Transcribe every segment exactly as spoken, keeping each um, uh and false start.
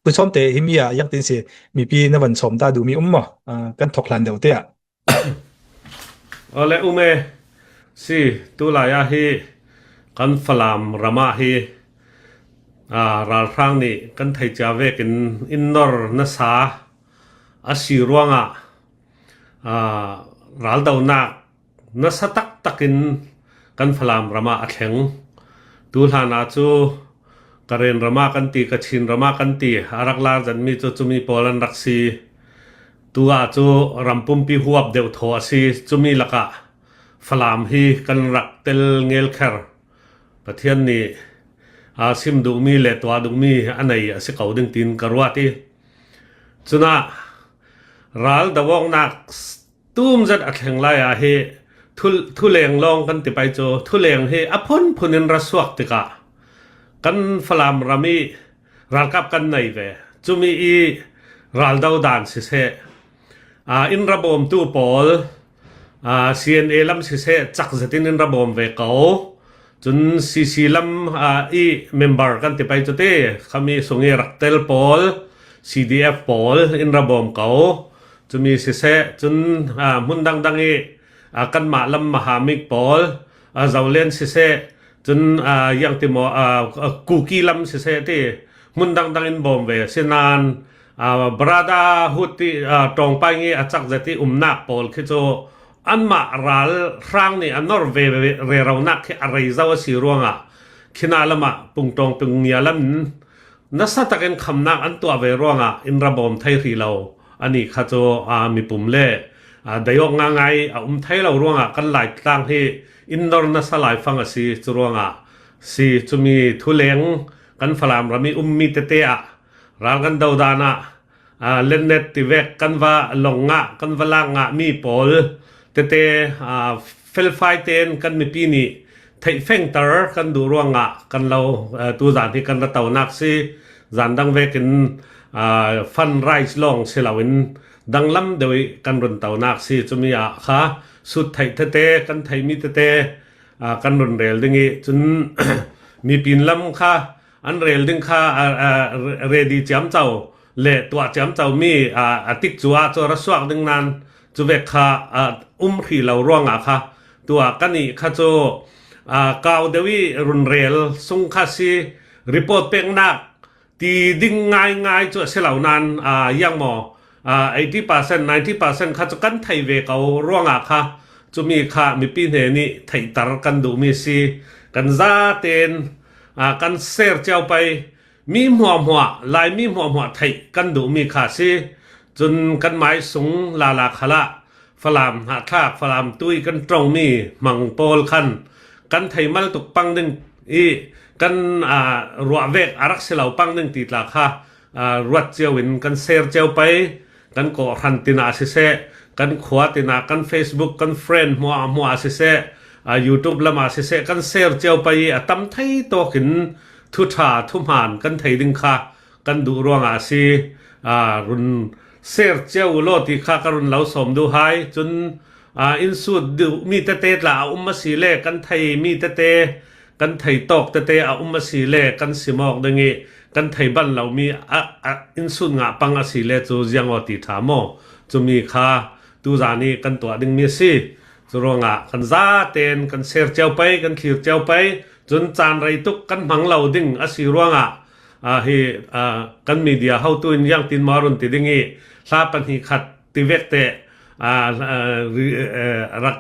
Pu Sawmte, himi ah ziangtin si, mipi na van sawm ta duhmi um maw? Ah, kan thawk hlan deuh te ah. Awle, um e. Si, tulai ah hi kan Falam ram ah hi, ah, ralhrang nih kan thei cia vekin in nor nasa a si ruangah, ah, raldonak nasa taktakin kan Falam ram ah a thleng. Tu hlan ah cu Karen ram ah kan ti, Kachin ram ah kan ti, a rak lar zetmi cu cumi pawl an rak si. Tu ah cu ram pumpi huap deuh thaw a si. Cumi lakah Falam hi kan rak tel ngelkher. Pathian nih, aa, sim duhmi le tuah duhmi a nei a si ko ding tiin ka ruat i, cunah ral do awknak tum zet a thleng lai ah hi thu, thuleng lawng kan ti pei cu, thuleng hi a phunphun in ra suak tikah kan Falam ram i ralkap kan nei ve. Cumi i raldo dan siseh, aa, in ra bawmtu pawl, aa, C N A lam siseh, cak zetin in ra bawm ve ko. Cun C C lam, aa, i member kan ti pei cu ti, khami sung i rak tel pawl, C D F pawl in ra bawm ko. Cumi siseh, cun, aa, hmun dangdang i, aa, kanmah lam mahamik pawl, aa, Zolen siseh, cun, aa, ziang ti maw, aa, Kuki lam siseh ti, hmun dangdang in bawm ve. Sinain, aa, brotherhood ti, aa, ṭawngpai ngi a cak zet i umnak pawl khi cu anmah ralhrang nih a nor ve, ve, reronak khi a rei zo a si ruangah, khina lamah pungṭawng pungngia lam in nasa takin khamnak an tuah ve ruangah in ra bawm thei hrih lo. Anih kha cu, aa, mipum le, aa, dei awk ngaingai a um thei lo ruangah kan Laitlang hi in nor nasa laifang a si. Cu ruangah si, cumi thuleng kan Falam ram i ummi tete ah ral kan do dan ah, aa, letnet ti vek kan va long ngah, kan va lak ngahmi pawl tete, aa, felfai tein kan mipi nih theih fengter kan duh ruangah kan lo, aa, tuzan hi kan ra tonak si. Zan dang vekin, aa, fundraise lawng si loin danglam deuh i kan run tonak si. Cumi ah kha sut theih tete, kan theihmi tete, aa, kan run rel ding i, cun mipi in lam kha an rel ding kha, aa, aa, ready ciamco le tuah ciamcomi, aa, a tik cu ah cu ra suak ding nan cu vek kha, aa, um hrih lo ruangah kha, tuah kan ih kha cu, aa, kau deuh i run rel sung kha si. Report peknak ti ding ngaingai cu a si lo nan, aa, ziang maw, aa, eighty percent, ninety percent kha cu kan thei ve ko ruangah kha, cumi kha mipi hnen i theihter kan duhmi si. Kan zaten, aa, kan share cio pei, mi hmuahhmuah, Laimi hmuahhmuah theih kan duhmi kha si. Cun kan mai sung lala khalah Falam hnahthlak, Falam tui kan ṭongmi hmang pawl khan kan thei mal tuk pang ding i kan, aa, ruah vek a rak si lo pang ding ti tla kha, aa, ruat cio in kan share cio pei. Kan kawhhran tinah siseh, kan khua tinah, kan Facebook, kan friend hmuahhmuah siseh, aa, YouTube lamah siseh, kan share cio pei i a tam thei tawkin thuṭha, thuhmaan kan thei ding kha kan duh ruangah a si. Aa, run share cio u law ti kha ka run lo sawm duh hai. Cun, aa, in sut duhmi tete tla a um a si le, kan theimi tete, kan thei tawk tete a um a si le, kan sim awk ding i kan thei ban lomi a, a, in sut ngah pang a si le cu ziang aw ti ṭha maw? Cumi kha tuzan i kan tuah dingmi a si. Cu ruangah kan zaten kan share cio pei, kan thlir cio pei. Cun caan rei tuk kan hmang lo ding a si ruangah, aa, hi, aa, kan media hotu in ziangtin maw run ti ding i, hla pahnih khat ti vek te, aa, aa, ri-, aa, rak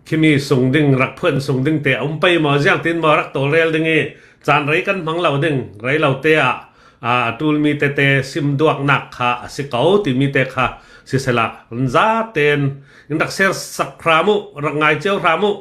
khimi sung ding, rak phuan sung ding te a um pei maw, ziangtin maw rak tawlrel ding i, caan rei kan hmang lo ding, rei lo te ah, aa, a ṭulmi tete sim duaknak kha a si ko timi te kha sisela, kan zaten in rak share sak hram u, rak ngai cio hram u.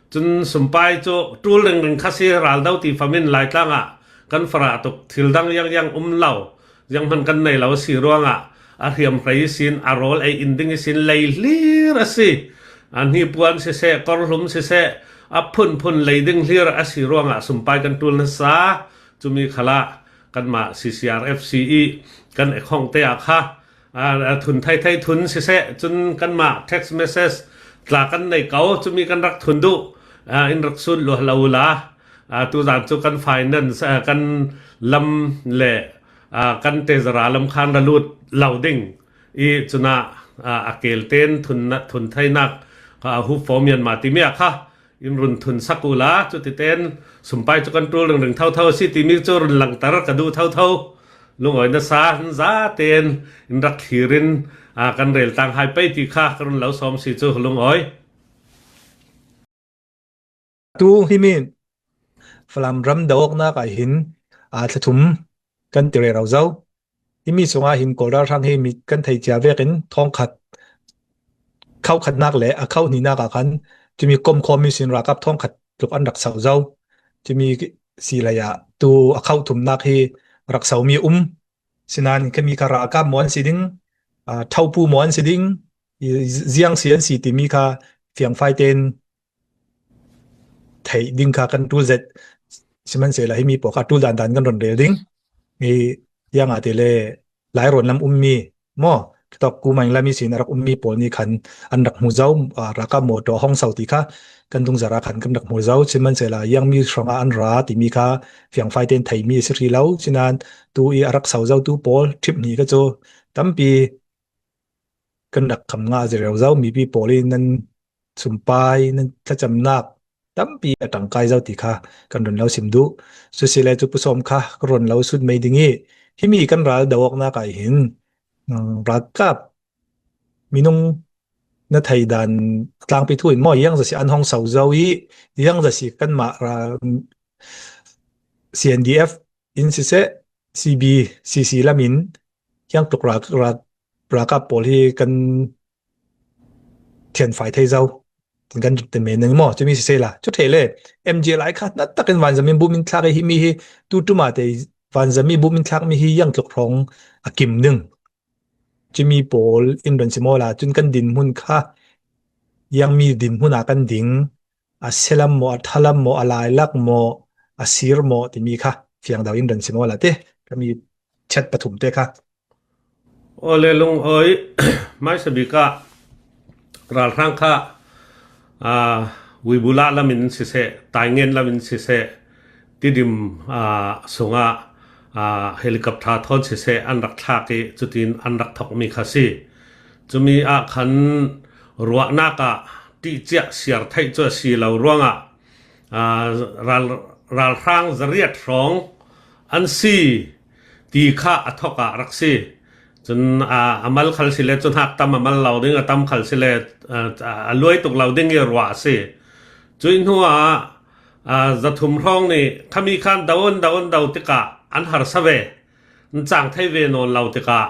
Cun sumpai cu ṭul ringring kha si. Raldo ti fam in Laitlang ah kan farah tuk, thil dang ziangziang um lo. Zianghman kan nei lo a si ruangah a hriamhrei ihsin, a rawl ei in ding ihsin lei hlir a si. A hnipuan siseh, kawrhlum siseh, a phunphun lei ding hlir a si ruangah sumpai kan ṭul nasa. Cumi khalah kanmah C C R F C i kan account te ah kha, aa, aa, thun thei thei thun siseh, cun kanmah text message tla kan nei ko, cumi kan rak thun duh, aa, in rak sut luah lo ula, aa, tuzan cu kan finance, aa, kan lam le Aa, kan tezara lam khan ra lut lo ding i cunah, aa, a kelten thun, thun theinak, aa, Hope for Myanmar timi ah kha in run thunsak uhla, cutiten sumpai cu kan ṭul ringring thotho a si timi cu run langter ka duh thotho. Lungawi nasa in zaten in rak thlir in, aa, kan rel tlang hai pei ti kha ka run lo sawm si cu lungawi. Tu himi Falam ram do awknak ah hin, aa, thla thum kan ti rero zo. Himi sungah hin Kawl ralhrang hi mi kan thei cia vekin thawngkhat, kho khatnak le a kho hnihnak ah khan cumi komkhawm ihsin ralkap thawngkhat tluk an rak so zo. Cumi si lei ah tu a kho thumnak hi rak somi um. Sinain khami kha ralkap maw an si ding, aa, thopu maw an si ding, i, ziang si an si timi kha fiangfai tein theih ding kha kan ṭul zet. Sihmanhsehlaw himi pawl kha ṭul dandan kan run rel ding. I ziangahtile Lairawn lam ummi maw, kitawk Kumain lam ihsin a rak ummi pawl nih khan an rak hmu zo, aa, ralkap mawṭaw a hong so ti kha kan dungzarh ah khan kan rak hmu zo. Sihmanhsehlaw ziangmi hrangah an ra timi kha fiangfai tein theimi a si hrih lo. Sinain tu i a rak so zotu pawl ṭhip hnih kha cu tampi kan rak kham ngah a si rero zo. Mipi pawl in nan sumpai, nan thlacamnak tampi a ṭangkai zo ti kha kan run lo sim duh. Sisile cu Pu Sawm kha ka run lo sut mei ding i himi kan ral do awknak ah hin, um, ralkap minung na thei dan a tlangpi thu in maw, ziangzat si an hong so zo i ziangzat si kanmah ral C N D F in siseh, C B C C lam in ziangtluk ral, ral, ralkap pawl hi kan thianfai thei zo. Kan ti men ning maw, cumi siseh la. Cu ṭheh le, M G lai kha na takin vanzam in bum in thlak i himi hi, tu ṭum ah te vanzam i bum in thlakmi hi ziangtluk hrawng a kim ding. Cumi pawl in run sim awla, cun kan dinhmun kha, ziangmi dinhmun ah kan ding, a sia lam maw, a ṭha lam maw, a lailak maw, a sir maw, timi kha fiang deuh in run sim awla te, kami chat pathum te kha. Aw le lungawi, hmaisa bik ah ralhrang kha, aa, Wibula lam in siseh, Taingen lam in siseh, Tidim, aa, sungah, aa, helicopter thawn siseh an rak thlak i cutin an rak thokmi kha si. Cumi ah khan ruahnak ah ṭihciah siar theih cu a si lo ruangah, aa, ral, ralhrang zariat hrawng an si ti kha a thok ah rak si. Cun, aa, a mal khal si le cun hnak tam a mal lo ding, a tam khal si le, aa, a luai tuk lo ding i ruah a si. Cuih hnuah, aa, zathum hrawng nih khami khan do an do an do tikah an harsa ve. An cang thei ve nawn lo tikah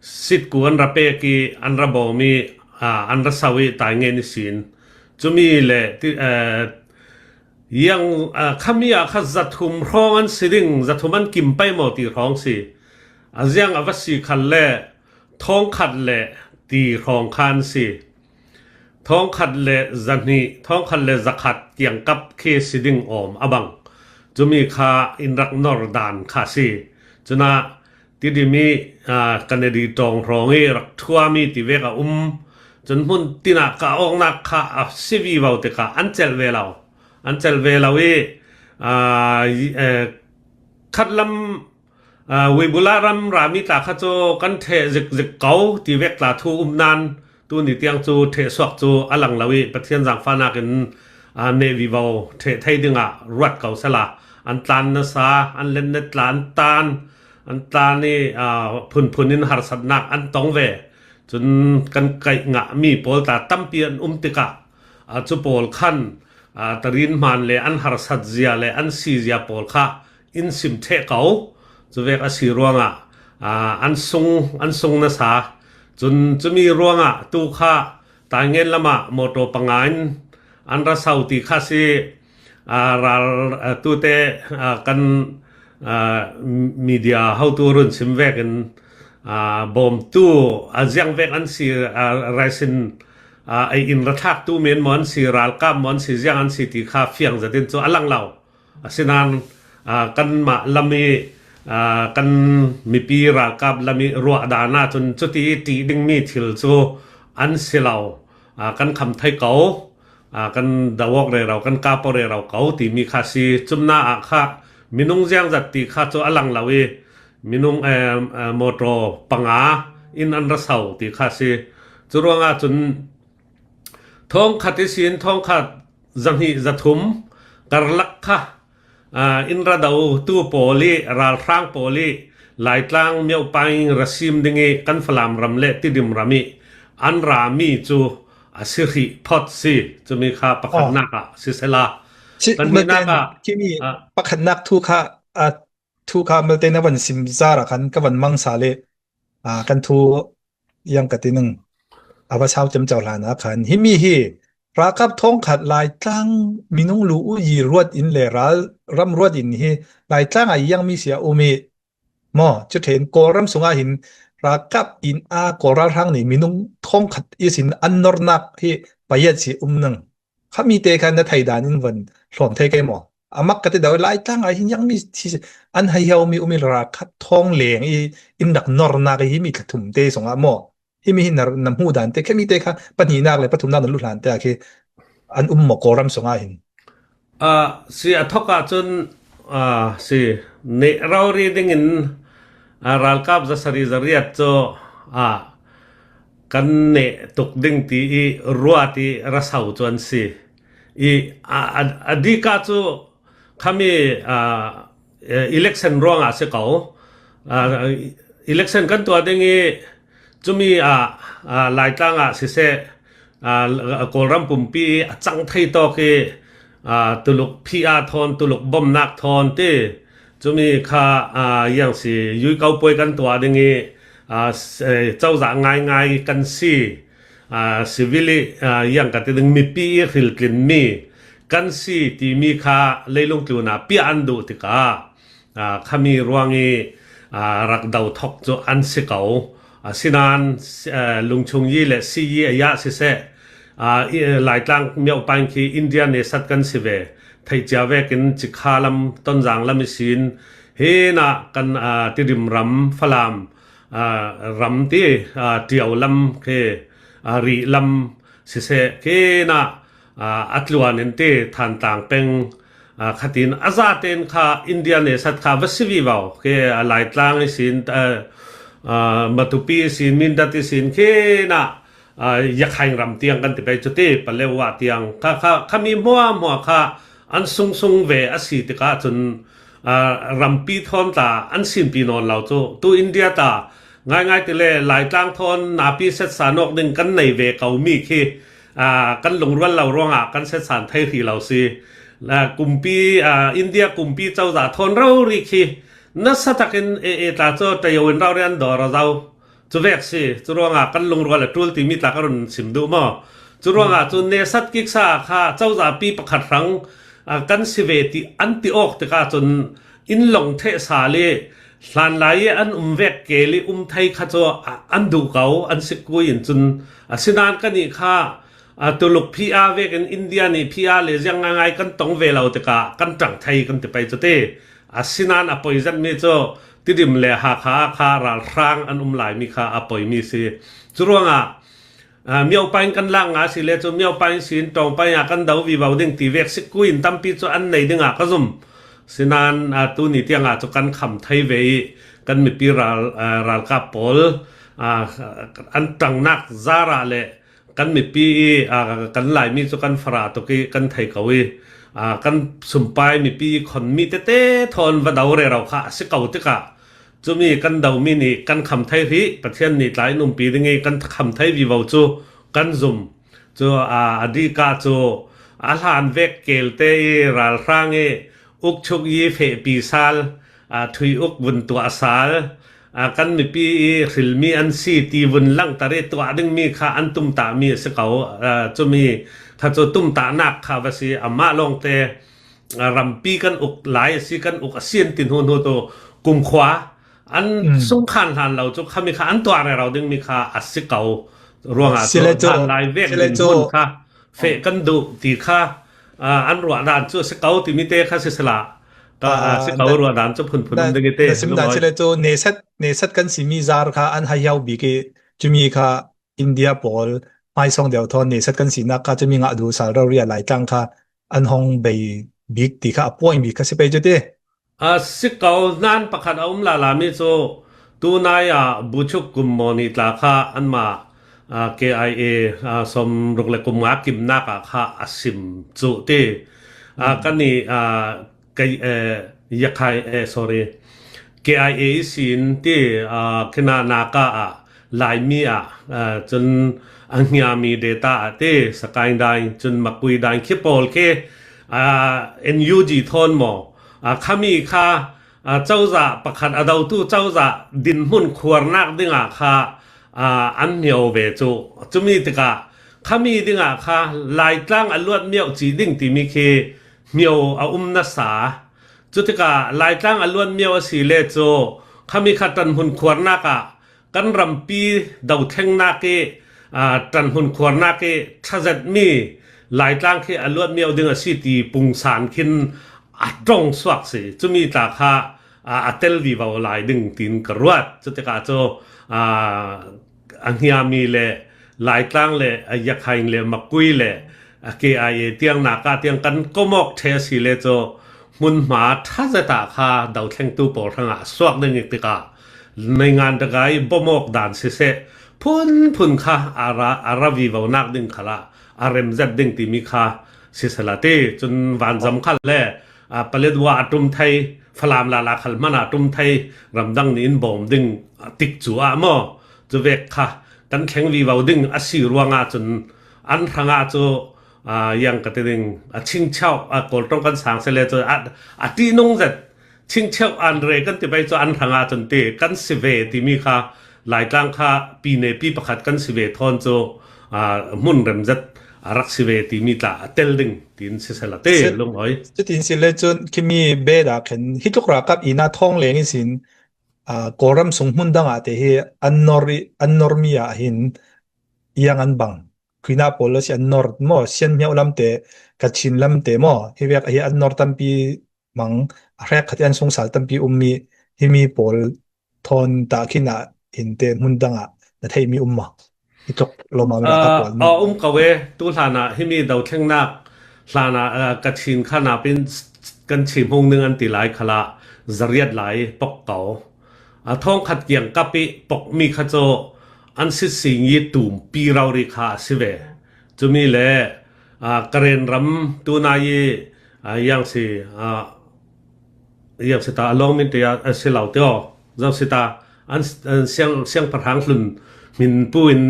sitku an ra pek i an ra bawm i, aa, an ra so i Taingen ihsin. Cumi le ti, aa, ziang, aa, khami ah kha zathum hrawng an si ding, zathum an kim pei maw ti hrawng si. A ziang a va si khal le thawngkhat le ti hrawng kha an si. Thawngkhat le zahnih, thawngkhat le zakhat kiangkap khi si ding awm a bang. Cumi kha in rak nor dan kha si. Cunah Tidim i, aa, Kanadi ṭawng hrawng i rak ṭhuami ti vek a um. Cun hmun tinah ka awknak kha a si vivo tikah an celh ve lo. An celh ve lo i, aa, i, eh, khatlam, aa, Wibula ram rami tla kha cu kan ṭheh zikzik ko ti vek tla thu um nan tuni tiang cu ṭheh suak cu a lang lo i Pathian zaangfahnak in, aa, neh vivo ṭheh thei dingah ruat ko sala. An tlan nasa, an lennet tla an tan, an tlan i, aa, phunphun in harsatnak an tong ve. Cun kan kaih ngahmi pawl tla tampi an um tikah, aa, cu pawl khan, aa, tarin hmaan le an harsat zia le an si zia pawl kha in sim ṭheh ko. Cuvek a si ruangah, aa, an sung, an sung nasa. Cun cumi ruangah tu kha Taingen lamah mawṭaw panga in an ra so ti kha si. Aa, ral, aa, tute, aa, kan, aa, media hotu run sim vekin, aa, bawmtu, aa, ziang vek an si, aa, raisin, aa, ei in ra thlaktu men maw an si, ralkap maw an si, ziang an si ti kha fiang zetin cu a lang lo. Asinain, aa, kanmah lam i, aa, kan mipi ralkap lam i ruah dan ahcun cuti i ṭih dingmi thil cu an si lo. Aa, kan kham thei ko, aa, kan do awk rero, kan kap awk rero ko timi kha si. Cumna ah kha minung ziangzat ti kha cu a lang lo i, minung, eh, eh, motor panga in an ra sau ti kha si. Curuangah cun thawngkhat ihsin thawngkhat zahnih zathum karlak kha, ah, in ra dotu pawl ih, ralhrang pawl ih, Laitlang Myopaing ra sim ding ih kan Falam ram le Tidim ram ih an rami cu a si hrih phot si. Cumi kha pakhatnak ah sisela, si, pahninak malte ah, himi ah, pakhatnak thu kha, ah, thu kha malte na van sim zar ah khan ka van mang sa le, ah, kan thu yang ka ti ning a va sau ciamco hlan ah khan himi hi ralkap thawngkhat Laitlang minung lu u yi ruat in le ral ram ruat in hi Laitlang ah yang mi sia um ih maw, cu ṭhen Kawlram sungah hin ralkap in a Kawl ralhrang nih minung thawngkhat ihsin an nornak hi payat si um ning. Khami te kha na thei dan in van hlawm thei ke maw? A mak ka ti deuh, Laitlang ah hin yang mi thi an hai hiau mi um ih ralkap thawng leng ih in rak nornak ih himi thla thum te sungah maw? Himi hin na, na hmuh dan te, khami te kha pahnihnak le pathumnak na luh hlan te ah khi an um maw Kawlram sungah hin? Ah, si a thawk ah cun, ah, si neh rori dingin, ah, ralkap zasari zariat cu, ah, kan neh tuk ding ti ih ruat ih ra sau cu an si. Ih, ah, a, a dik ah cu khami, ah, eh, election ruangah a si ko. Ah, election kan tuah ding ih cumi ah, ah, Laitlang ah siseh, ah, Kawlram pumpi ih a cang thei tawk ih, ah, tuluk P R thawn, tuluk bomnak thawn ti. Cumi kha, ah, yang si, yui kau puai kan tuah ding ih, ah, s-, eh, cozah ngaingai kan si. Ah, civil ih, ah, yang ka ti ding mipi ih hriltlinmi kan si timi kha leilung tlun ah piah an duh tikah, ah, khami ruang ih, ah, rak do thawk cu an si ko. Asinain, si-, ah, Lungchung yi le si yi a yah siseh, ah, i-, Laitlang Myopaing khi India nesat kan si ve. Theihcia vekin Cikha lam, Tonzang lam ihsin, hinah kan, ah, Tidim ram, Falam, ah, ram ti, ah, Ṭio lam khi, ah, Rih lam siseh, khinah, ah, a tluan in ti Thantlang peng, ah, khatin a zaten kha India nesat kha va si vivo khi, ah, Laitlang ihsin, ah, ah, Matupi ihsin, Mindat ihsin, khinah, ah, Yakhain ram tiang kan ti pei cu ti, Paletwa tiang kha, kha, khami hmuahhmuah kha an sungsung ve a si tikah cun, ah, rampi thawn tla an sinpi nawn lo cu. Tu India ta ngaingai ti le Laitlang thawn napi setsan awk ding kan nei ve ko mi khi, ah, kan lungrual lo ruangah kan setsan thei hrih lo si. Ah, kumpi, ah, India kumpi cozah thawn rori khi nasa takin e, e tla cu Ṭio in rori an dawr a zo. Cu vek si, cu ruangah kan lungrual a ṭul timi tla ka run sim duh maw? Cu ruangah cu nesat kiksa kha cozahpi pakhat hrang, ah, kan si ve ti an ti awk tikah cun in lawng theh sal ih hlanlai ih an um vek kel ih um thei kha cu, ah, an duh ko, an sikku in cun. Asinain kannih kha, ah, Tuluk P R vekin India nih P R le ziang ngaingai kan tong ve lo tikah kan ṭang thei kan ti pei cu ti. Asinain a poi zetmi cu Tidim le Hakha ah kha ralhrang an um laimi kha a poimi si. Cu ruangah, ah, Myopaing kan lak ngah si le cu Myopaing sin Ṭawngpaing ah kan do vivo ding ti vek sikku in tampi cu an nei dingah ka zum. Sinain, ah, tuni tiangah cu kan kham thei ve ih kan mipi ral, ah, ralkap pawl, ah, an ṭangnak zarah le kan mipi ih, aa, kan Laimi cu kan farah tuk ih kan thei ko ih, aa, kan sumpai mipi ih khonmi tete thawn va do rero kha a si ko tikah cumi kan domi nih kan kham thei hrih, Pathian nih tla in umpi ding ih kan kham thei vivo cu kan zum. Cu, aa, a dikah cu a hlan vek kelte ih ralhrang ih ukchuk ih fehpi sal, aa, thui uk vun tuah sal, aa, kan mipi ih hrilmi an si ti vun langhter ih tuah dingmi kha an tumtahmi a si ko. Aa, cumi kha cu tumtahnak kha va si. Amah lawngte, aa, rampi kan uk lai a si, kan uk a si an ti hnu hnu tu kumkhua an sungkhan hlan lo cu khami kha an tuah rero dingmi kha a si ko. Ruangah si le cu hlan lai vek dinhmun kha feh kan duh ti kha, aa, an ruah dan cu a si ko timi te kha sisela, ka, aa, a si ko, ruah dan cu phunphun um ding i te, na sim dan si le cu nesat, nesat kan simi zar kha an hai hiau bik i cumi kha India pawl hmaisawng deuh thawn nesat kan sinak kha cumi ngah duh sal rori a Laitlang kha an hong bei bik ti kha a point bik kha si pei cu ti. A si ko nan pakhat a um lala mi cu tunai ah Buchuk kum maw nih tla kha anmah, a, K I A, a, sawmruk le kum nga kimnak ah kha a sim cu ti. A, kan i, a, kei, eh, Yakhai, eh, sorry, K I A i sin ti, a, khina naka ah Laimi ah, a, cun a hniami data ah ti Sakaing Daing cun Makui Daing khi pawl khi, a, N U G thawn maw, a, khami kha, a, cozah pakhat a dotu cozah dinhmun khuarnak dingah kha, a, an hmio ve cu. Cumi tikah khami dingah kha Laitlang a luat mioh cih ding timi khi hmio a um nasa. Cutikah Laitlang a luat mioh a si le cu khami kha ṭanhmun khuarnak ah kan rampi dothlengnak i, aa, ṭanhmun khuarnak i ṭha zetmi Laitlang khi a luat mioh ding a si ti pungsan khin a ṭong suak si. Cumi tla kha, aa, a tel vivo lai ding tiin ka ruat. Cutikah cu, aa, a hniami le Laitlang le a Yakhain le Makui le a K I A tiang naka tiang kan komawk ṭhe a si le cu hmunhma ṭha zeta kha dothlengtu pawl hrangah a suak ding i tikah meingan dagai bomawk dan siseh, phunphun kha a ra, a ra vivonak ding khalah a rem zet ding timi kha sisela ti. Cun vanzam khal le, a, Paletwa a ṭum thei, Falam lala khal hmanh a ṭum thei, ramdang nih in bawm ding, a, tikcu ah maw? Cu vek kha kan thleng vivo ding a si ruangah cun an hrangah cu, aa, yang ka ti ding, a, chingchauh, a, Kawl ṭong kan sang sile cu a, a ṭihnung zet chingchauh an re kan ti pei cu an hrangah cun ti kan si ve timi kha Laitlang kha pi ne pi pakhat kan si ve thawn cu, aa, hmun rem zet a rak si ve timi tla a tel ding tiin sisela ti lungawi. Cutin si le cun khimi beda khen hi tluk ralkap ina thawng leng ihsin, aa, Kawlram sung hmun dangah te hi an nor i, an normi ah hin iang an bang. Khuina pawl a si an nor maw, Sian hmiauh lam te, Kachin lam te maw, hi vek hi an nor tampi mang, a hrek khat i an sungsal tampi ummi, himi pawl thawn tah khin ah hin te hmun dangah na theihmi um maw? Hi tluk lawmam ralkap pawl maw? A um ko e, tu hlanah himi dothlengnak hlanah, aa, Kachin kha napin kan chim hung ning an ti lai khalah zariat lai pok ko. A thawngkhat kiangkap i pokmi kha cu an sitsingi tumpi rori kha a si ve. Cumi le, aa, Karen ram tunai i, aa, yang si, aa, yang si ta a lawng min te a si lo te aw. Zo si ta an, an siang, siangpahrang hlun hmin pu in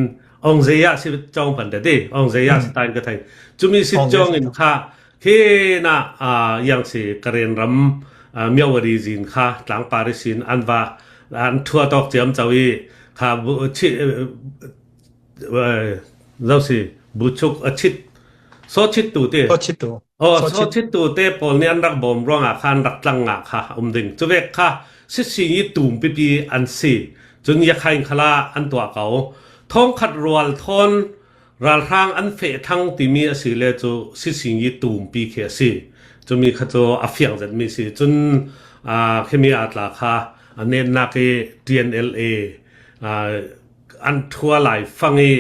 Ong Zeya si cawng pan te ti. Ong Zeya si ta in ka thei. Cumi si cawng in kha khinah, aa, yang si Karen ram, aa, Myawaddy zin kha tlangpar ihsin an va an thuat awk ciamco i kha bu, chi, aa, zo si Buchuk a chit, sawchit tu te. Sawchit tu. Aw, sawchit tu te pawl nih an rak bawm ruangah kha an rak tlang ngah kha a um ding. Cu vek kha sitsingi tumpipi an si. Cun Yakhain khalah an tuah ko. Thawngkhat rual thawn ralhrang an feh thlang timi a si le cu sitsingi tumpi khi a si. Cumi kha cu a fiang zetmi si. Cun, aa, khimi aa tla kha a netnak i T N L A, aa, an thua lai fang i,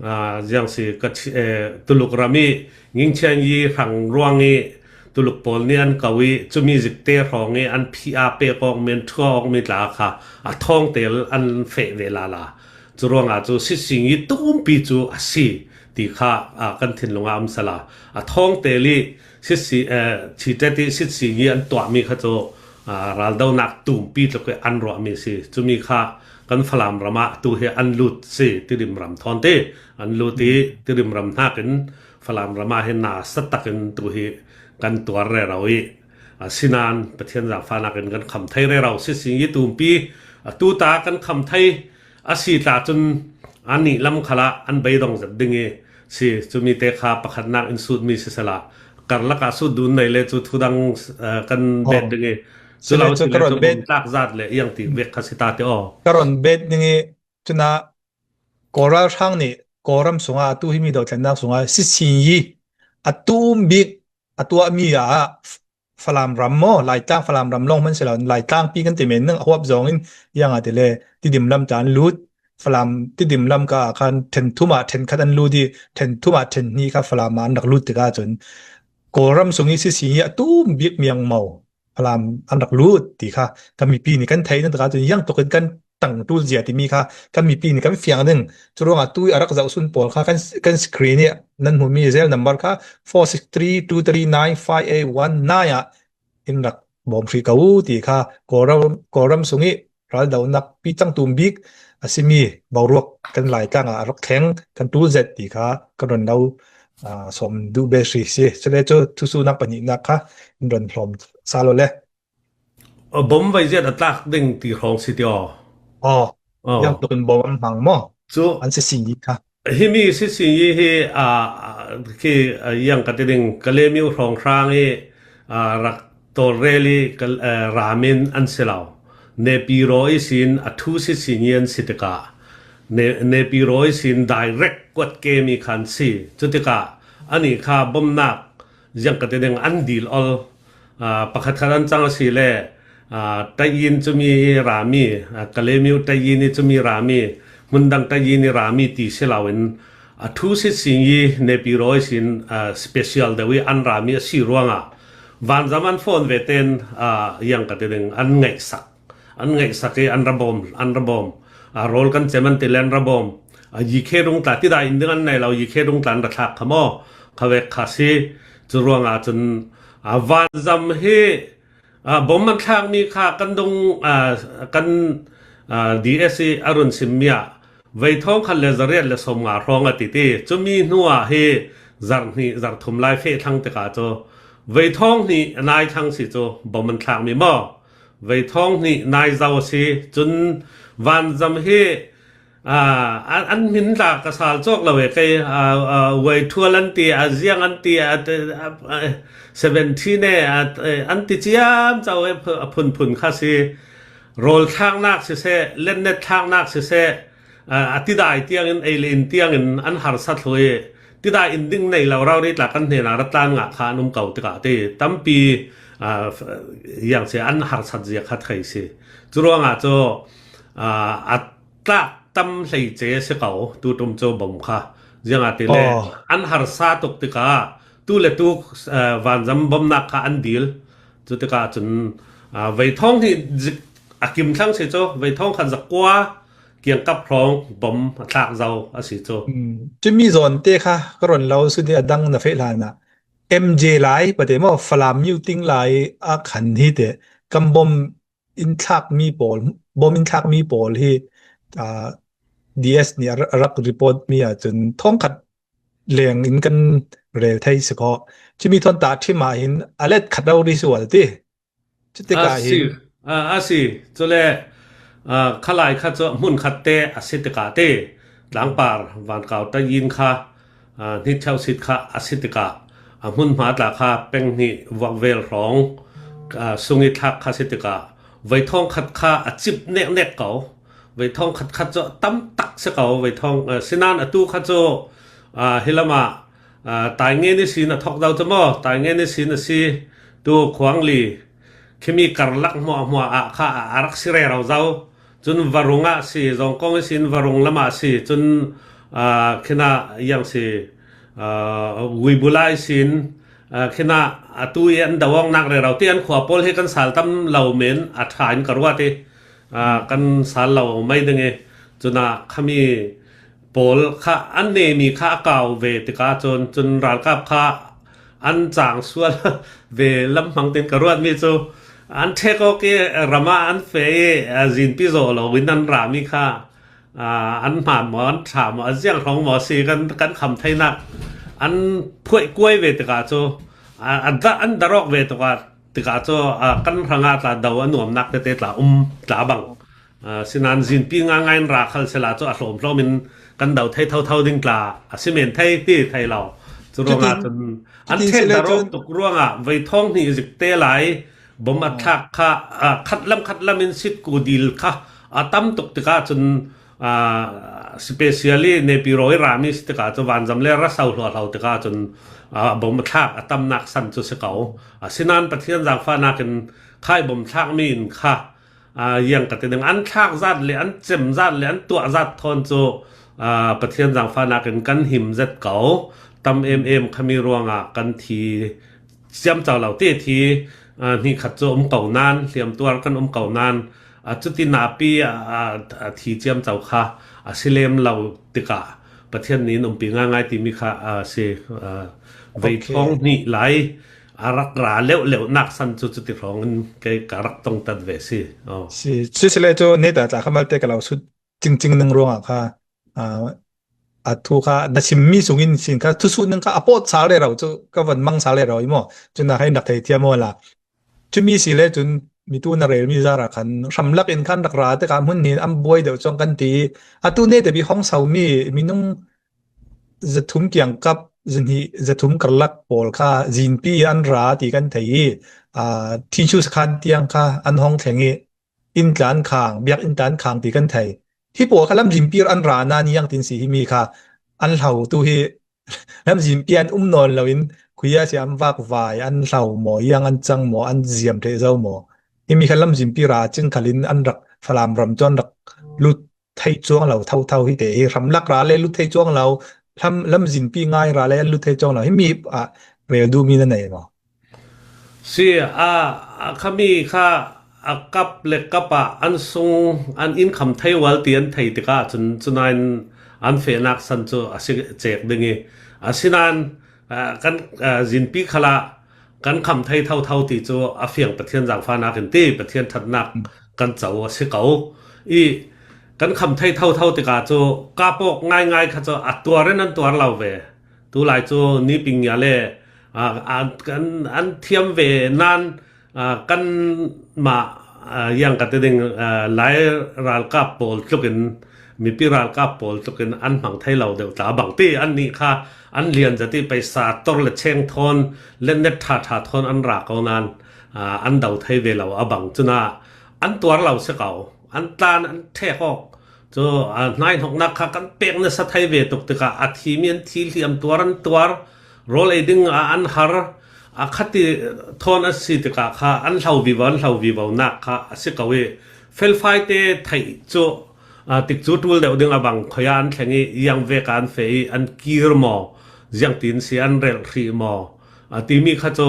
aa, ziang si ka chi, eh, Tuluk ram i Ngingchian i hrang ruang i Tuluk pawl nih an ko i cumi zikte hrawng i an phi a pek awk mi an thua awk mi tla kha a thawngtel an feh ve lala. Cu ruangah cu sitsingi tumpi cu a si ti kha, aa, kan thinlung ah a um sala. A thawngtel i sitsi, eh, chitet i sitsingi an tuahmi kha cu, aa, raldonak tumpi tluk i an ruahmi si. Cumi kha kan Falam ram ah tu hi an lut si, Tidim ram thawn ti an lut i Tidim ram hnakin Falam ram ah hin nasa takin tu hi kan tuar rero i, a si nain Pathian zaangfahnak in kan kham thei rero. Sitsingi tumpi, a tu ta kan kham thei a si tla cun a nih lam khalah an beidong zet ding i si. Cumi te kha pakhatnak in sutmi sisela, karlak ah sut dun nei le cu thudang, eh, kan bet ding i cu lo si le cu bawm tlak zat le iang ti vek kha si ta te aw. Ka ron bet ding i cunah Kawl ralhrang nih Kawlram sungah atu himi dothlennak sungah sitsingi a tum bik a tuahmi ah Falam ram maw, Laitlang Falam ram lawng hman si lo, Laitlang pi kan ti men ning a huap zong in, iang a ti le, Tidim lam ta an lut, Falam Tidim lam ka khan ṭhen thum ah ṭhen khat an lut i, ṭhen thum ah ṭhen hnih kha Falam ah an rak lut tikah cun, Kawlram sung i sisi hi a tum bik miang maw? Falam an rak lut ti kha kan mipi nih kan theih na taka cun ziangtukin kan tang ṭul zia timi kha kan mipi nih kan fiang ding. Curuangah tui a rak zoh sun pawl kha kan, kan screen nih nan hmuhmi cell number kha four six three two three nine five eight one nine ah in rak bawm hrih ko u ti kha Kawlram, Kawlram sung i raldonak pi cang tum bik a simi boruak kan Laitlang ah a rak thleng kan ṭul zet ti kha kan run lo, aa, sawm duh ve hri si. Cule cu thusuhnak pahnihnak kha in run hlawm sa law le. Aw, bom vaiziat a tlak ding ti hrawng si ti aw. Aw, aw, ziangtukin bom an hmang maw? Cu an sisi kha. Himi sisi hi, aa, khi, aa, ziang ka ti ding, Kalemyo hrawnghrang i, aa, rak tawlrel i ka, aa, ram in an si lo. Naypyidaw ihsin a thu sisi an si tikah, Ne-, Naypyidaw ihsin direct kuat kemi khan si. Cutikah anih kha bomnak ziang ka ti ding an dil ol. Aa, pakhat khat an cang a si le, aa, Tayin cumi rami, aa, Kalemyo Tayin i cumi rami, hmundang Tayin i rami ti si loin, a thu sisi i Naypyidaw ihsin, aa, special deuh i an rami a si ruangah vanzam an fawn ve ten, aa, ziang ka ti ding an ngaihsak. An ngaihsak i an ra bawm, an ra bawm. Aa, rawl kan cem an ti le an ra bawm. Aa, yikhe rung tla, tidai in ding an nei lo, yikhe rung tla an ra thlak kha maw? Kha vek kha si. Cu ruangah cun, aa, vanzam hi, aa, bom an thlakmi kha kan dung, aa, kan, aa, D S i a run simmi ah vei thawng khat le zariat le sawmnga hrawng a ti ti. Cumi hnuah hi zarh hnih, zarh thum lai feh thlang tikah cu vei thawng hnih a nai thlang si cu bom an thlakmi maw? Vei thawng hnih nai zo a si. Cun vanzam hi, aa, an, an hmin tla ka sal cawk lo e kei, aa, aa, Wei Thual an ti, a ziang an ti, a, a, a, seventeen e, a, an ti ciam co e, a phunphun kha si. Rawl thlaknak siseh, lennet thlaknak siseh, aa, a tidai tiangin, ei le in tiangin an harsa thlu i, tidai in ding nei lo rori tla kan hnenah ratlan ngah kha an um ko tikah ti tampi, aa, f-, ziang si an harsat zia kha thei si. Curuangah cu, aa, a tlak tam hleice a si ko, tu ṭum cu bom kha. Ziangahtile aw, an harsa tuk tikah tu le tu, aa, vanzam bomnak kha an dil. Cutikah cun, aa, vei thawng hnih zik a kim thlang si cu, vei thawng khat zakua kiangkap hrawng bom a thlak zo a si cu. Mm. Cumi zawn te kha ka run lo, suni a dang na feh hlan ah M J lai pate maw, Falam Myo Ting lai a khan hi te kan bom in thlakmi pawl, bom in thlakmi pawl hi, aa, D S nih a ra-, a rak report mi ahcun thawngkhat leng in kan rel thei si kho. Cumi thawn tah ṭhim ah hin a let khat rori si ual ti. Cutikah a si, hin, a, a si. Cule, aa, khalai kha cu hmun khat te a si tikah te, tlangpar vankau Tayin kha, aa, hnitcheu sit kha a si tikah, a hmunhma tla kha peng hnih vuak vel hrawng, aa, sung i thlak kha si tikah, vei thawng khat kha a cip neknek ko. Vei thawng khat khat cu a tam tak si ko. Vei thawng, aa, sinan atu kha cu, aa, hi lamah, aa, Taingen ihsin a thawk zo cu maw? Taingen ihsin a si. Tu Khuangli khimi karlak hmuahhmuah ah kha a, a rak si rero zo. Cun Varung ah si, Zawngkawng ihsin Varung lamah si. Cun, aa, khinah yang si, aa, Wibula ihsin, aa, khinah atu i an do awknak rero ti an khua pawl hi kan sal tam lo men a ṭha in ka ruat i, aa, kan sal lo mai ding i, cunah khami pawl kha an nemi kha a kau ve tikah cun, cun ralkap kha an cang sual ve lam hmang tin ka ruatmi cu an ṭhek awk i ram ah an feh i, aa, zinpi zawh lo in an rami kha, aa, an hmaan maw, an ṭha maw, a ziang hrawng maw si kan, kan kham theinak an phuaih kuai ve tikah cu, aa, a dah, an dar awk ve tikah, tikah cu, aa, kan hrangah tla do a nuamnak tete tla um tla bang. Aa, sinan zinpi ngaingai in ra khal sila cu a hlawmhlawm in kan do thei thotho ding tla a si men thei ti thei lo. Cu ruangah cun an ṭhen dar awk tuk ruangah vei thawng hnih zik te lai bom a thlak kha, aa, khat lam khat lam in sitku dil kha a tam tuk tikah cun, aa, specially Naypyidaw i rami si tikah cu vanzam le ra so hluahhlo tikah cun, aa, bom a thlak a tamnak san cu si ko. Aa, sinan Pathian zaangfahnak in khai bom thlakmi in kha, aa, ziang ka ti ding, an thlak zat le an cem zat le an tuah zat thawn cu, aa, Pathian zaangfahnak in kan him zet ko. Tam em em khami ruangah kan thi ciamco lo ti, thi a, hnih khat cu um ko nan, hliam tuar kan um ko nan, a, cuti napi a, a, a thi ciamco kha a si lem lo tikah Pathian nih in umpi ngaingai timi kha a si. A, vei Ok. thawng hnih lai a rak ra leuh leuh nak san cu cuti hrawng in kei ka rak tongtat ve si. Oh. Si, si, si le cu neta tla kha malte ka lo sut cingcing ning ruangah kha, aa, a thu kha na simmi sungin sin kha thusuh ning kha a pawt sal rero cu ka van mang sal rero i maw? Cun na kha in rak thei thiam maw la? Cumi si le cun mitu na relmi zara khan hramlak in khan rak ra tikah hmun hin an buai deuh cuang kan ti i, atu nete bik hong somi minung zathum kiangkap, zahnih, zathum karlak pawl kha zinpi an ra ti kan thei i, aa, Thinchu sakhan tiang kha an hong thleng i, inn tlan khang, biak inn tlan khang ti kan thei. Hi pawl kha lamzinpi an ra nan iang tin si himi kha an hlo tu hi lamzinpi an um nawn loin khuia si an vak vai, an hlo maw, iang an cang maw, an ziam ṭheh zo maw? Himi kha lamzinpi ra cing khalin an rak Falam ram cu an rak lut thei cuang lo thotho hi te hi hramlak ra le lut thei cuang lo, lam, lamzinpi ngai ra le an lut thei cuang lo. Himi ah rel duhmi na nei maw? Si, a, a khami kha a kap le kap ah an sung, an in kham thei ual ti an thei tikah cun, cunain an fehnak san cu a si cek ding i, asinain, a, kan, a, zinpi khalah kan kham thei thotho ti cu a fiang Pathian zaangfahnak in ti, Pathian ṭhatnak kan co a si ko i, kan kham thei thotho tikah cu kap awk ngaingai kha cu a tuar in an tuar lo ve. Tulai cu niping ya le, aa, aa, kan, an thiam ve nan, aa, kanmah, aa, yang ka ti ding, aa, Lai ralkap pawl tlukin, mipi ralkap pawl tlukin an hmang thei lo deuh ta bang ti, annih kha an lian zat i paisa tor le cheng thawn, le net ṭha ṭha thawn an ra ko nan, aa, an do thei ve lo a bang. Cun ah an tuar lo si ko, an tlan, an ṭhek awk. Cu, aa, hnaihnoknak kha kan pek nasa thei ve tuk tikah a thimi an thi hliam tuar an tuar, rawl ei ding ah an har, a khati thawn a si tikah kha an hlo vivo, an hlo vivo nak kha a si ko i, felfai te theih cu, aa, tikcu ṭul deuh ding a bang khoi ah an thleng i, iang vek ah an feh i, an kir maw, ziangtin si an relh hrih maw, aa, timi kha cu,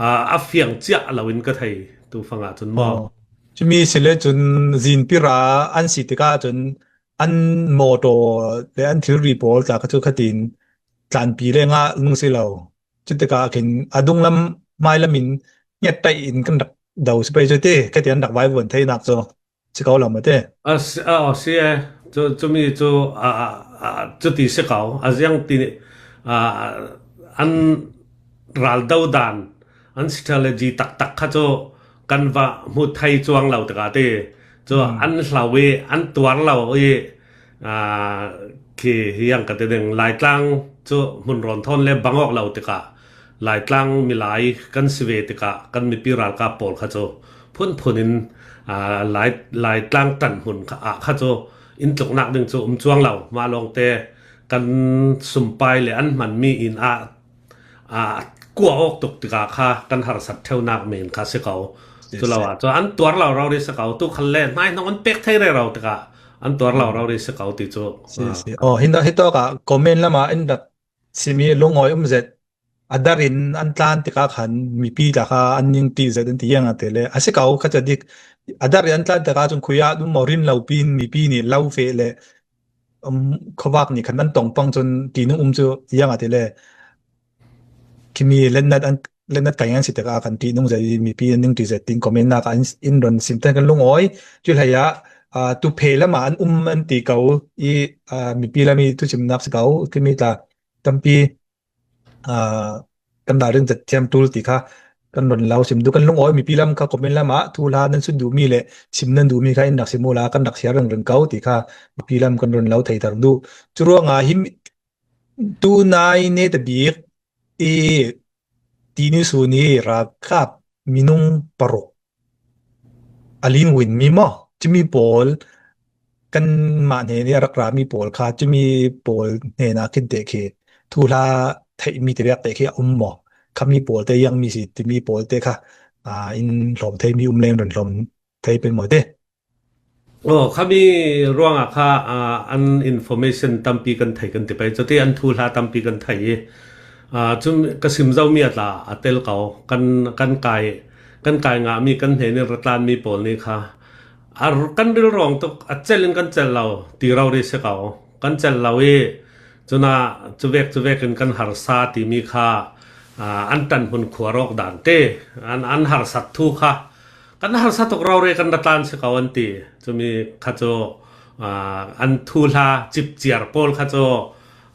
aa, a fiang ciah lo in ka thei tu fangah cun maw? Aw. Cumi si le cun zinpi ra an si tikah cun an mawṭaw le an thilri pawl tla kha cu khatin tlanpi le ngah lung si lo. Cutikah khin a dunglam hmailam in ngiat taih in kan rak do si pei cu ti, khatin an rak vaivuan theinak cu si ko lo maw ti? A si, a, a si e. Cu, cumi cu, a, a, a, cuti si ko. A ziang ti, a, an ral do dan, an strategy taktak kha cu kan va hmu thei cuang lo tikah ti. Cu Hmm. an hlo i, an tuar lo i, aa, khi yang ka ti ding, Laitlang cu hmun rawn thawn le bang awk lo tikah, Laitlang milai kan si ve tikah, kan mipi ralkap pawl kha cu phunphun in, aa, Lai, Laitlang ṭanhmun kha, ah kha cu in tluknak ding cu um cuang lo. Mah lawngte kan sumpai le an hmanmi in ah, aa, kuah awk tuk tikah kha kan harsat ṭheunak men kha si ko. Si, Cu lo si. ah cu an tuar lo rori si ko. Tu khal le hnaihnok an pek thei rero tikah an tuar lo Hmm. rori si ko ti cu. Si, Ah. si. Oh, hin, hitawk ah comment lamah in rak simi lungawi um zet. A dar in an tlan tikah khan mipi tla kha an ning ti zet an ti iang a ti le. A si ko kha cu dik. A dar in an tlan tikah cun khui ah dum maw rin lo pin mipi nih lo feh le, um, khuavak nih khan an tong pang cun tinung um cu iang a ti le. Khimi lennat an, lennat kai an si tikah khan tinung zet i mipi an ning ti zet tin comment nak an in ron sim ten kan lungawi. Cu hlei ah, aa, tu phe lamah an um an ti ko i, aa, mipi lam i thusimnak si ko. Khimi tla tampi, aa, kan ralrin zat thiam ṭul ti kha kan ron lo sim duh. Kan lungawi mipi lam kha comment lamah thuhla nan sut duhmi le sim nan duhmi kha in rak sim uhla kan rak share ringring ko ti kha mipi lam kan ron lo theithar duh. Curuangah hi tunai netabik i tini sun i ralkap minung paruk a lin win mi maw? Cumi pawl kanmah hnen i a rak rami pawl kha cumi pawl hnenah khin te khi thuhla theihmi te biak te khi a um maw? Khami pawl te iang mi si timi pawl te kha, aa, in hlawm theimi um leng ron hlawm thei pei maw te? Oh, khami ruangah kha, aa, an information tampi kan thei kan ti pei. Cuti an thuhla tampi kan thei i, aa, cun ka sim zomi a tla a tel ko. Kan, kan kai, kan kai ngah mi, kan hnen in ra tlan mi pawl nih kha a, kan rilrawng tuk a, cel in kan cel lo ti rori si ko. Kan cel lo i cunah cuvek cuvek in kan harsa timi kha, aa, an ṭanhmun khuar awk dan te an, an harsat thu kha kan harsa tuk rori kan ra tlan si ko an ti. Cumi kha cu, aa, an thuhla cipciar pawl kha cu,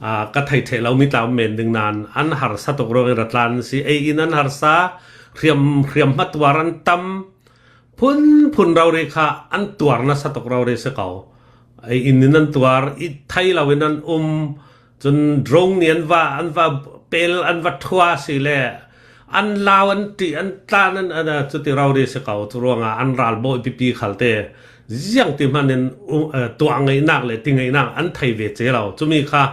aa, ka thei ṭheh lomi tla um men ding nain an harsa tuk ruangin ra tlan si. Ei in an harsa, hriam, hriam hmatuar an tam, phunphun rori kha an tuar nasa tuk rori si ko. Ei in in an tuar, i thei loin an um, cun drone nih an va, an va pel, an va ṭhua si le an lau, an ṭih, an tlan, an, an, cuti rori si ko. Cu ruangah an ral bawh pipi khalte ziang ti hman in, um, eh, tuah ngaihnak le ti ngaihnak an thei ve ce lo. Cumi kha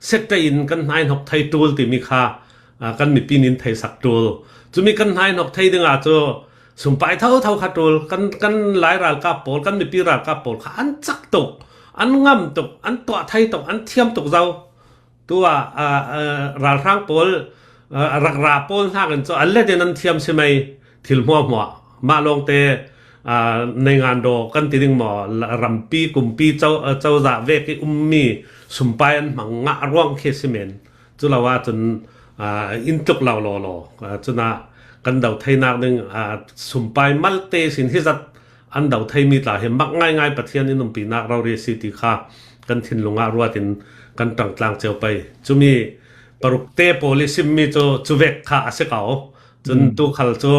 sette in kan hnaihnok thei ṭul timi kha, ah, kan mipi nih an theisak ṭul. Cumi kan hnaihnok thei dingah cu sumpai thotho kha ṭul, kan, kan Lai ralkap pawl, kan mipi ralkap pawl kha an cak tuk, an ngam tuk, an tuah thei tuk, an thiam tuk zo. Tu ah, ah, ah, ralhrang pawl, ah, rak ra pawl hnakin cu an let in an thiam si mai. Thil hmuahhmuah mah lawngte, ah, neingan daw kan ti ding maw, la-, rampi, kumpi, co-, ah, cozah vek i ummi sumpai an hmang ngah ruang khi si men. Cu lo ahcun, aa, in tluk lo lawlaw. Aa, cunah kan do theinak ding, aa, sumpai malte sin hi zat an do theimi tla hi mak ngaingai Pathian in umpinak rori a si ti kha kan thinlung ah ruat in kan ṭangtlang cio pei. Cumi parukte pawl i simmi cu cuvek kha a si ko. Cun tu khal cu,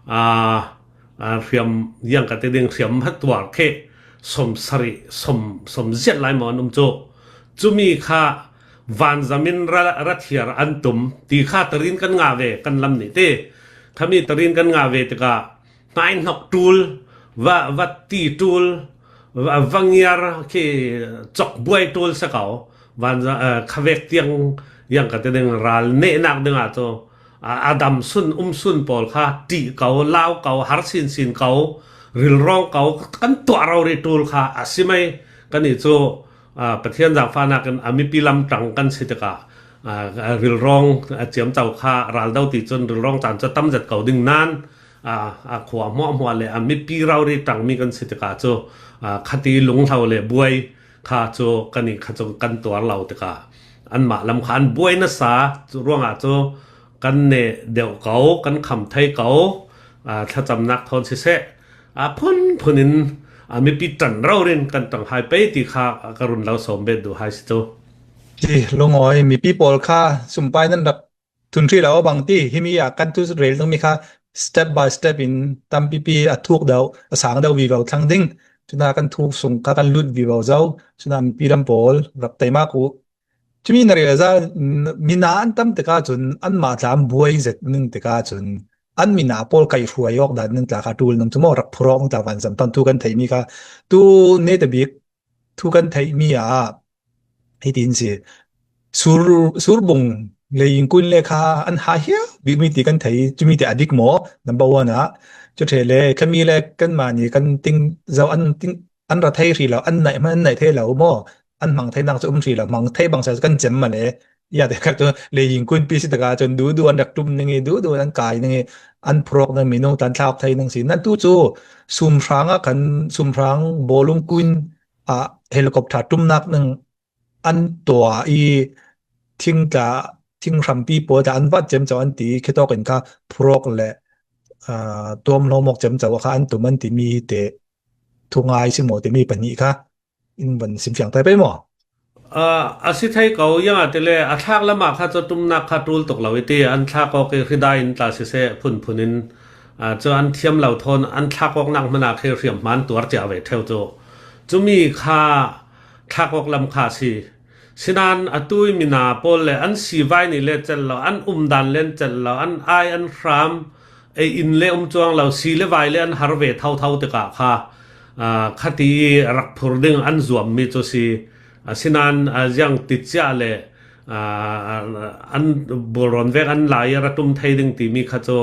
aa, aa, hriam, ziang ka ti ding, hriam hmatuar khi sawmsarih, sawm, sawm ziat lai maw an um cu. Cumi kha vanzam in ra, ra thiar an tum ti kha tarin kan ngah ve, kan lam nih ti. Khami tarin kan ngah ve tikah hnaihnok ṭul, va, va ti ṭul, va, va ngiar khi cawk buai ṭul si ko. Vanzam, eh, khavek tiang, ziang ka ti ding, ral nehnak dingah cu, a, a dam sun, um sun pawl kha ṭih ko, lau ko, har sinsin ko, rilrawng ko, kan tuah rori ṭul kha a si mai. Kan i cu, aa, Pathian zaangfahnak in a mipi lamṭang kan si tikah, aa, rilrawng a ciamco kha ral do ti cun rilrawng caan cu a tam zet ko ding nain, aa, a khua hmuahhmuah le a mipi rori ṭangmi kan si tikah cu, aa, khati lunghlo le buai kha cu kan i kha cu kan tuar lo tikah anmah lam kha an buai nasa. Cu ruangah cu kan neh deuh ko, kan kham thei ko, aa, thlacamnak thawn siseh, aa, phunphun in, aa, mipi ṭan rori in kan ṭang hai pei ti kha ka run lo sawm bet duh hai si cu. Ti lungawi mipi pawl kha sumpai nan rak tun hrih lo bang ti, himi ah kan tu rel dingmi kha step by step in tampipi a thuk deuh, a sang deuh vivo thlang ding. Cuna kan thuk sung kha kan lut vivo zo. Cuna mipi lam pawl rak teimak uh. Cumi na rel za, mina an tam tikah cun anmah tla an buai zet ning tikah cun an mina pawl kaihhruai awk dan ning tla kha ṭul ning cu maw, rak phurh awk ning tla vanzam tan tu kan theihmi kha tu neta bik thu kan theihmi ah hitin si. Sur, surbung le ingkun le kha an ha hiau bikmi ti kan thei, cumi ti a dik maw, number one ah. Cu ṭhe le khami le kanmah nih kan ting zo an ting, an ra thei hrih lo, an naih hmanh an naih thei lo maw? An hmang theinak cu um hrih lo, hmang thei bangsa kan cem mah le. Ya te khat cu le ingkun pi si tikah cun duhduh an rak ṭum ning i, duhduh an kai ning i, an phurh awk ning, minung tan thlak thei ning si. Nan tu cu sumhrang ah khan, sumhrang bawlung kuin ah helicopter ṭumnak ning an tuah i, thing tla, thing hrampi pawl tla an vat ciamco an ti, khitawk in kha phurh awk le, aa, tuamhlawm awk ciamco kha an tum an timi te thungai si maw timi pahnih kha in van simfiang tai pei maw? Aa, a si thei ko, ziangahtile a thlak lamah kha cu ṭumnak kha ṭul tuk lo i ti, an thlak awk i hridai in tla siseh, phunphun in, aa, cu an thiam lo thawn an thlak awknak hmanh ah khi hriamhma an tuar cia ve ṭheu cu. Cumi kha thlak awk lam kha a si. Sinain atu i mina pawl le an sivai nih le cel lo, an umdan le an cel lo, an ai an hram, ei in le um cuang lo, si le vai le an har ve thotho tikah kha, aa, khati i rak phur ding an zuammi cu si. Asinain, aa, ziang ti ciah le, aa, an bawlrawn vek an lai i ra ṭum thei ding timi kha cu,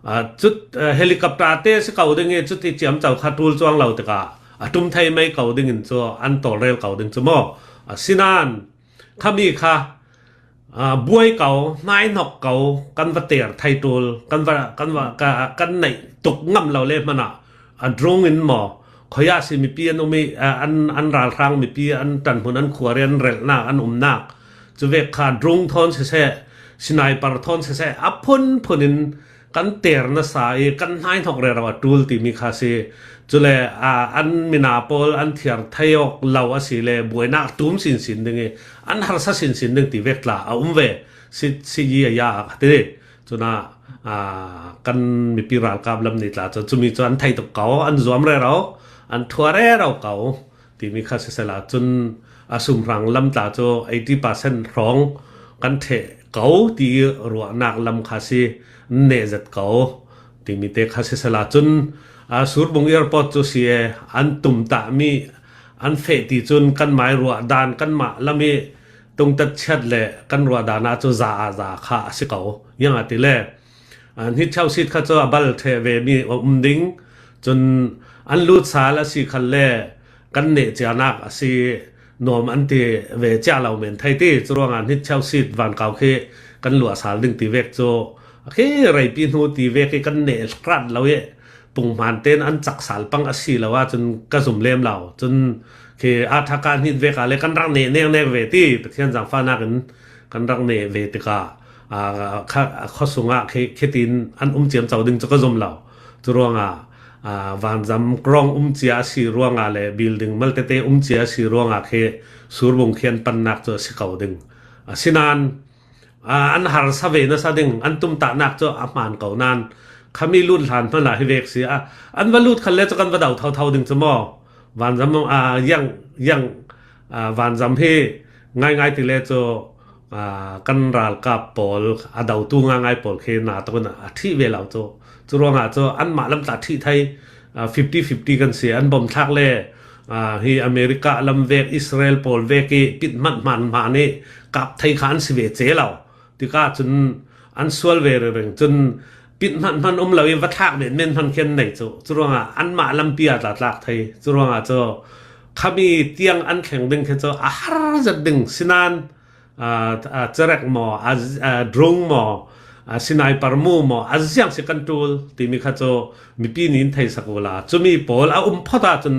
aa, cut, aa, helicopter te si ko ding i cuti ciamco kha ṭul cuang lo tikah a ṭum thei mai ko ding in cu an tawlrel ko ding cu maw? Asinain khami kha Buai ko, hnaihnok ko, kan va ter thei tul, kan va kan va kan neih tuk ngam lo le hmana a drung in maw, khoia si mipi an um i an an ralhrang mipi an ṭanhmun an khuari an relhnak an umnak cuvek kha drung thawn siseh, sniper thawn siseh a phunphun in kan ter nasa i kan hnaihnok rero a tul timi kha si. Cule an mina pawl an thiar thei awk lo a si le buainak tum sinsin ding i an harsa sinsin ding ti vek tla a um ve. Si yi a ya a ka ti. Cunah kan mipi ralkap lam nih tla cun cumi cu an thei tuk ko, an zuam rero, an thua rero ko timi kha sisela cun a sumhrang lam tla cu eighty percent hrawng kan ṭheh ko ti ruahnak lam kha si, an neh zet ko timi te kha sisela cun a Surbung airport cu si e, an tumtahmi an feh ti cun kanmah i ruah dan kanmah lam i tungtat chiat le kan ruah dan ah cu za ah za kha a si ko. Ziangahtile hnithiau sit kha cu a bal ṭheh ve mi a um ding. Cun an lut sal a si khalle kan neh cianak a si nuam an ti ve cia lo men thei ti. Curuangah hnithiau sit vankau khi kan luah sal ding ti vek cu khi reipi hnu ti vek i kan neh hrat lo i punghman tein an cak sal pang a si lo ahcun ka zum lem lo. Cun khi a thaka hnit vek ah le kan rak neh neknek ve ti Pathian zaangfahnak in kan rak neh ve tikah kha khuasung ah khi, khitin an um ciamco ding cu ka zum lo. Curuangah vanzam krong um cia a si ruangah le building maltete um cia a si ruangah khi Surbung khi an pannak cu a si ko ding. Asinain an harsa ve nasa ding an tumtahnak cu a hmaan ko nain khami lut hlan hmanh ah hi vek si. An va lut khalle cu kan va do thotho ding cu maw? Vanzam ziang, ziang vanzam hi ngaingai ti le cu kan ralkap pawl a dotu ngaingai pawl khi na tuk in a ṭhih ve lo cu. Curuangah cu anmah lam tla ṭhih thei, fifty fifty kan si. An bom thlak le hi America lam vek, Israel pawl vek i pit hmanh hman hman i kap thei kha an si ve ce lo. Tikah cun an sual ve ringring. Cun pit hmanh hman um lo i va thlak men men hman khi an nei cu. Curuangah anmah lampi ah tla tlak thei. Curuangah cu khami tiang an thleng ding khi cu a har zet ding. Sinain cerek maw, drung maw, sniper mu maw, a ziang si kan ṭul timi kha cu mipi nih in theisak uhla. Cumi pawl a um phawt ahcun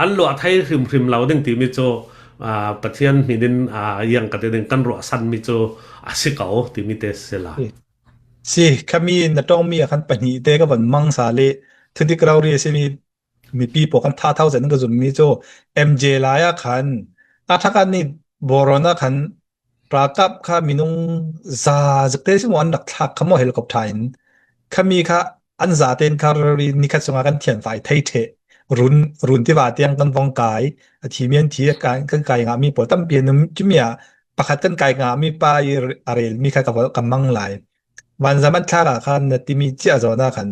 an luah thei hrimhrim lo ding timi cu Pathian hmin in ziang ka ti ding kan ruahsanmi cu a si ko timi te si la. Si, khami na ṭongmi a khan pahnih te ka van mang sal i thudik rori a simi mipi pawl khan thathau zet in ka zummi cu M J lai ah khan a thak an i bawrawn ah khan ralkap kha minung za zikte si maw an rak thlak kha maw helicopter in khami kha an zatein kha rori nikhat sungah kan thianfai thei ṭheh. Run, run tiva tiang kan vong kai, a thimi an thi, kan kai ngahmi pawl tampi an um. Cumi ah pakhat kan kai ngahmi pa i a relmi kha ka mang lai. Vanzam an thlak ah khan na timi cia zawn ah khan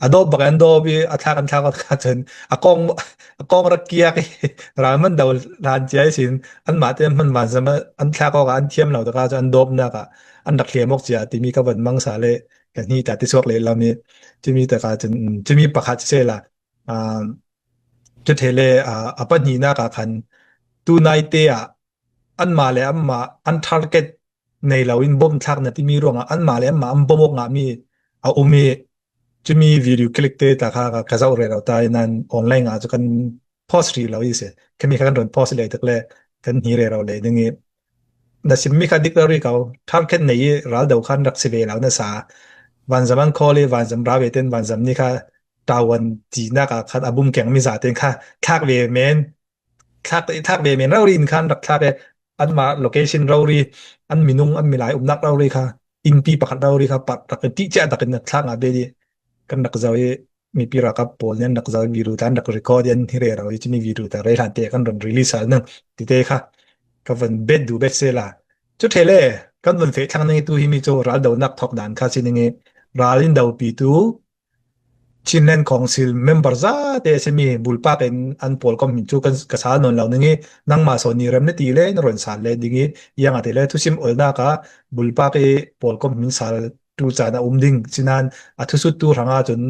a dawp bak an dawp i a thlak an thlak awk kha cun a kawng, a kawng rak kiak i ral man do hlan cia ihsin anmah te hman vanzam an thlak awk ah an thiam lo takah cun an dawpnak ah an rak hliam awk cia timi ka van mang sal i ka hnih ta ti suak lehlam i cumi takah cun cumi pakhat sisela, aa, cu ṭheh le, aa, a pahnihnak ah khan tunaite ah anmah le anmah an target nei lo in bom thlak na timi ruangah anmah le anmah an bom awk ngahmi a um i cumi video clip te ta kha ka, ka zoh rero ta i nan online ah cu kan post rih lo i si. Khami kha kan rawn post leh tak le kan hni rero leh ding i na simmi kha dik rori ko. Target nei i ral do khan rak si ve lo nasa. Vanzam an call i vanzam ra ve ten vanzam ni kha tawan tinak ah khan a bum kengmi zaten kha thlak ve men, thlak, thlak ve men rori in khan rak thlak e. Anmah location rori, an minung, an milai umnak rori kha, innpi pakhat rori kha pat rak ti cia takin a thlak ngah ve i kan rak zoh i mipi ralkap pawl nih an rak zoh i video ta an rak record i an hni rero i cumi video ta rei hlan te kan rawn release sal ning tite kha ka van bet duh bet sela. Cu ṭheh le kan van feh thlang ning i tu himi cu ral donak thawk dan kha si ning i ral in dopitu Chinland Council member zate a simi bulpak in an pawlkom hmin cu kan, ka sal nawn lo ning i nangmah sawn ni rem na ti le na rawn sal le ding i ziangahtile thusim olnak ah bulpak i pawlkom hmin sal tu caan a um ding. Sinan a thusuttu hrangah cun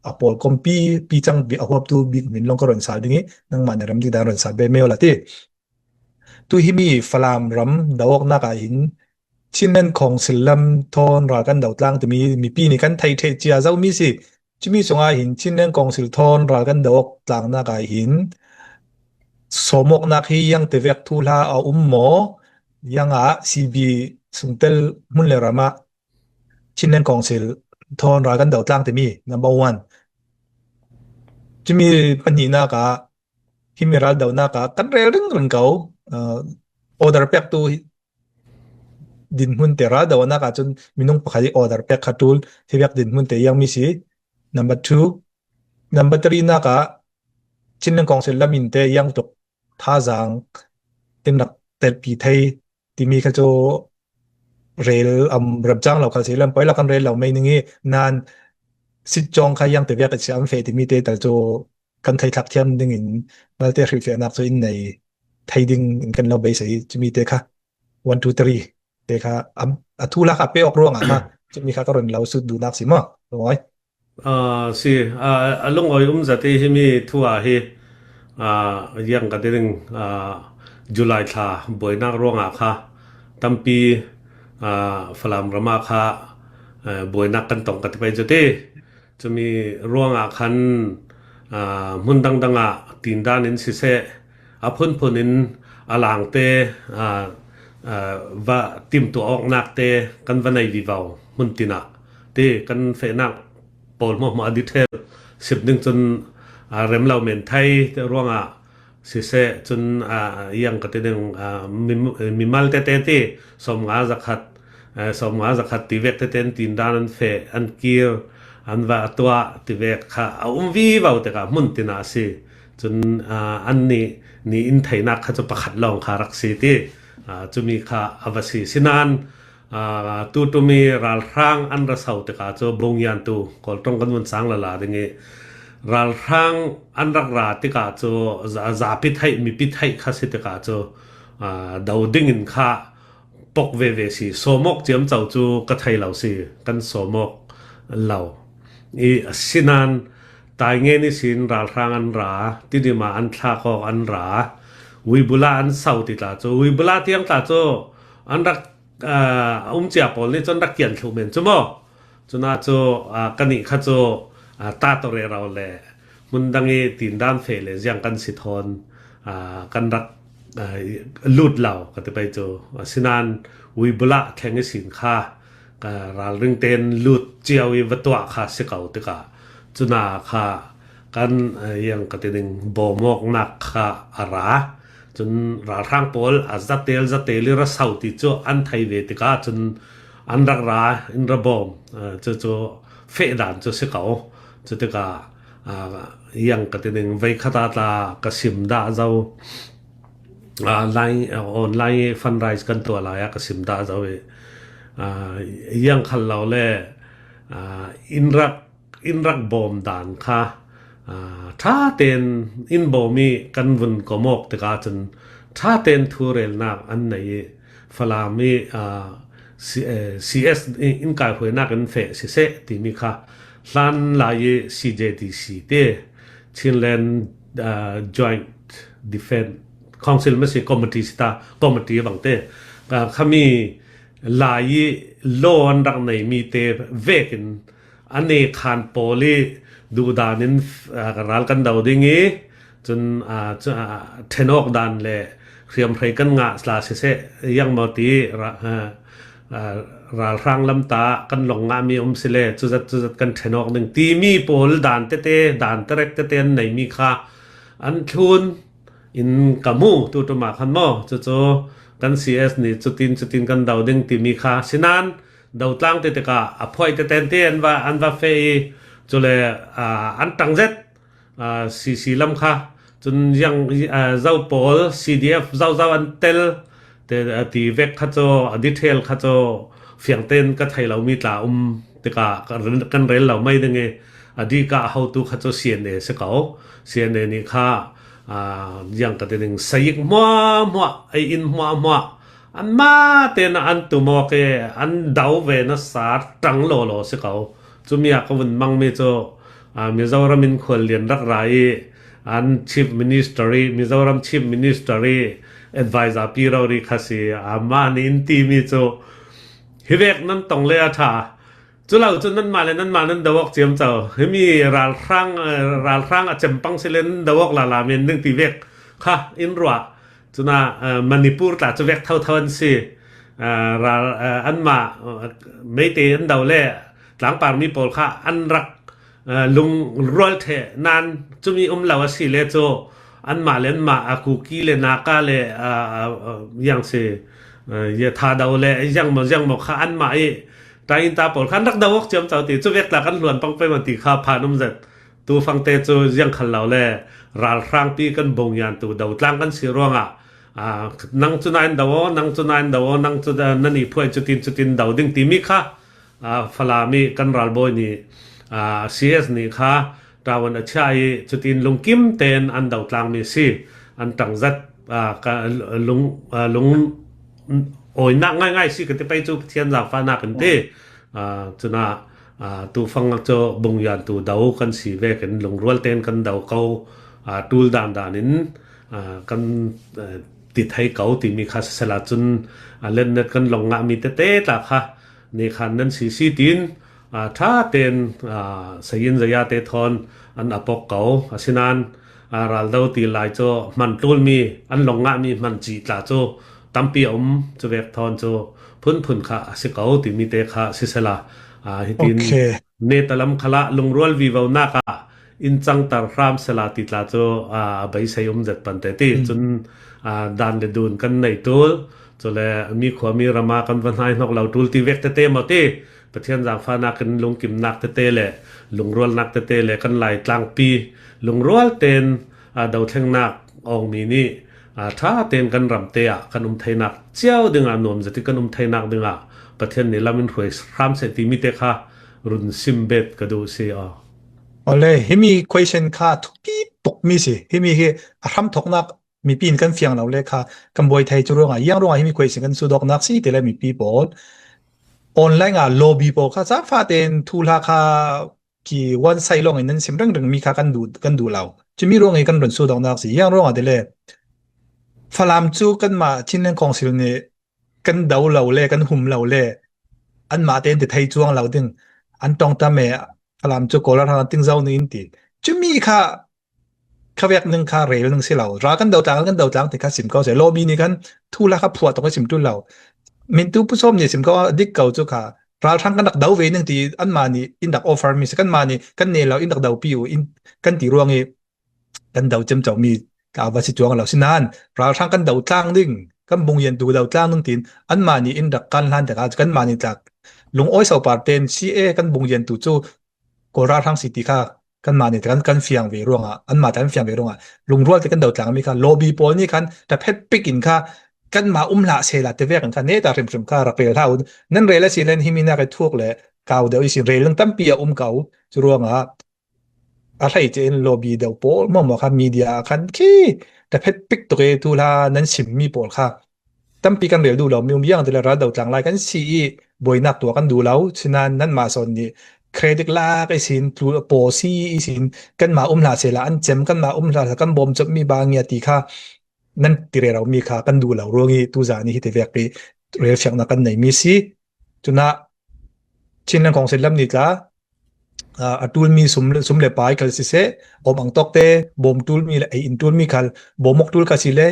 a pawlkom pi, pi cang bik a huaptu bik hmin lawng ka rawn sal ding i nangmah na rem ding dan rawn sal ve meo la ti. Tu himi Falam ram do awknak ah hin Chinland Council lam thawn ral kan do tlang timi mipi nih kan thei ṭheh cia zo mi si. Cumi sungah hin Chinland Council thawn ral kan do awk tlangnak ah hin sawmawknak hi iang te vek thuhla a um maw? Iang ah C B sungtel hmun le ram ah Chinland Council thawn ral kan do tlang timi number one. Cumi pahnihnak ah himi ral donak ah kan rel ringring ko, uh, order pektu dinhmun te ral donak ah cun minung pakhat i order pek kha ṭul hi vek dinhmun te iang mi si. Number two, number three nak ah Chinland Council lam in te iang tuk thazaang in rak telpi thei timi kha cu rel am remcang lo khal si lam poi lo kan rel lo mei ning i nan sit cawng kha iang te vek a si am feh timi te tal cu kan thei thlak thiam ding in malte hrilhfiahnak cu in nei thei ding in kan lo beisei cumi te kha one, two, three te kha am, a thu la kha pe awk ruangah kha cumi kha ka run lo sut duhnak si maw? Lungawi. Ah, si, ah, a lungawi um zat i himi thu ah hi, ah, iang ka ti ding, ah, July thla buainak ruangah kha tampi, ah, Falam ram ah kha, eh, buainak kan tong ka ti pei cu ti. Cumi ruangah khan, aa, hmun dangdang ah tindan in siseh, a phunphun in a langte, aa, aa, va timtuah awknak te kan va nei vivo hmun tin ah ti kan fehnak pawl hmuahhmuah a detail sim ding cun, aa, rem lo men thei ruangah siseh, cun, aa, iang ka ti ding, aa, mi, mimal tete ti sawmnga zakhat, aa, sawmnga zakhat ti vek tete an tindan an feh, an kir, an va tuah ti vek kha a um vivo tikah hmun tin ah a si. Cun, aa, annih nih in theihnak kha cu pakhat lawng kha rak si ti, aa, cumi kha a va si. Sinan, aa, tuṭum i ralhrang an ra so tikah cu Bongiantu Kawl ṭong kan vun sang lala ding i ralhrang an rak ra tikah cu za-, zapi theih, mipi theih kha si tikah cu, aa, do ding in kha pok veve si. Sawmawk ciamco cu ka thei lo si, kan sawmawk lo. I sinan Taingen ihsin ralhrang an ra, Tidima an thlak awk an ra, Uibula an so ti tla cu, Uibula tiang tla cu an rak aa, a um cia pawl nih cun rak kian thluh men cu maw? Cunah cu, aa, kanih kha cu, aa, ta tawh rero le hmun dang i tindan feh le ziang kan si thawn, aa, kan rak, aa, lut lo ka ti pei cu. Asinan Uibula thleng ihsin kha, aa, ralring tein lut cio i va tuah kha si ko tikah cuna kha kan, aa, iang ka ti ding bawmawknak kha a ra. Cun ralhrang pawl a zatel zatel i ra so ti cu an thei ve tikah cun an rak ra in ra bawm, aa, cu cu feh dan cu si ko. Cutikah, aa, iang ka ti ding veikhat ah tla ka sim dah zo, aa, lai, aa, online i fundraise kan tuah lai ah ka sim dah zo i, aa, iang khal lo le, aa, in rak in rak bawm dan kha, aa, ṭha tein in bawm i kan vun kom awk tikah cun ṭha tein thurelnak an nei i Falam i, aa, C-, eh, C S i in kaihhuainak in feh siseh timi kha hlan lai i C J D C te Chinland, aa, Joint Defense Council masi committee si ta, committee bang te, aa, khami lai i law an rak neimi te vekin a nekhan pawl i duhdan in, aa, ral kan do ding i, cun, aa, cu, aa, ṭhen awk dan le hriamhrei kan ngah sla siseh, iang maw ti, ra-, aa, aa, ralhrang lam ta kan lawng ngahmi a um si le, cuzat, cuzat kan ṭhen awk ding timi pawl dan tete, dan terek tete an neimi kha an thlun in ka hmu tuṭum ah khan maw, cucu kan C S nih cutin, cutin kan do ding timi kha sinan, do tlang te tikah a phuai tete an ti an va, an va feh i, cule, aa, an ṭang zet, aa, C C lam kha. Cun ziang, aa, zo pawl, C D F zozau an tel, te, aa, ti vek kha cu, a detail kha cu, fiang tein ka thei lomi tla um tikah ka ren-, kan rel lo mai ding i, a dih kah a hotu kha cu C N A si ko. C N A nih kha, aa, ziang ka ti ding, sayik hmuahhmuah, ei in hmuahhmuah, anmah tein an tum awk i an do ve nasa ṭang lawlaw si ko. Cumi ah ka vun mangmi cu, aa, Mizoram in khuallian rak ra i an Chief Minister i, Mizoram Chief Minister i advisor pi rori kha si. Amah nih in timi cu, Hi vek nan tong le a ṭha. Cu lo cu nanmah le nanmah nan do awk ciamco. Himi ralhrang, eh, ralhrang a cem pang si le nan do awk lala men ding ti vek kha in ruah. Cunah, eh, Manipur tla cu vek thotho an si. Eh, ral, eh, anmah, eh, Meitei an do le tlangpar mi pawl kha an rak, eh, lungrual ṭheh nan cumi um lo a si le cu anmah le anmah a Kuki le Naka le, eh, eh, eh, yang si, eh, ye Thado le yang maw, yang maw kha anmah i ṭain ta pawl kha an rak do awk ciamco ti cu vek tla kan hluan pang pei maw ti kha phan um zet. Tu fangte cu ziang khal lo le ralhrangpi kan bungyan tu do tlang kan si ruangah, aa, nang cu nain do aw, nang cu nain do aw, nang cu, aa, nan i phuai cutin cutin do ding timi kha, aa, Falam i kan ralbawi nih, aa, C S nih kha ṭawn a chia i cutin lungkim tein an do tlangmi si an ṭangzat, aa, ka lung, aa, lung awinak ngaingai si ka ti pei cu Pathian zaangfahnak in ti. Aa, cunah, aa, tu fang cu bungyan tu do kan si vekin lungrual tein kan do ko, aa, ṭul dan dan in, aa, kan, aa, ti thei ko timi kha sisela cun, aa, lennet kan long ngahmi tete tla kha ni khan nan si si tiin, aa, ṭha tein, aa, sayin zaya te thawn an a pok ko. Asinain, aa, raldo ti lai cu hman tlulmi an long ngahmi hman cih tla cu tampi a um. Cu vek thawn cu phunphun kha a si ko timi te kha sisela, aa, hitin netalam khalah lungrual vivonak ah in cangtar hram sela ti tla cu, aa, a beisei um zet pante ti. Cun, aa, dan le dun kan nei ṭul, cule mi khua mi rama kan va hnai hnok lo ṭul ti vek tete maw ti. Pathian zaangfahnak in lungkimnak tete le lungrualnak tete le kan Lai tlangpi lungrual tein, aa, dothlengnak awngmi nih, aa, ṭha tein kan ramte ah kan um theinak cio dingah nuam zet i kan um theinak dingah Pathian nih lam in hruai hram seh timi te kha run sim bet ka duh si aw. Awle, himi question kha thupi tuk mi si. Himi hi a hramthawknak mipi in kan fiang lo le kha kan buai thei cu ruangah, yang ruangah himi question kan sudawknak si ti le mipi pawl online ah lobby pawl kha zaangfah tein thuhla kha ki one side lawng in nan sim ringring mi kha kan duh, kan duh lo. Cumi ruang hi kan run sudawknak si. Yang ruangah ti le Falam cu kanmah Chinland Council nih kan do lo le kan hum lo le anmah tein ti thei cuang lo ding an tong tam e, Falam cu Kawl ralhrang an ting zo ning in ti. Cumi kha khavek ning kha rel ning si lo. Ral kan do tlang, kan do tlang ti kha sim ko seh. Lawmi nih khan thuhla kha phuah tawk i sim ṭul lo. Mintu Pu Sawm nih sim ko a dik ko cu kha ralhrang kan rak do ve ning ti anmah nih in rak offer mi si, kanmah nih kan ne lo in rak dopi u in kan ti ruang i kan do ciamco mi tla va si cuang lo. Sinain ralhrang kan do tlang ding, kan bungyan tu do tlang ding tiin anmah nih in rak kan hlan tikah kanmah nih tlak lungawi sopar tein C A kan bungyan tu cu Kawl ralhrang si ti kha kanmah nih kan, kan fiang ve ruangah, anmah tla kan fiang ve ruangah lungrual te kan do tlang mi kha lobby pawl nih khan ṭaphet pik in kha kanmah um hlah sehla te vekin kha neta hrimhrim kha rak rel hlah u. Nan rel a si len himi nak i thuk le kau deuh i si rel ning tampi a um ko. Cu ruangah a hleice in lobby deuh pawl hmuahhmuah kha media ah khan khi ṭaphet pik tuk i thuhla nan sim mi pawl kha tampi kan rel duh lo mi um, yang ti le ral do tlang lai kan si i buainak tuah kan duh lo. Sinain nanmah sawn nih credit lak ihsin, tlu-, pawsi ihsin, kanmah um hlah sehla an cem, kanmah um hlah sehla kan bawm cawp mi ba ngia ti kha nan ti rero mi kha kan duh lo ruang i tuzan i hiti vek i relfiaknak kan nei mi si. Cunah Chinland Council lam nih tla, aa, a ṭulmi sum, sum le pai khal siseh, awm ang tawkte bawm ṭulmi le ei in ṭulmi khal bawm awk ṭul kha si le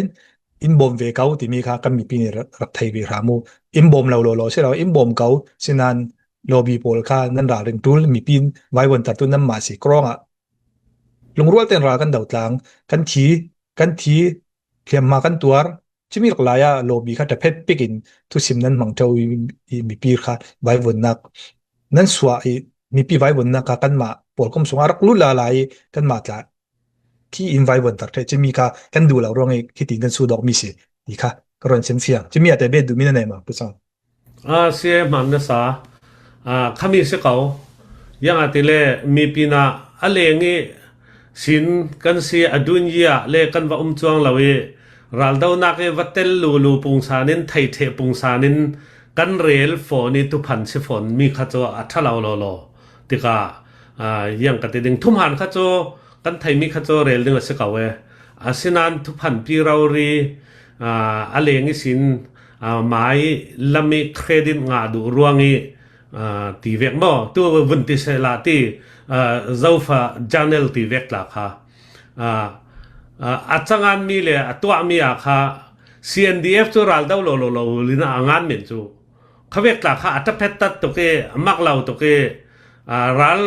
in bawm ve ko timi kha kan mipi nih rak, rak thei ve hram u. In bawm lo lawlaw si lo, in bawm ko sinain lawbi pawl kha nan ralring ṭul, mipi in vaivuantertu nanmah si krawng ah lungrual tein ral kan do tlang, kan thi, kan thi hliamhma kan tuar, cumi rak lai ah lawbi kha ṭaphet pik in thusim nan hmang ṭheu i, i mipi kha vaivuannak nan suah i mipi vaivuannak kha kanmah pawlkom sungah a rak lut lala i kanmah tla khi in vaivuanter ṭheh cumi kha kan duh lo ruang i khitin kan sudawk mi si ti kha ka ruan sim fiang. Cumi ah te bet duhmi na nei maw, Pu Sawm? A si e, hman na sa. A, khami si ko. Yang a ti le mipi na a leng i sin kan si a dun i ah le kan va um cuang lo i raldonak i va tel lulu pungsan in theiṭheh pungsan in kan rel fawn i thuphan si fawn mi kha cu a ṭha lo lawlaw. Tikah, a, yang ka ti ding thuhman kha cu kan theimi kha cu rel ding a si ko e. Asinain thuphanpi rori, a, a leng ihsin, aa, mai lam i credit ngah duh ruang i, aa, ti vek maw, tu vun ti seh la ti, aa, Zofa Journal ti vek tla kha, aa, aa, a cangan mi le a tuah mi a kha C N D F cu ral do lo lo lo lina a ngan men cu kha vek tla kha a taphet tat tuk i, a mak lo tuk i, aa, ral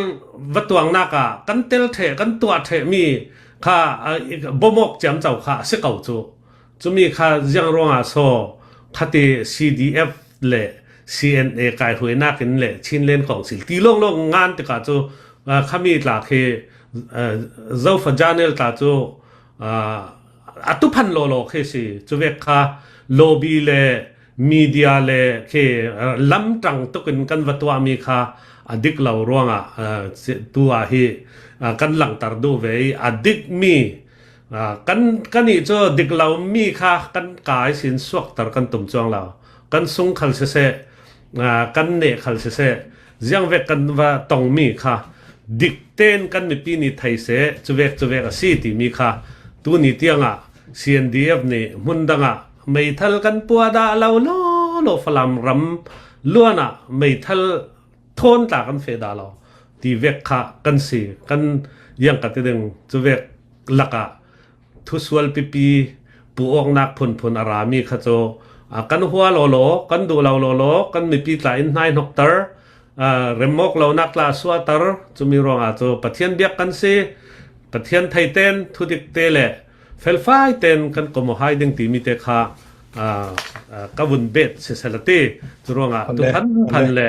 va tuangnak ah kan tel ṭheh, kan tuah ṭheh mi kha, aa, bomawk ciamco kha a si ko cu. Cumi kha ziang ruangah so khati C D F le C N A kaihruainak in le Chinland Council ti lawnglawng ngan tikah cu, aa, khami tla khi, aa, Zofa Journal tla cu, aa, a tuphan lawlaw khi si. Cuvek kha lobby le media le khi, aa, lamṭang tukin kan va tuahmi kha a dik lo ruangah, aa, si-, tu ah hi, aa, kan langter duh ve i a dikmi, aa, kan, kan ih cu dik lo mi kha kan kai sin suakter kan tum cuang lo. Kan sung khal siseh, aa, kan neh khal siseh, ziangvek kan va tongmi kha dik tein kan mipi nih thei seh, cuvek cuvek a si timi kha tuni tiangah C N D F nih hmun dangah meithal kan puah dah lo law law Falam ram luanah meithal thawn tla kan feh dah lo ti vek kha kan si. Kan ziang ka ti ding, cuvek lakah thusual pipi puawknak phunphun a rami kha cu, aa, kan hua lawlaw, kan duh lo lawlaw, kan mipi tla in hnaihnokter, aa, remmawk lonak tla a suahter, cumi ruangah cu Pathian biak kan si. Pathian theiten thudik te le felfai ten kan komo hai ding timi te kha, aa, aa, ka vun bet siseh la ti. Curuangah tu phan phan le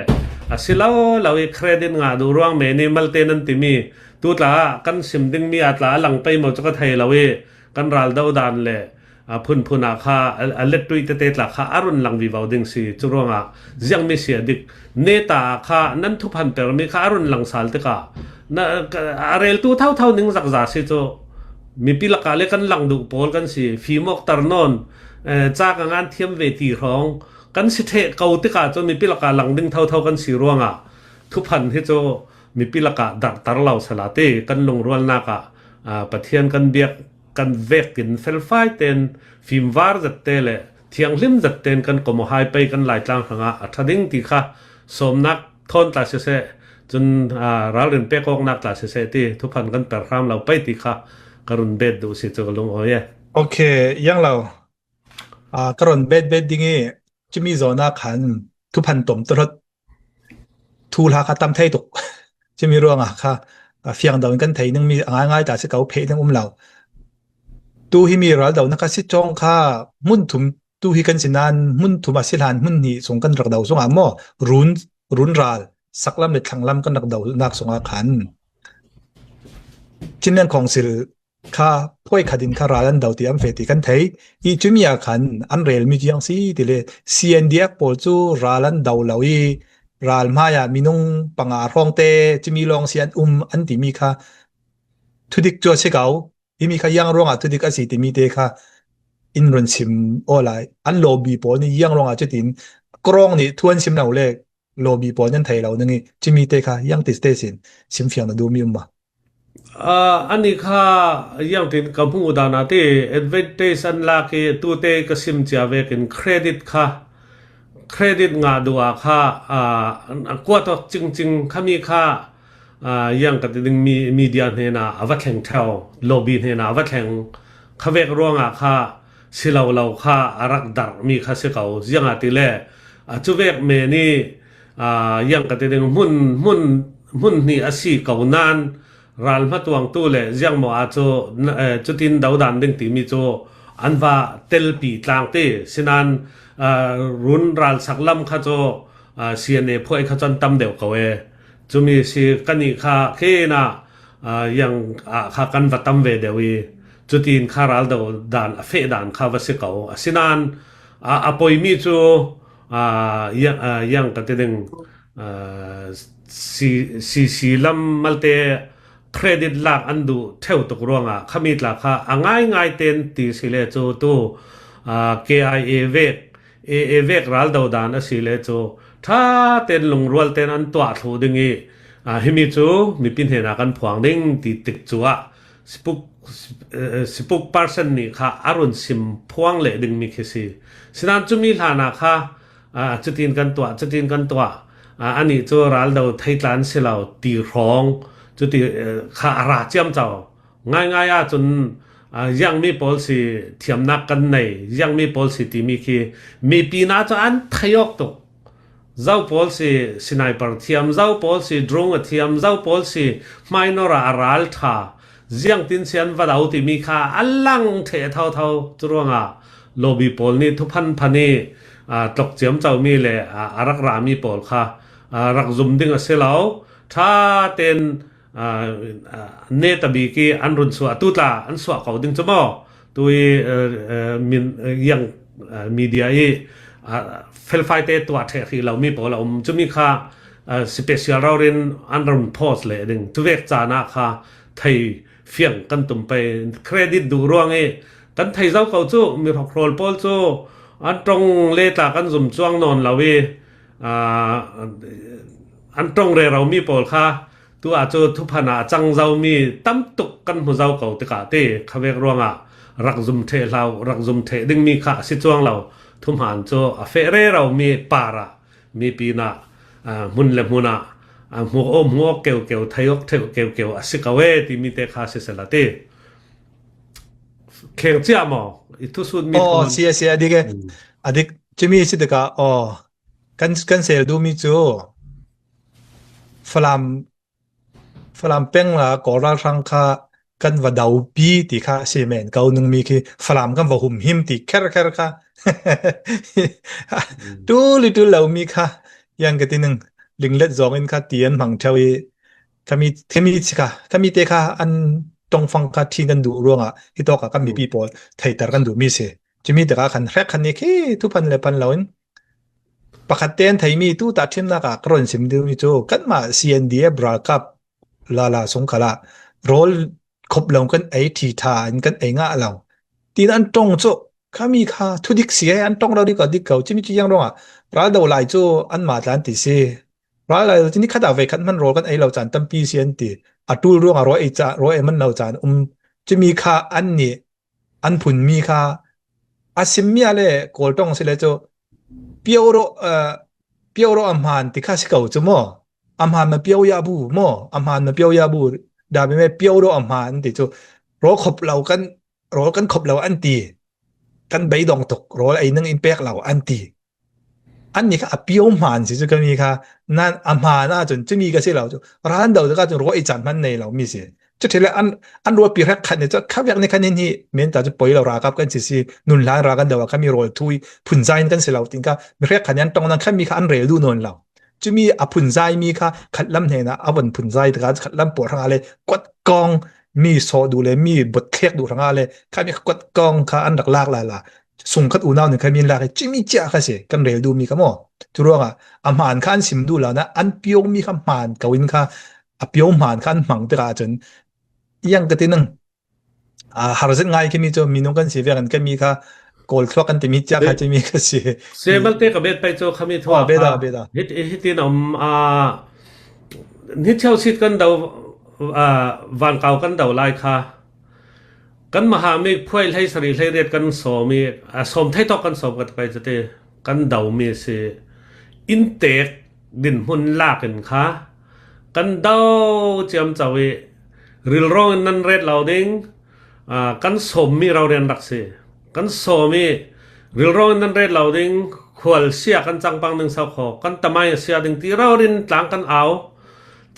a si lo lo i credit ngah duh ruang men i malte nan timi tu tla ah kan sim dingmi a tla a lang pei maw cu ka thei lo i kan ral do dan le, aa, phunphun ah kha a, a lettuih tete tla kha a run lang vivo ding si. Curuangah ziangmi si a dik. Neta ah kha nan thuphan permi kha a run lang sal tikah na, ka, a reltu thotho ning zakza si cu mipi lakah le kan lang duh pawl kan si. Fimawk tar nawn, eh, ca ka ngan thiam ve ti hrawng kan si ṭheh ko tikah cu mipi lakah lang ding thotho kan si ruangah thuphan hi cu mipi lakah darhter lo sala ti kan lungrualnak ah, aa, Pathian kan biak kan vekin felfai ten fimvar zette le thianghlim zetten kan komo hai pei kan Laitlang hrangah a ṭha ding ti kha sawmnak thawn tla siseh, cun, aa, ralrin pek awknak tla siseh ti thuphan kan per hram lo pei ti kha ka run bet duh si cu ka lungawi e. Ok, ziang lo. Aa, ka run bet bet ding i cumi zawn ah khan thuphan tom tuhlot thu hla kha tam thei tuk. Cumi ruangah kha, aa, fiang deuh in kan thei ning mi a ngaingai ta si ko pheh ding um lo. Tu hi mi ral do na kha si cawng kha hmun thum tu hi kan si nan hmun thum a si hlan hmun hnih sung kan rak do sungah maw run, run ral saklam le thlanglam kan rak do nak sungah khan Chinland Council kha phuai khat in kha ral an do ti an feh ti kan thei. I cumi ah khan an rel mi ciang si ti le C N D F pawl cu ral an do lo i ral hmai ah minung panga hrawngte cumi lawng si an um an timi kha thudik cu a si ko. Himi kha ziang ruangah thudik a si timi te kha in run sim aw lai. An lobby pawl nih ziang ruangah cutin krawng nih thu an sim lo le lobby pawl nan thei lo ning i cumi te kha ziang ti te sin sim fiang na duhmi um maw? Aa, ani kha ziangtin ka hmuh dan ah ti advantage an lak i tute ka sim cia vekin credit kha, credit ngah duh ah kha, aa, kuat awk cingcing khami kha, aa, ziang ka ti ding mi, media hnenah a va thleng ṭheo, lobby hnenah a va thleng kha vek ruangah kha si lo lo kha a rak darh mi kha si ko. Ziangahtile, aa, cuvek men i, aa, ziang ka ti ding hmun, hmun, hmun hnih a si ko nan ral hmatuangtu le ziangmaw ah cu, eh, cutin do dan ding timi cu an va telpi tlang ti. Sinan, ah, run ral sak lam kha cu, ah, C N A phuai kha cu an tam deuh ko e. Cumi si kan ih kha khin ah, ah, ziang ah kha kan va tam ve deuh i cutin kha ral do dan a feh dan kha va si ko. Asinan, ah, a poimi cu, ah, ziang, ah, ziang ka ti ding, ah, C, C C lam malte credit lak an duh ṭheu tuk ruangah khami tla kha a ngaingai ten ti si le cu tu, aa, K I A vek, A A vek ral do dan a si le cu ṭha ten lungrual ten an tuah thluh ding i, aa, himi cu mipi hnenah kan phuang ding ti tik cu ah sipuk eh, spokesperson nih kha a run sim phuang leh ding mi khi si. Sinan cumi hlanah kha, ah, cutin kan tuah, cutin kan tuah, ah, anih cu raldo thei tla an si lo ti hrawng, cuti, eh, kha a ra ciamco. Ngaingai ahcun, ah, ziangmi pawl si thiamnak kan nei, ziangmi pawl si timi khi mipi hna cu an thei awk tuk. Zo pawl si sniper thiam, zo pawl si drone a thiam, zo pawl si hmainor ah a ral ṭha, ziangtin si an va do timi kha a lang ṭheh thotho. Curuangah lobby pawl nih thuphan phan i, aa, tlok ciamcomi le, aa, a rak rami pawl kha, aa, rak zum ding a si lo. Ṭha tein, aa, aa, neta bik i an run suah, tu tla an suah ko ding cu maw? Tu i, aa, aa, min, aa, yang, aa, media i, aa, felfai te tuah ṭheh hrih lomi pawl a um. Cumi kha, aa, special rori in an run post leh ding. Cuvek caan ah kha thei fiang kan tum pei. Credit duh ruang i kan thei zo ko cu, mi hrokhrawl pawl cu an ṭong le tla kan zum cuang nawn lo i, aa, an ṭong reromi pawl kha tu ah cu thuphan ah a cang zomi tam tuk kan hmu zo ko tikah ti khavek ruangah rak zum ṭheh hlau, rak zum ṭheh dingmi kha a si cuang lo. Thuhmaan cu a feh reromi par ah mipi hna, aa, hmun le hmun ah, aa, hmuh awk, hmuh awk keukeu, thei awk thei keukeu a si ko e timi te kha siseh la ti. Kheng cia maw? I thusutmi aw, thawn. Si a si, a dik e. Mm. A dik, cumi si tikah, aw, kan, kan sel duhmi cu Falam, Falam peng la Kawl ralhrang kha kan va dopi ti kha a si men ko, nungmi khi Falam kan va humhim ti kher kher kha. Mm. Tul i tul lomi kha, yang ka ti ning, linglet zong in kha ti an hmang ṭheu i, khami, khami kha, khami te kha an ṭongfang kha ṭhin kan duh ruangah hitawk ah kan mipi pawl theiter kan duhmi si. Cumi tikah khan hrek khan ni khi thuphan le phan lo in pakhat te an theimi tu tah ṭhimnak ah ka rawn sim dingmi cu kanmah C N D F ralkap lala sung khalah rawl khop lo kan ei ṭhi ṭha in kan ei ngah lo. Tin an ṭong cu khami kha thudik si he an ṭong lo dik ko dik ko. Cumi cu ziang ruangah raldo lai cu anmah tla an ti si. Ral lai cu ni khat ah veikhat hman rawl kan ei lo caan tampi si an ti. A ṭul ruangah rawl ei ca, rawl ei man lo caan um. Cumi kha annih an phunmi kha a simmi ah le Kawl ṭong si le cu pio rawh, eh, pio rawh a hmaan ti kha si ko cu maw? A hmaan ma pio ya bu maw? A hmaan ma pio ya bu. Dami me pio rawh a hmaan ti cu rawl khop lo kan, rawl kan khop lo an ti. Kan beidong tuk, rawl ei ning in pek lo an ti. Annih kha a pio hmaan si cu khami kha nan a hmaan ahcun cumi ka si lo cu ral an do tikah cun rawl ei caan hman nei lo mi si. Cuti le an, an rualpi hrek khat nih cu khavek nih khan hin hi men ta cu poi lo ralkap kan si si, nun hlan ral kan do a khami rawl thu i phunzai in kan si lo tin kha mi hrek khat nih an ṭong nan khami kha an rel duh nawn lo. Cumi a phunzaimi kha khatlam hnenah a von phunzai tikah khatlam pawl hrangah le kuat kong mi sawh duh le mi bot thlek duh hrangah le khami kha kuat kong kha an rak lak lala. Sungkhat unau nih khami an lak i cumi cia kha si kan rel duhmi kha maw? Curuangah a hmaan kha an sim duh lo na an piomi kha hmaan ko in kha a pio hmaan kha an hmang tikah cun yang ka ti ning. Aa, har zet ngai khimi cu minung kan si vekin khami kha Kawl thluak kan timi cia kha cimi kha si. Sebalte ka bet pei cu khami thluak beda, beda. Hiti, hitin a um, aa, ni cheu sit kan do, aa, vankau kan do lai kha. Kan maha mi phuai hlei sari hlei riat kan sawm i, aa, sawm thei tawk kan sawm ka pei cu ti kan do mi si. Inntek dinhmun lak in kha kan do ciamco i rilrawng in nan ret lo ding, aa, kan sawmmi rori an rak si. Kan sawm i rilrawng in nan ret lo ding, khual sia kan cangpang ding, sokhaw kan tamai a sia ding ti rori in tlang kan au.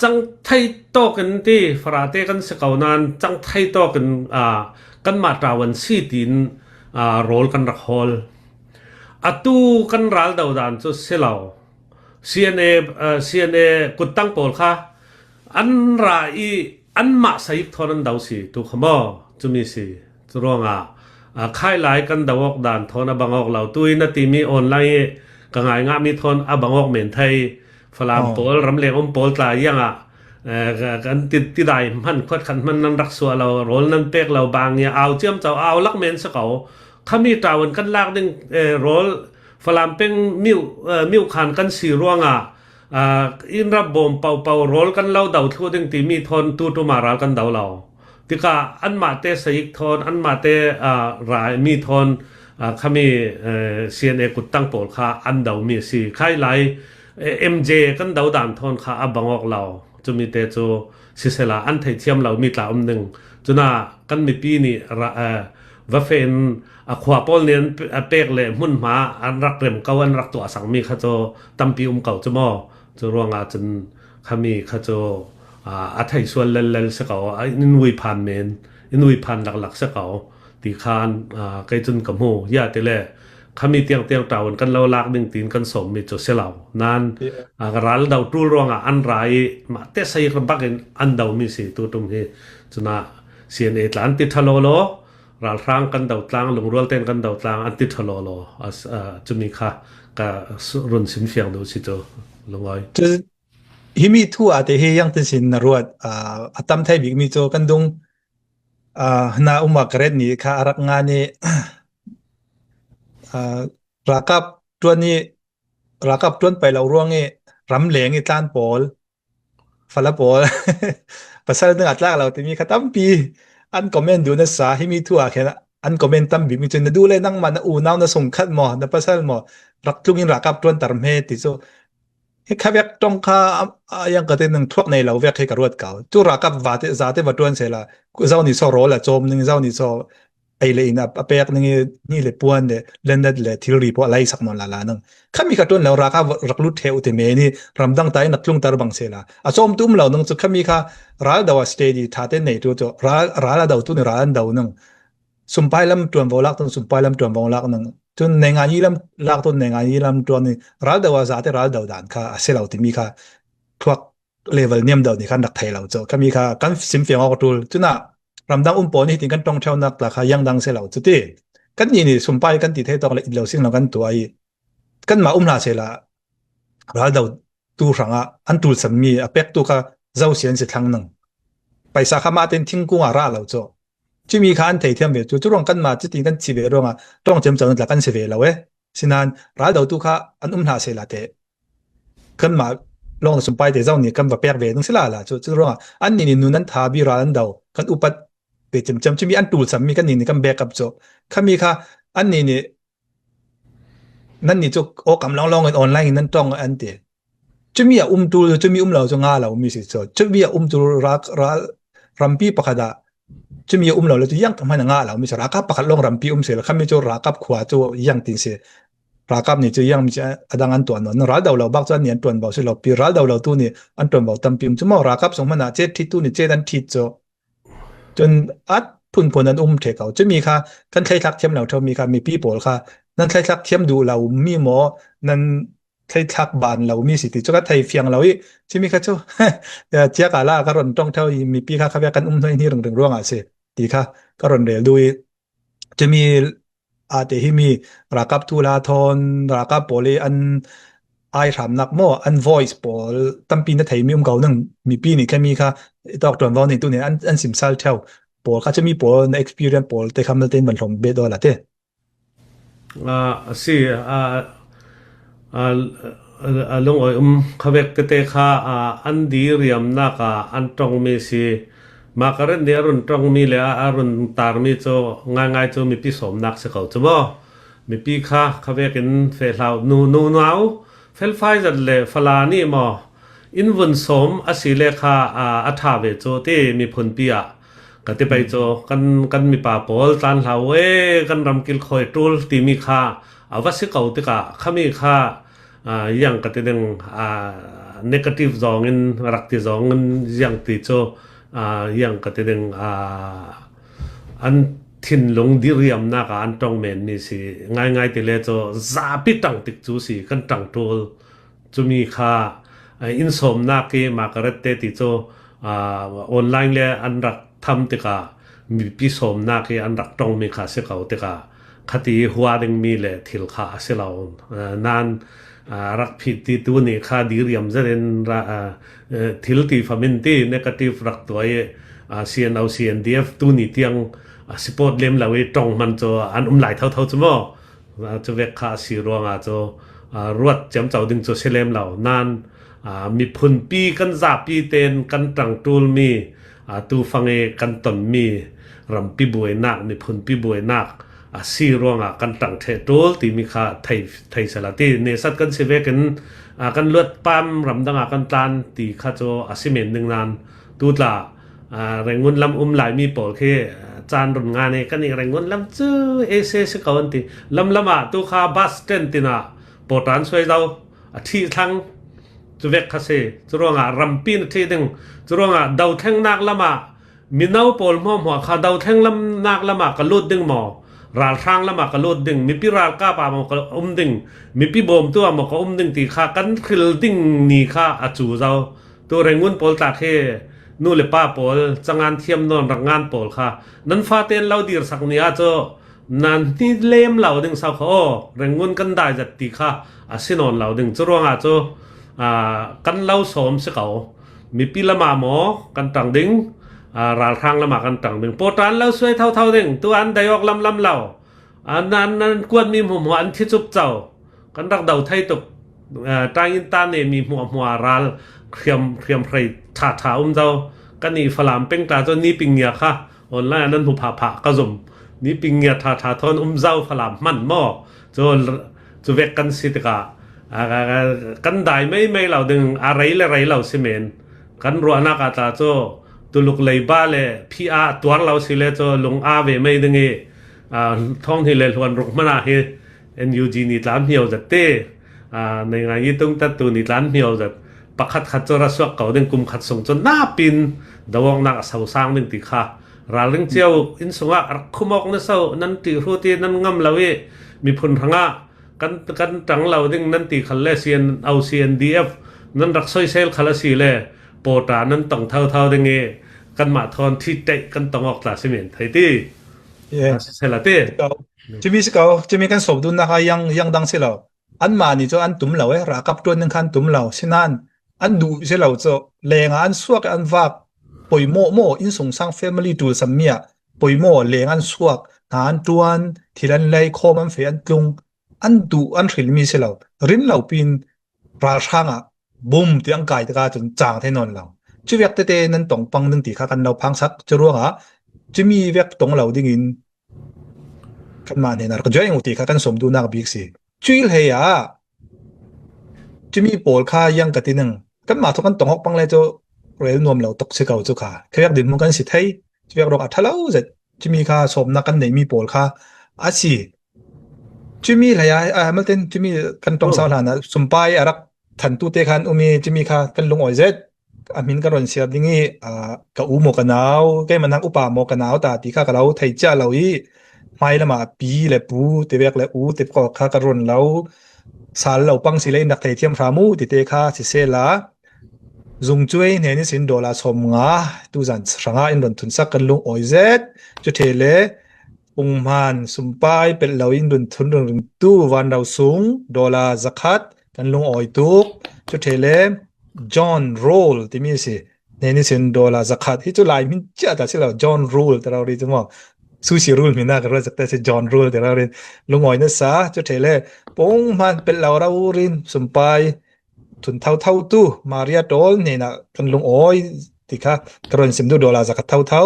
Cang thei tawk in ti, farate kan si ko nan cang thei tawk in, aa, kanmah ṭawn si tiin, aa, rawl kan rak hawl. Atu kan ral do dan cu si lo. C N A, aa, C N A kuttang pawl kha an ra i anmah sayik thawn an do si tu kha maw? Cumi si. Curuangah, aa, khai lai kan do awk dan thawn a bang awk lo. Tu i na timi online i ka ngai ngahmi thawn a bang awk men thei. Falam pawl, ramleng um pawl tla iangah, eh, ka-, kan ti, tidai hman, khuat khat hman nan rak suah lo, rawl nan pek lo, bang i au ciamco, au lak men si ko. Khami ṭawn kan lak ding, eh, rawl Falam peng miu, eh, miu khan kan si ruangah, ah, in rap bawm paupau rawl kan lo do thluh ding timi thawn tu ṭuma ral kan do lo. Tikah anmahte saik thawn, anmahte, aa, rai mi thawn, aa, khami, ee, C N A kuttang pawl kha an do mi a si. Khai lai, ee, M J kan do dan thawn kha a bang awk lo. Cumite cu sisela an theithiam lo mi tla um ding. Cunah kan mipi nih ra, ee, va feh in a khua pawl nih an pe-, a pek le hmunhma an rak rem ko, an rak tuahsak mi kha cu tampi um ko cu maw? Cu ruangah cun khami kha cu, aa, a theisual lellel si ko, a in uiphan men, in uiphan laklak si ko ti khan, aa, kei cun ka hmu. Ziah ti le khami tiangtiang ṭaun kan lo lak ding tiin kan sawmmi cu si lo. Nain, aa, ral do ṭul ruangah an ra i mahte saik bakin an do mi si tu ṭum hi. Cunah C N A tla an ti ṭha lawlaw, ralhrang kan do tlang, lungrual tein kan do tlang, an ti ṭha lawlaw. A, aa, cumi kha ka su-, run sim fiang duh si cu, Lungawi. Cu himi thu ah te hi ziangtin sin na ruat, aa, a tam thei bikmi cu kan dung, aa, hna um ah ka ret nih kha a rak ngan i, aa, ralkap ṭuan i, ralkap ṭuan paih lo ruang i ram leng i tlan pawl, fala pawl, pasal ding a tlak lo timi kha tampi an comment duh nasa, himi thu ah khin an comment tam bikmi cun na duh le nangmah na unau na sungkhat maw, na pasal maw, rak tlung in ralkap ṭuan tar hme ti cu. Hi kha vek ṭong kha a, a yang ka te nang thuak nei lo vek hi ka ruat ko. Cu ralkap vate, zate va ṭuan sehla, zo ni so rawl a cawm ning, zo ni so ei le in a, a pek ning i, ni le puan le, lendat le thilri pawh a laisak nawn lala nang. Khami kha ṭuan lo, ralkap rak lut ṭheh u ti men i, ramdang ta in rak tlungtar bang sehla, a cawm tu um lo nang cu khami kha ral do a steady ṭha te nei tu cu, ral, ral a do tu ni ral an do nang. Sumpai lam ṭuan vo lak tung, sumpai lam ṭuan vo lak nang. Cun nengani lam lak tung, nengani lam ṭuan i, ral do a zate ral do dan kha a si lo timi kha thuak level niam deuh nih khan rak thei lo cu. Khami kha kan sim fiang awk a ṭul. Cunah ramdang um pawl nih hitin kan ṭong ṭheunak tla kha ziang dang si lo. Cuti kannih nih sumpai kan ti thei tawk le it lo sin lo kan tuah i, kanmah um hlah sehla, ral do tu hrangah an ṭulsammi a pektu kha zo si an si thlang nang. Paisa kha mah tein thingkung ah rah lo cu. Cumi kha an theithiam ve cu. Cu ruang kanmah cutin kan si ve ruangah ṭong ciamco tla kan si ve lo e. Sinain ral do tu kha an um hlah sehla te, kanmah lawng sumpai te zo nih kan va pek ve nung si lala cu. Cu ruangah annih nih nun an tha, biral an do, kan upat ve ciamciam. Cumi an ṭulsammi kannih nih kan backup cu. Khami kha annih nih, nannih cu awkam lawnglawng in online in nan ṭong an ti. Cumi a um ṭul, cumi um lo cu nga lo mi si cu. Cumi a um ṭul ral, ral, rampi pakhat ah cumi a um lo le cu ziang hmanh a nga lo mi si. Ralkap pakhat lawng rampi um si le, khami cu ralkap khua cu ziang tin si. Ralkap nih cu ziang mi si a dang an tuan nawn. Ral do lo bak cu annih an ṭuan bo si lo pi. Ral do lo tu nih an ṭuan bo tampi um cu maw. Ralkap sung hmanh ah cet ṭhit tu nih cet an ṭhit cu. Cun a phunphun an um ṭheh ko. Cumi kha kan thleithlak thiam lo ṭheu mi kha mipi pawl kha nan thleithlak thiam duh lo mi maw, nan thleithlak ban lo mi si ti cu ka thei fiang lo i, cumi kha cu ciak ah la ka ron ṭong ṭheu i, mipi kha kha vek kan um hnuai hni ringring ruangah a si ti kha ka ron rel duh i, cumi ate himi ralkap thuhla thawn ralkap pawl i an ai hramnak maw, an voice pawl tampi na theimi um ko nang. Mipi nih khami kha tawk ṭuan vo ning tu nih an, an simsal ṭheu pawl kha, cumi pawl na experience pawl te kha malte in van hlawm bet awla te. Ah, a si, ah, ah, ah, Lungawi, um, khavek tete kha, ah, an diriamnak ah an ṭongmi si. Margaret nih a run ṭongmi le a, a run tarmi cu ngaingai cu mipi sawmnak si ko cu maw? Mipi kha khavek in feh hlah u, nu, nu, nau, felfai zat le fala nih maw? In vun sawm a si le kha, ah, a ṭha ve cu ti miphunpi ah ka ti pei cu kan, kan mipa pawl tlan hlah u e, kan ram kilkhawi ṭul timi kha a va si ko tikah khami kha, ah, ziang ka ti ding, ah, negative zong in rak ti zong in ziang ti cu, ah, ziang ka ti ding, ah, an thinlung diriamnak ah an ṭong menmi si. Ngaingai ti le cu zapi ṭang tik cu si kan ṭang ṭul. Cumi kha, ah, in sawmnak i Margaret te ti cu, ah, online le an rak tham tikah mipi sawmnak i an rak ṭongmi kha si ko tikah khati hua dingmi le thil kha a si lo. Ah, nain, ah, rak phit ti tu nih kha diriam zet in ra, ah, eh, thil ti famin ti negative rak tuah i, ah, C N O, C N D F tu ni tiang, ah, support lem lo i ṭong hman cu an um lai thotho cu maw? Ah, cu vek kha a si ruangah cu, ah, ruat ciamco ding cu si lem lo. Nain, ah, miphunpi kan zapi tein kan ṭang ṭulmi, a, tu fang i kan tonmi rampi buainak, miphunpi buainak a si ruangah kan tang ṭheh ṭul timi kha thei, thei sela ti. Nesat kan si vekin, a, kan luat pam ramdangah kan tlan ti kha cu a si men ding nain tu tla, a, Rangoon lam um laimi pawl khi, a, caan run nga nih kan i Rangoon lam cu A C si ko an ti. Lamlam ah tu kha bus stand tinah pawṭan suai zo, a ṭhih thlang. Cu vek kha si. Curuangah rampi na ṭhih ding. Curuangah dothlengnak lamah mino pawl hmuahhmuah kha dothleng lamnak lamah ka lut ding maw? Ralhrang lamah ka lut ding, mipi ralkap ah maw ka um ding, mipi bawmtu ah maw ka um ding ti kha kan hril ding ni kha a cu zo. Tu Rangoon pawl tla khi nu le pa pawl, cangan thiam nawn rak ngan pawl kha nan fate an lo dirsak ni ah cu nan hni lem lo ding sau kha aw, Rangoon kan dai zat ti kha a si nawn lo ding. Curuangah cu, aa, kan lo sawm si ko. Mipi lamah maw kan ṭang ding, aa, ralhrang lamah kan ṭang ding. Pawṭan lo suai thotho ding, tu an dai awk lamlam lo. An, an, an kuatmi hmuahhmuah an thi cupco. Kan rak do thei tuk. Aa, ṭangin ta nemi hmuahhmuah ral hriam, hriam hrei ṭha ṭha um zo. Kan i Falam peng tla cu ni ping ngia kha online ah nan hmu phah phah ka zum. Ni ping ngia ṭha ṭha thawn um zo Falam hman maw? Cu, cu vek kan si tikah, aa, kan dai mei mei lo ding, a rei le rei lo si men. Kan ruahnak ah tla cu tuluk leiba le phi ah tuar lo si le cu lung aa ve mei ding i, aa, thawng hnih le hluan ruk hmanh ah hi N U G ni tla an hmio zat ti, aa, nei ngai i tung tat tu ni tla an hmio zat. Pakhat khat cu ra suak ko ding, kum khat sung cu napin do awknak a so sang ding ti kha ralring cio inn sungah rak khum awk na so nan ṭih hru ti nan ngam lo i miphun hrangah kan, kan ṭang lo ding nan ti khal le C N O, C N D F nan rak soisel khal a si le pawṭa nan tong thotho ding i kanmah thawn ṭhit teih kan tong awk tla si men thei ti. Yeah. A si sela ti. Cumi si ko, cumi kan sawm dunnak ah yang, yang dang si lo. Anmah nih cu an tum lo eh, ralkap ṭuan ding khan tum lo. Sinain an duh si lo cu, lengah an suak, an vak, poimawh maw, innsungsang family ṭul sammi ah poimawh, leng an suak, hna an ṭuan, thil an lei, khawm an feh, an tlung, an duh, an hrilmi si lo. Rin lo pin ralhrang ah bum ti an kai tikah cun cang thei nawn lo. Cuvek tete nan tong pang ding ti kha kan lo phangsak. Curuangah cumi vek tong lo dingin kanmah hnenah rak join u ti kha kan sawm duhnak bik si. Cuih hlei ah cumi pawl kha yang ka ti ning. Kanmah thaw kan tong awk pang le cu rel nuam lo tuk si ko cu kha. Khavek dinhmun kan si thei. Cuvek ruang a ṭha lo zet. Cumi kha sawmnak kan neihmi pawl kha a si. Cumi hlei ah, ah, Hamilton, cumi kan tong sau hlan ah sumpai a rak thantu te khan um i cumi kha kan lungawi zet. A hmin kan ron siar ding i, aa, ka u maw ka nau, keimah nang upa maw ka nau ta ti kha ka lo thei cia lo i, hmai lamah pi le pu, tivek le u, tivek kha ka ron lo sal lo pang si le in rak thei thiam hram u tite kha sisela, zungcuai hnen ihsin dollar sawmnga tuzan hrangah in ron thunsak kan lungawi zet. Cu ṭhe le Pung Hman, sumpai pelh lo in run thun run run tu Van Ro Sung, dollar zakhat kan lungawi tuk. Cu ṭhe le John Roll timi a si. Hnen ihsin dollar zakhat. Hi cu Lai hmin cia ta si lo, John Roll ti rori cu maw? Sushi roll hmin a ka ruat zak te si, John Roll ti rori. Lungawi nasa, cu ṭhe le Pung Hman pelh lo rori in sumpai thun thotho tu Maria Tawl hnenah kan lungawi ti kha ka ron sim duh, dollar zakhat thotho.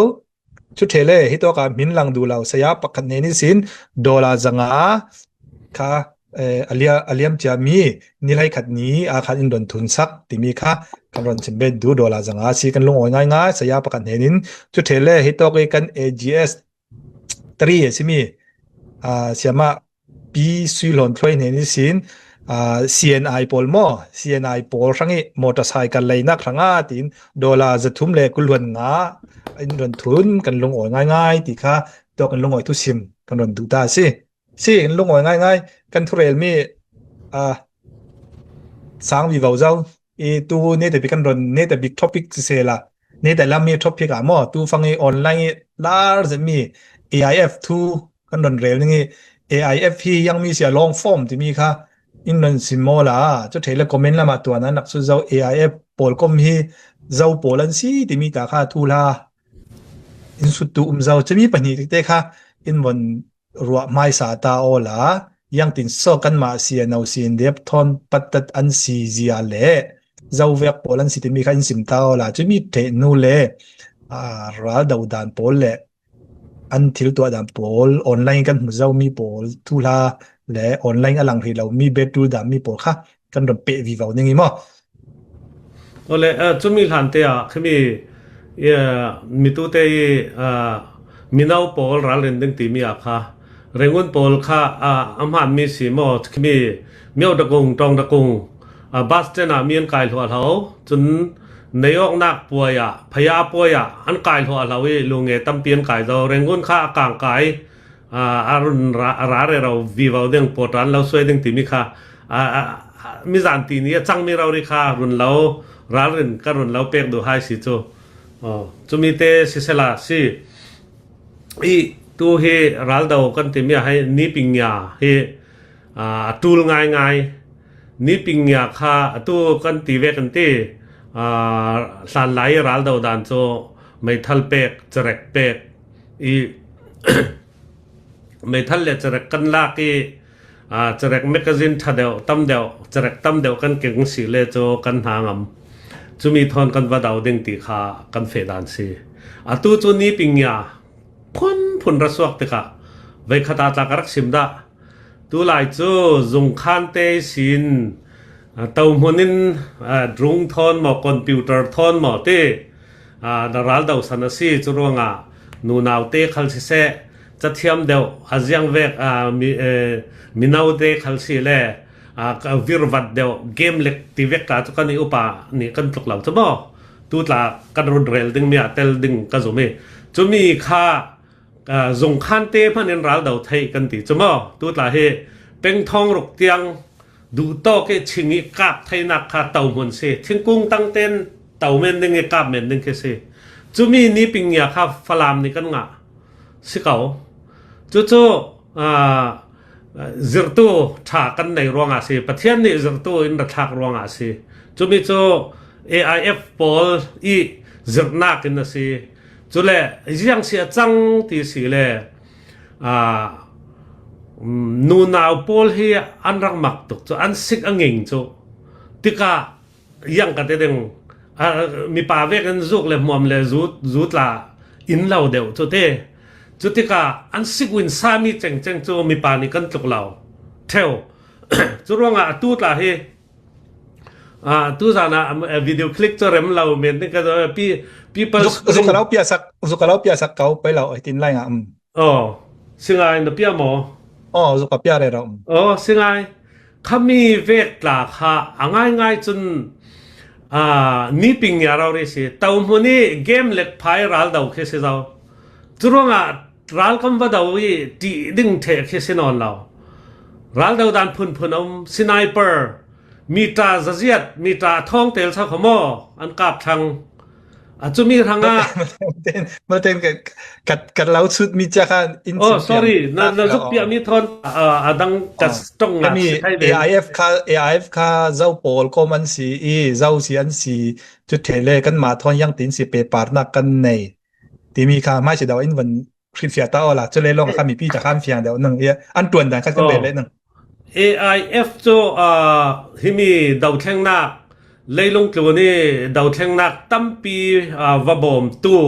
Cu ṭhe le, hitawk ah hmin lang duh lo saya pakhat hnen ihsin dollar zanga kha, eh, a lia-, a liam ciami ni hlei khat ni a khan in ron thunsak timi kha kan ron sim bet duh, dollar zanga si kan lungawi ngaingai, saya pakhat hnen in. Cu ṭhe le, hitawk i kan A G S three a simi, ah, siamah Pi Sui Hlawn Thluai hnen ihsin, aa, C N I pawl maw? C N I pawl hrang i motorcycle leinak hrang a tiin dollar zathum le kul hluan nga in ron thun kan lungawi ngaingai ti kha tawk in lungawi thusim kan ron duh ta a si. Si, in lungawi ngaingai kan thurelmi, aa, sang vivo zo. I tu neta bik kan ron, neta bik topic sisela, neta lam i topic ah maw, tu fang i online i lar zetmi A I F thu kan ron rel ning i, A I F hi yang mi sia long form timi kha in ron sim maw la, cu ṭhe le comment lamah tuan an rak sut zo, A I F pawl kom hi zo pawl an si timi ta kha thu hla in sut tu um zo, cumi pahnih te kha in von ruah hmaisa ta awla, yang tin so kanmah C N O, C N D F thawn pattat an si zia le zo vek pawl an si timi kha in sim ta awla, cumi ṭheh nu le, aa, ral do dan pawl le an thil tuah dan pawl, online kan hmu zo mi pawl, thuhla le online a lang rih lo mi, betul dan mi pawl kha kan rawn peh vivo ning i maw? Awle, a, chumi hlante ah khimi, i, a, mitute i, a, mino pawl ralrin ding ti mi ah kha Rangoon pawl kha, a, a hman mi si maw, khimi Myo Dakung, Tawng Dakung, a, bus stand ah mi an kai hluah hlo. Chun neiawknak puai ah, phaya puai ah an kai hluah hlo i, lunge tampi an kai zo. Rangoon kha a kang kai, a, a run ra, a ra rero vivo ding, pawt ran lo suai ding timi kha, a, a, a, mizan ti ni a chang mi rori kha run lo, ralrin ka run lo pek duh hai si chu. Aw, chumi te sisela si. I tu hi raldo kan timi a hai, Nipinnya hi, a, a tul ngai ngai. Nipinnya kha a tu kan ti ve kan ti, a, hlanlai raldo dan chu meithal pek, cherek pek. I meithal le cherek kan lak i, a, cherek magazine ṭha deuh, tam deuh, cherek tam deuh kan keng si le chu kan hna ngam. Chumi thawn kan va do ding ti kha kan feh dan si. A tu chu Nipinnya phun phun ra suak tikah veikhat ah tla ka rak sim dah. Tulai chu zungkhante sin, a, tohmun in, a, drung thawn maw, computer thawn maw ti, a, na raldo san a si. Chu ruangah nunaute khal siseh, cathiam deuh, a ziang vek, a, mi, e, minote khal si le, a, ka virvat deuh, game lek ti vek ka chu kan i upa nih kan tluk lo chu maw? Tu tla kan run rel ding mi a tel ding ka zum i. Chumi kha, a, zungkhante hman in raldo theih kan ti chu maw? Tu tla hi pengthawng ruk tiang duhtawk i ching i kap theinak kha tohmun si. Thingkung tangten to men ding i kap men ding khi si. Chumi Nipinnya kha Falam nih kan ngah si ko. Cucu, a, zirtu ṭha kan nei ruangah si, Pathian nih zirtu in ra thlak ruangah si. Cumi cu A I F pawl i zirhnak in a si. Cule ziang si a cang ti si le, a, nunau pawl hi an rak mak tuk cu, an sik a nging cu. Tikah ziang ka ti ding, a, mipa vek in zuk le hmuam le zu, zu tla in lo deuh cu ti. Cutikah an sik win sami cengceng cu mipa nih kan tluk lo. Ṭheu. Cu ruangah a tu tla hi, a, tu zan ah, a, video clip cu rem lo men ding ka pi, people zuk, zuk ka lo piahsak, zuk ka lo piahsak ko pei lo, oi tin lai ngah, um. Aw, si ngai na pia maw? Aw, zuk a pia rero. Aw, si ngai. Khami vek tla kha a ngai ngai cun, aa, Nipinnya rori si. Tohmun i game lek phai raldo khi si zo. Curuangah ralkam va do i ṭih ding ṭheh khi si nawn lo. Raldo dan phunphun a um, sniper, mita zaziat, mita thawng tel sa kho maw? An kap thlang. A cumi hrangah. Maten, maten ka, ka, ka lo chut mi cia kha in Oh, chim sorry. Piang. Na, na zuk piah mi thawn, ah, a dang ka Oh. Tong ngak Kami si thai ve. A I F kha, A I F kha zo pawl kawm an si i, zo si an si, cu thei le kan mah thawn yang tin si pe parnak kan nei. Timi kha mai si do in van hrilhfiah ta awla, cu leilawng kha mipi ca khan fiang deuh nang i an ṭuan dan khat kan ve Oh. le nang. A I F cu, aa, himi dothlengnak, leilung tlun i dothlengnak tampi, aa, va bawmtu,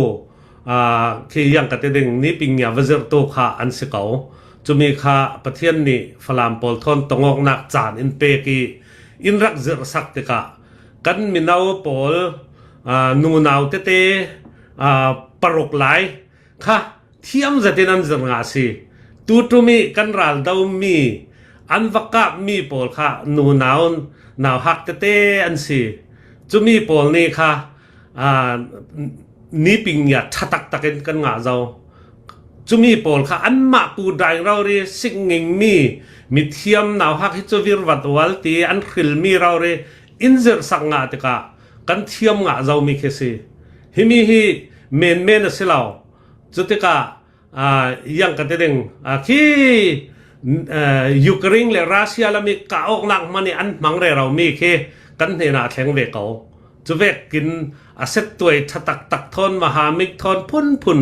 aa, khi yang ka ti ding, Nipinnya va zirhtu kha an si ko. Cumi kha Pathian nih Falam pawl thawn tongawknak caan in pek i in rak zirhsak tikah kan mino pawl, aa, nunau tete, aa, paruk lai kha thiam zetin an zir ngah a si. Tuṭum i kan raldo mi, an va kap mi pawl kha nunau, nauhak tete an si. Cumi pawl nih kha, aa, Nipinnya ṭha taktak in kan ngah zo. Cumi pawl kha anmah pu daing rori, sik nging mi, mithiam nauhak hi cu virvat ual ti an hril mi rori in zirhsak ngah tikah kan thiam ngah zo mi khi si. Himi hi menmen a si lo. Cutikah, aa, yang ka ti ding, aa, khi, aa, Ukraine le Russia lam i kah awknak hmanh i an hmang rero mi khi kan hnenah a thleng ve ko. Cu vekin a settuai ṭha taktak thawn, mahamik thawn phunphun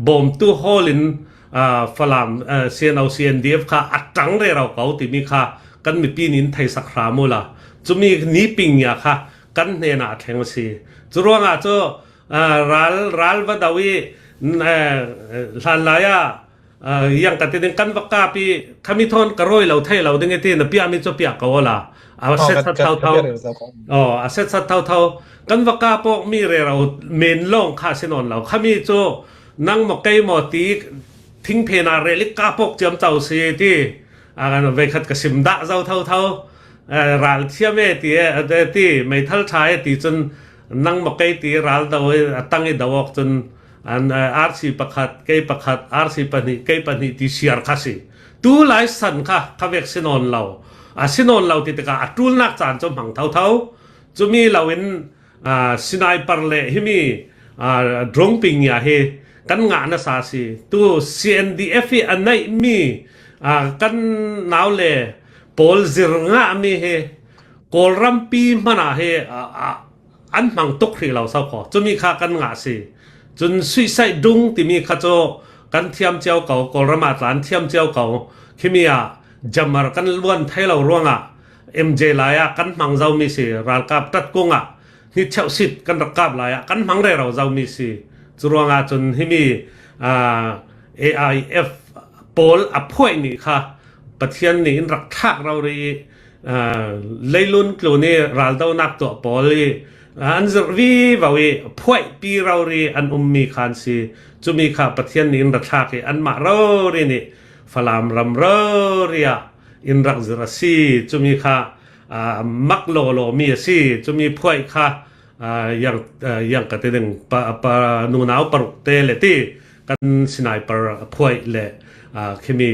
bawmtu hawl in, aa, Falam, aa, C N O, C N D F kha a ṭang rero ko timi kha kan mipi nih in theisak hram uhla. Cumi Nipinnya kha kan hnenah a thleng a si. Curuangah cu Ah, ral, ral va do i, n-, eh, hlan lai ah, ah, yang ka ti ding kan va kap i, khami thawn ka rawi lo thei lo ding i ti, na piah mi cu piah ko la. A Oh, set ka, sat ka, thau ka thau. Bia rel zo ko. Oh, a set sat thau thau. Kan va kap awk mi rero men lawng kha si nawn lo. Khami cu nang maw kei maw ti thingphen ah rel i kap awk ciamco si ti. A kan veikhat ka sim dah zo thau thau. Eh, ral thiam e ti, eh, ti, meithal ṭha e ti cun nang maw kei ti ral do i a tang i do awk cun an, eh, R C pakhat, kei pakhat, R C pahnih, kei pahnih ti siar kha si. Tu lai san kha, kha vek si nawn lo. A si nawn lo ti tikah a ṭulnak caan cu hmang thau thau. Cumi loin, ah, sniper le himi, ah, drone ping ya hi kan ngah nasa si. Tu C N D F i a neihmi, ah, kan nau le pawl zir ngahmi hi Kawlrampi hmanah hi, ah, ah, an hmang tuk hrih lo so kho. Cumi kha kan ngah si. Cun suicide drone timi kha cu kan thiam cio ko, Kawlram ah tla an thiam cio ko. Khimi ah jammer kan luan thei lo ruangah M J lai ah kan hmang zomi si, ralkap ṭatkung ah hnicheuh sit kan rak kap lai ah kan hmang rero zomi si. Cu ruangah cun himi, aa, A I F pawl a phuaih nih kha Pathian nih in rak thlak rori i, aa, leilun tlun i raldonak tuah pawl i, aa, an zirh vivo i phuaihpi rori an ummi khan si. Cumi kha Pathian nih in rak thlak i anmah rori nih Falam ram rori ah in rak zirh a si. Cumi kha, aa, mak lawlaw mi a si. Cumi phuaih kha, aa, yang, aa, yang ka ti ding pa, pa, nunau paruk te le ti kan sniper a phuaih le, aa, khimi,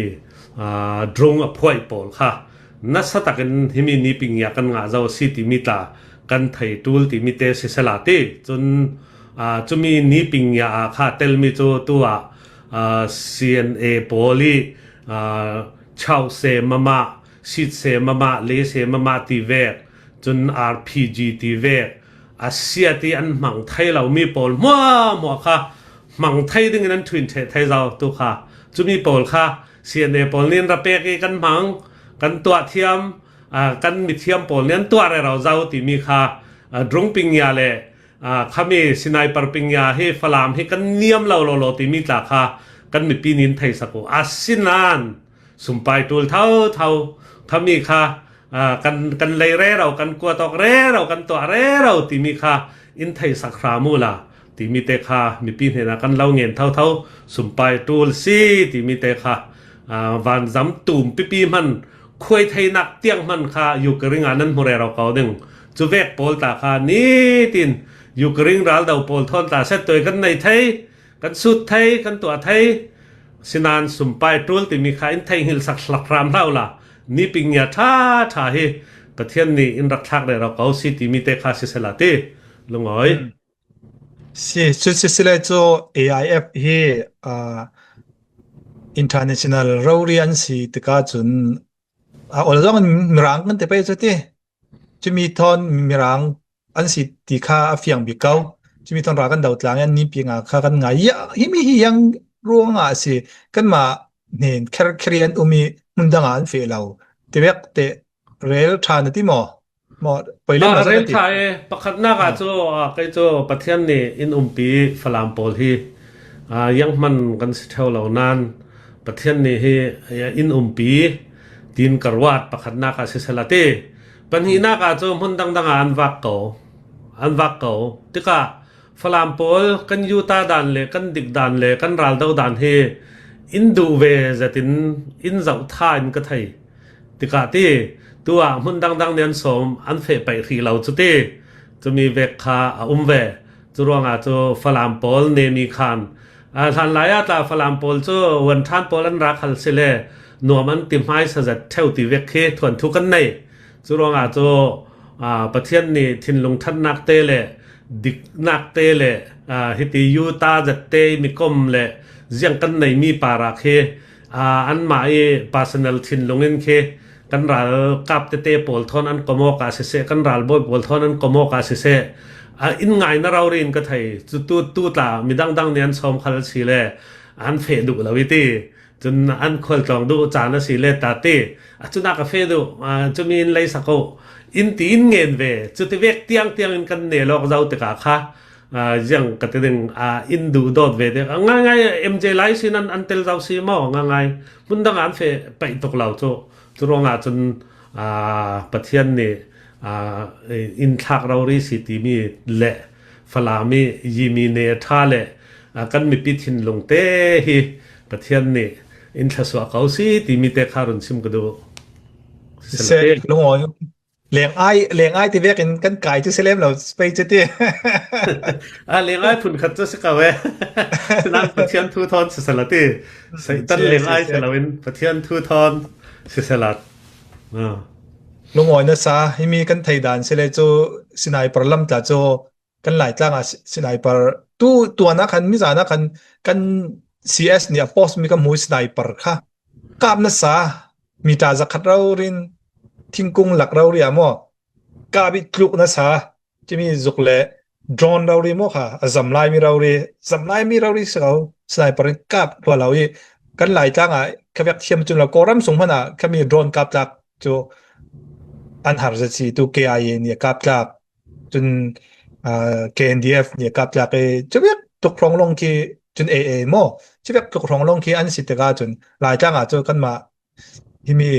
aa, drone a phuaih pawl kha nasa takin himi niping ya kan ngah zo a si timi tla kan thei ṭul timi te sisela ti. Cun, aa, cumi niping ya ah kha telmi cu tu ah, aa, C N A pawl i, aa, chau se mama, sit se mama, le se mama ti vek, cun R P G ti vek, a siat i an hmang thei lomi pawl hmuahhmuah kha hmang thei dingin an ṭhuin ṭheh thei zo tu kha. Cumi pawl kha C N A pawl nih an ra pek i kan hmang, kan tuah thiam, aa, kan mithiam pawl nih an tuah rero zo timi kha, aa, drone ping ya le, aa, khami sniper ping ya hi Falam hi kan niam lo lawlaw timi tla kha kan mipi nih in theisak uh. Asinain sumpai ṭul thotho khami kha, aa, kan, kan lei rero, kan kuat awk rero, kan tuah rero timi kha in theisak hram uhla timi te kha mipi hnenah kan lo ngen thotho. Sumpai ṭul si timi te kha, aa, vanzam tum pipi hman, khuai theinak tiang hman kha Ukraine ah nan hmu rero ko ding. Cu vek pawl tla kha nitin Ukraine raldo pawl thawn tla set tuai kan nei thei, kan sut thei, kan tuah thei. Sinan sumpai ṭul timi kha in theihngilh sak hlak hram hlah uhla niping ya ṭha ṭha hi Pathian nih in rak thlak rero ko si timi te kha sisela ti lungawi. Hmm. Si, cu sisile cu A I F hi, aa, international rori an si tikah cun, aa, ol zong in Mirang kan ti pei cu ti. Cumi thawn Mirang an si ti kha a fiang bik ko. Cumi thawn ral kan do tlang i an niping ah kha kan ngai. Ya, himi hi yang ruangah a si. Kanmah hnen kher kher i an um i hmun dang ah an feh lo. Ti vek te rel ṭha na ti maw? Maw, poi lem lo Ah, sa rel ti. Ṭha e, pakhatnak ah Ah. cu, ah, kei cu Pathian nih in umpi Falam pawl hi, ah, yang hman kan si ṭheo lo nan Pathian nih hi, eh, in umpi tiin ka ruat pakhatnak ah sisela ti. Pahnihnak ah cu hmun dangdang ah an vak ko, an vak ko. Tikah Falam pawl kan yuta dan le kan dik dan le kan raldo dan hi in duh ve zetin in zoh tha in ka thei. Tikah ti, tu ah hmun dangdang nih an sawm, an feh paih hrih lo cu ti. Cumi vek kha a um ve. Cu ruangah cu Falam pawl nemi khan, aa, hlanlai ah tla Falam pawl cu Wanṭhan pawl an rak hal si le nuam an ti hmaisa zet ṭheu ti vek khi thuanthu kan nei. Cu ruangah cu, aa, Pathian nih thinlung ṭhatnak te le diknak te le, aa, hiti yuta zette mikom le ziang kan neimi parah khi, aa, anmah i personal thinlung in khi kan ralkap tete pawl thawn an kom awk ah siseh, kan ralbawi pawl thawn an kom awk ah siseh, aa, in ngaina rori in ka thei. Cu tu, tu tla midang dang nih an sawm khal si le an feh duh lo i ti. Cun an khualtlawng duh caan a si le ta ti. A cunak a feh duh, aa, cumi in lei sak uh in ti in ngen ve. Cuti vek tiang tiang in kan nel awk zo tikah kha Ziang ka ti ding, in duh dawt ve dek a ngaingai. M J lai sin an, an tel zau si maw, ngaingai. Hmun dang an feh paih tuk lo cu. Cu ruangah cun Pathian nih in thlak rori si timi le Falam i yimi ne a ṭha le kan mipi thinlung te hi Pathian nih in thlasuah ko si timi te kha run sim ka duh. Lungawi. Lengai, lengai ti vekin kan kai cu si lem lo pei cu ti. A lengai phun khat cu si ko e. Sinan Pathian thu thawn si sala ti. Satan lengai si loin Pathian thu thawn si sala. Lungawi nasa, himi kan thei dan si le cu Sinai parlam tla cu kan Laitlang ah Sinai par tu tuan ah khan mizan ah khan kan C S nih a post mi kan hmu Sinai par kha kap nasa, mi tla zakhat rori in thingkung lak rori ah maw, kap i tluk nasa, cimi zuk le drone rori maw kha a zam lai mi rori, zam lai mi rori si ko, Sinai par in kap hlua lo i kan Laitlang ah kha vek thiam cun lo, Kawlram sung hmanh ah khami drone kap tlak cu an har zet si tu K I A nih a kap tlak. Cun K N D F nih a kap tlak i cuvek tluk hrawng lawng khi cun A A maw, cuvek tluk hrawng lawng khi an si tikah cun Laitlang ah cu kanmah himi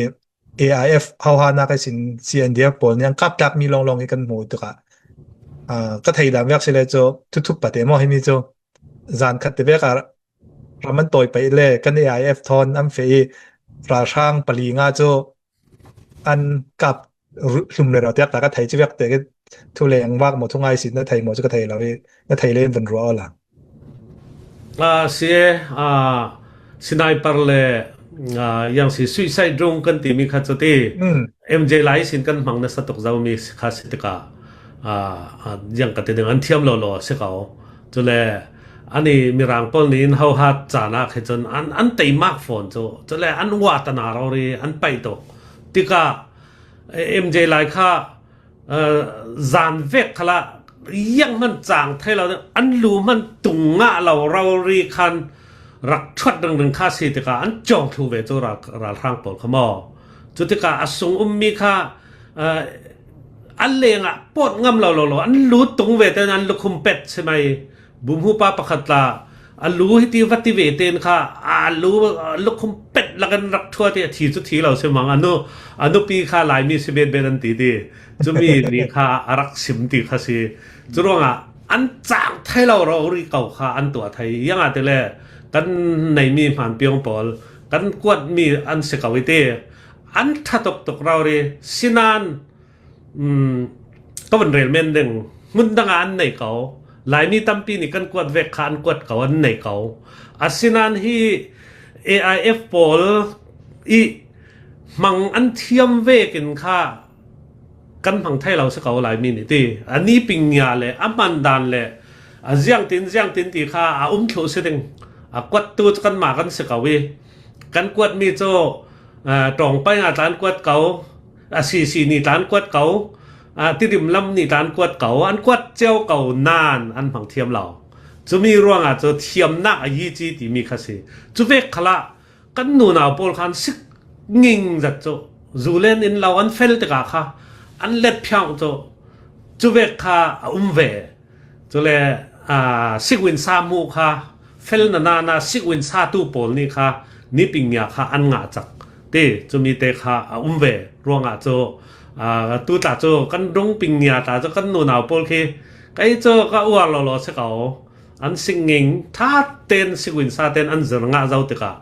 A I F hohanak ihsin C N D F pawl nih an kap tlak mi lawnglawng hi kan hmu tikah ka thei dan vek si le cu thuthup pate maw himi cu zan khat te vek ah ram an tawi paih le kan A I F thawn an feh i ralhrang pali nga cu an kap hlum le rau tiak ta ka thei cuvek te. Thuleng vak maw, thungai si na thei maw cu ka thei lo i na thei le in van ruah awla. Si e, Sinai par le yang si suicide drone kan timi kha cu ti M J lai sin kan hmang nasa tuk zomi kha si tikah yang ka ti ding an thiam lo lo si ko. Cule ani Mirang pawl nih in hohat caan ah khi cun an, an teimak fawn cu, cule an uatana rori an paih tuk tikah M J lai kha zan vek khalah yang hman cang thei lo, an lu hman tung ngah lo rori khan rak ṭhuat ringring kha si tikah an cawng thlu ve cu ral, ralhrang pawl kha maw. Cu tikah a sung ummi kha a lengah pawt ngam lo lo lo, an lu tung ve tein an lukhum pet si mai. Bumhupa pakhat tla a lu hiti va ti ve tein kha a lu, a lukhum pet lakin rak ṭhuat i a thi cu thi lo si mang. A nu, a nupi kha Laimi si bet bet an ti ti. Cumi ni kha a rak sim ti kha si. Cu ruangah an cang thei lo rori ko kha an tuah thei. Iangah tile kan neimi hmanpiang pawl kan kuatmi an si ko i ti. An ṭha tuk tuk rori sinan ka vun rel men ding. Hmun dangah an nei ko. Laimi tampi nih kan kuat vek kha an kuat ko, an nei ko. Asinan hi A I F pawl i hmang an thiam vekin kha kan hmang thei lo si ko Laimi nih ti. A ni ping nia le a hman dan le a ziangtin ziangtin ti kha a um thluh si ding. A kuattu cu kanmah kan si ko i kan kuatmi cu ṭawngpai nga tla an kuat ko. A sisi nih tla an kuat ko, a Tidim lam nih tla an kuat ko, an kuat cio ko nain an hmang thiam lo. Cumi ruangah cu thiamnak a yi ci timi kha si. Cuvek khalah kan nunau pawl khan sik nging zat cu zu len in lo an fel tikah kha an let phiang cu cuvek kha a um ve. Cule sikwin sa hmuh kha fel na nana sikwin sa tu pawl nih kha niping nia kha an ngah cak ti cumi te kha a um ve. Ruangah cu tu tla cu kan rungping nia tla cu kan nunau pawl khi kei cu ka uar lo lo si ko. An singing ṭha ten sikwin sa ten an zir ngah zo tikah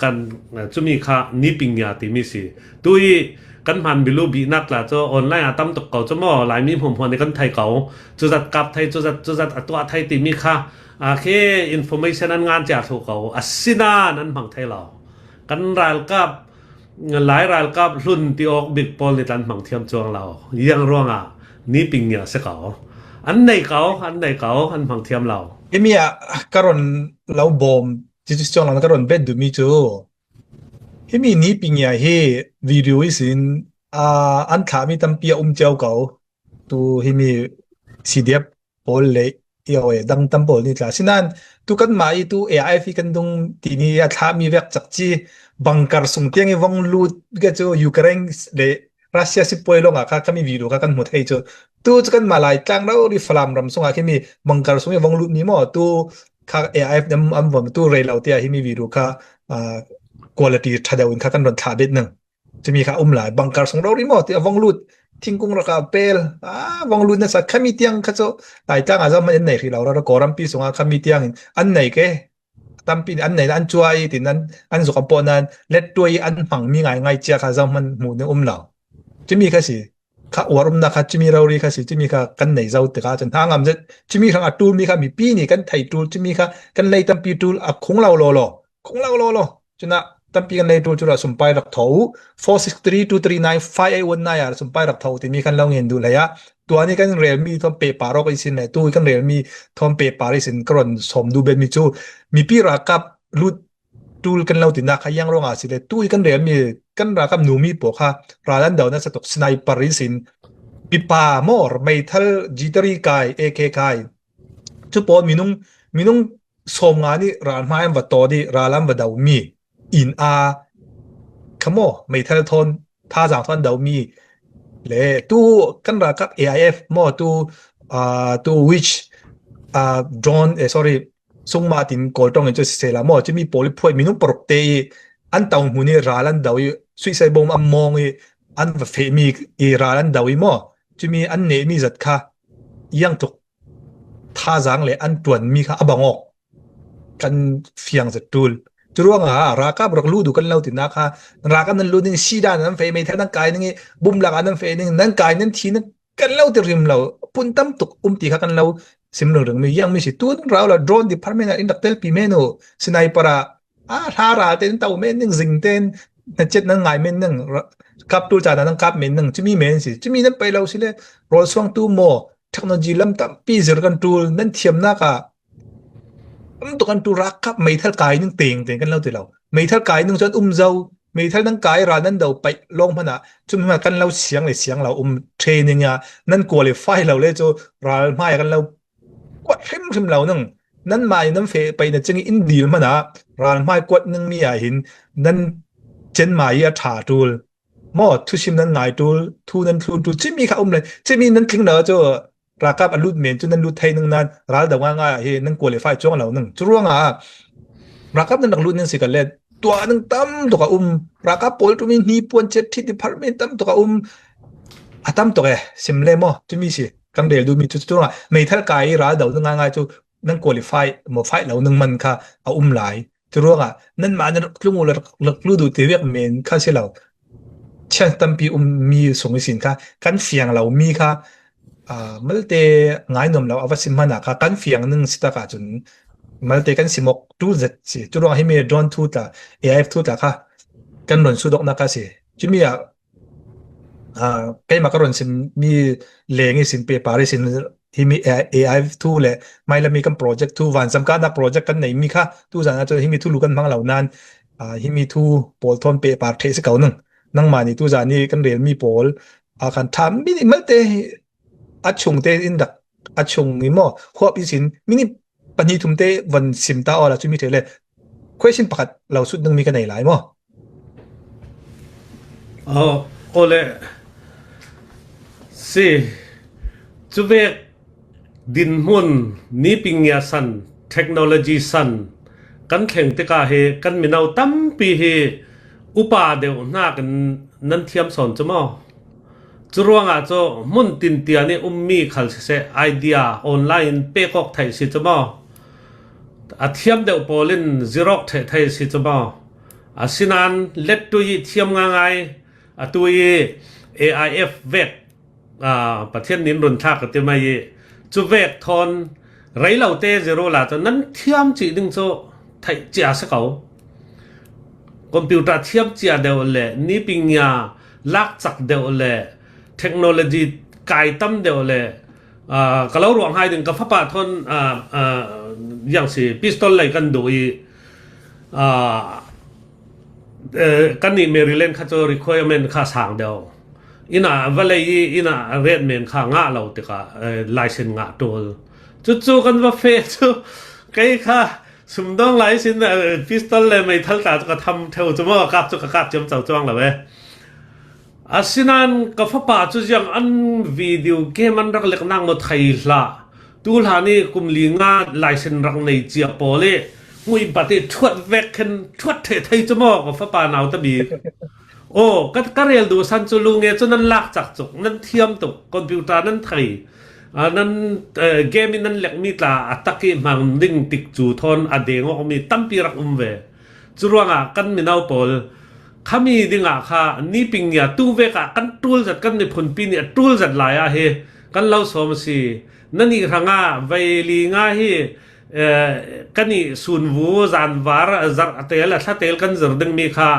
kan cumi kha niping nia timi si. Tu i kan hman bilu bihnak tla cu online a tam tuk ko cu maw, Laimi hmuahhmuah nih kan thei ko. Cuzat kap thei, cuzat, cuzat a tuah thei timi kha khi information an ngan cia thluh ko. Asinan an hmang thei lo. Kan ralkap, Lai ralkap hlun ti awk bik pawl nih tla an hmang thiam cuang lo. Iang ruangah niping nia si ko. An nei ko, an nei ko, an hmang thiam lo. Himi ah ka ron lo bawm, cucu si cuang lo, ka ron bet duhmi cu himi niping nia hi video ihsin an thlahmi tampi a um cio ko. Tu himi C D F pawl le i aw e dang tam pawl nih tla. Sinan tu kanmah i tu A I F i kan dung timi a thlahmi vek cak ci bunker sung tiang i vong lut ke cu Ukraine le Russia sipuai lawngah kha khami video kha kan hmu thei chu. Tu chu kanmah Laitlang rori Falam ram sungah khimi bunker sung i vong lut mi maw? Tu kha A I F an, an vom tu rei lo te ah himi video kha, ah, quality ṭha deuh in kha kan rawn thlah bet nang. Chumi kha um lai, bunker sung rori maw? Ti a vong lut, thingkung raka pel, ah, vong lut nasa khami tiang kha chu Laitlang ah zam an nei hrih lo rara, Kawlrampi sunga khami tiangin an nei ke. Tampi an nei an chuai tin an, an zuk an pawh nan let tuai an hmang mi ngai ngai chia kha zam hman hmuh ni um lo. Chumi kha si, kha uar umna kha chumi rori kha si, chumi kha kan nei zo te kha chan hang am zet, chumi hrang a tul mi kha mipi ni kan thei tul, chumi kha kan lei tampi tul a khung lo lo lo, khung lo lo lo. Chuna tampi kan lei tul chu ra sumpai rak tho, four six three two three nine five eight one nine a sumpai rak tho ti mi kan lo ngen duh hlei a. Tua ni kan rel mi thawm pehpar awk i sin le, tu kan rel mi thawm pehpar i sin ka rawn sawm duh bet mi chu mipi ralkap lut tul kan lo tina kha yang rawng a si le, tu i kan rel mi kan ralkap nu mi pawh kha ral an do nasa tawk, sniper i sin, pipa maw, meithal G three kai, A K kai, chu pawh minung, minung sawmnga ni ral hmai an va tawt i ral an va do mi in a kha maw, meithal thawn, thazang thawn do mi le tu kan ralkap A I F maw, tu, ah, tu which, ah, drone, eh, sorry, sungma tin Kawl ṭawng in chu sisela maw, chumi pawl i phuai minung paruk te i an tau hmun i ral an do i suicide bomb an mawng i an va feh mi i ral an do i maw, chumi an neh mi zat kha yang tuk thazang le an ṭuan mi kha a bang awk kan fiang zet tul. Chu ruangah ralkap rak lut duh kan lo tina kha, ralkap nan lut ning, si dan nan feh, meithal nan kai ning i bum laka nan feh ning, nan kai nan thi ning kan lo ti rim lo, pun tam tuk um ti kha kan lo sim ring ring mi, yang mi si tun rau la drone department ah in rak tel pi men u, sniper a, a hla ral te in tau men ning, zing te in na chet nan ngai men ning, ra-, kap tul chana nan kap men ning, chumi men si, chumi nan pai lo si le, rawl suang tu maw, technology lam tampi zir kan tul, nan thiam nak a, tam tuk kan tul, ralkap meithal kai ning teng teng kan lo ti lo. Meithal kai ning chuan um zo, meithal nan kai ral nan do paih lawng hmana, chumi hmana kan lo siang le siang lo um training a, nan qualify lo le chu ral hmai a kan lo kuat hrim hrim lo nang. Nan mai nan feh paihna chingi in dil hmana, ral hmai kuat ning mi a hin nan chen mai a ṭha tul. Maw, thusim nan ngai tul, thu nan thlun tul, chimi kha um le, chimi nan tling lo chu, ralkap a lut men chu nan lut thei ning nan, ral do ngai ngai hi nan qualify chuang lo ning. Chu ruangah, ralkap nan rak lut ning si ka le, tua ning tam tuk a um, ralkap pawl tumi hni puan chet thi department tam tuk a um, a tam tuk e, sim le maw, chumi si, kan rel duh mi chu, chu ruangah, meithal kai ral do ning ngai ngai chu, nan qualify maw, fight lo ning man kha a um lai. Chu ruangah nanmah nan rak tlung u le rak, rak lut duh ti vek men kha si lo. Chance tampi um mi sung i sin kha, kan fiang lo mi kha, ah, malte ngainuam lo a va sim hmana kha, kan fiang ning si takah chun malte kan sim awk tul zet si. Chu ruangah himi drone thu tla, A I F thu tla kha kan rawn sut awkna kha si. Chumi ah, ah, keimah ka rawn sim mi leng i sin, paper i sin, himi A I, A I thu le hmai lami kan project thu, vansam kana project kan nei mi kha, tu zana chu himi thu lu kan hmang lo nan, ah, himi thu pawl thawn paper theh si ko nang. Nangmah ni tu zani kan rel mi pawl, ah, kan tham mi ni malte hi a chung te in dak, a chung ni maw, huap i sin, mi ni pahnih thum te van sim ta awla chu mi thei le. Question pakhat lo sut nang mi ka nei lai maw? Aw, awle. Si, chuvek dinhmun, nipingia san, technology san, kan thleng tikah hi kan mino tampi hi upa deuh hnakin nan thiam sawn chu maw? Chu ruangah chu hmun tintian i um mi khal siseh, idea online in pek awk theih si chu maw? A thiam deuh pawlin zir awk theh thei si chu maw? A sinan let tui i thiam ngai ngai, a tui i A I F vek, a, Pathian nin run thlak a ti mai i, chu vek thawn rei lo te zir ula chu nan thiam chih ding chu theih chiah si ko. Computer thiam chiah deuh le, nipingia lak chak deuh le, technology kai tam deuh le, ah, ka lo ruah ngai ding, ka fapa thawn, ah, ah, yang si pistol lei kan duh i, ah, eh, kan nih Maryland kha chu requirement kha sang deuh. Ina va lei i, ina ret men kha ngah lo tikah, eh, license ngah tul. Chu chu kan va fe chu, kei kha sumdawng lai sin, eh, pistol le meithal ta chu ka tham theu chu maw, kap chu ka kap chiam chau chuang lo e. Asinan ka fapa cu ziang an video game an rak lek nak maw thei hlah. Tu hlan i kum li nga license rak nei cia pawl i hmuibat i thuat vek khin thuat ṭheh thei cu maw ka fapa nau ta bik. Aw, ka, ka rel duhsan cu lu nge cu nan lak cak cuk, nan thiam tuk, computer nan thei, aa, nan, eh, game i nan lekmi tla a tak i hmang ding tik cu thawn a deng awkmi tampi rak um ve. Curuangah kan mino pawl khami dingah kha niping nia tu vekah kan ṭul zat, kan miphunpi nih a ṭul zat lai ah hi kan lo sawm a si. Nannih hrangah vei li nga hi, eh, kan i sunvu zanvar, zarh a tel, a thla tel kan zir dingmi kha,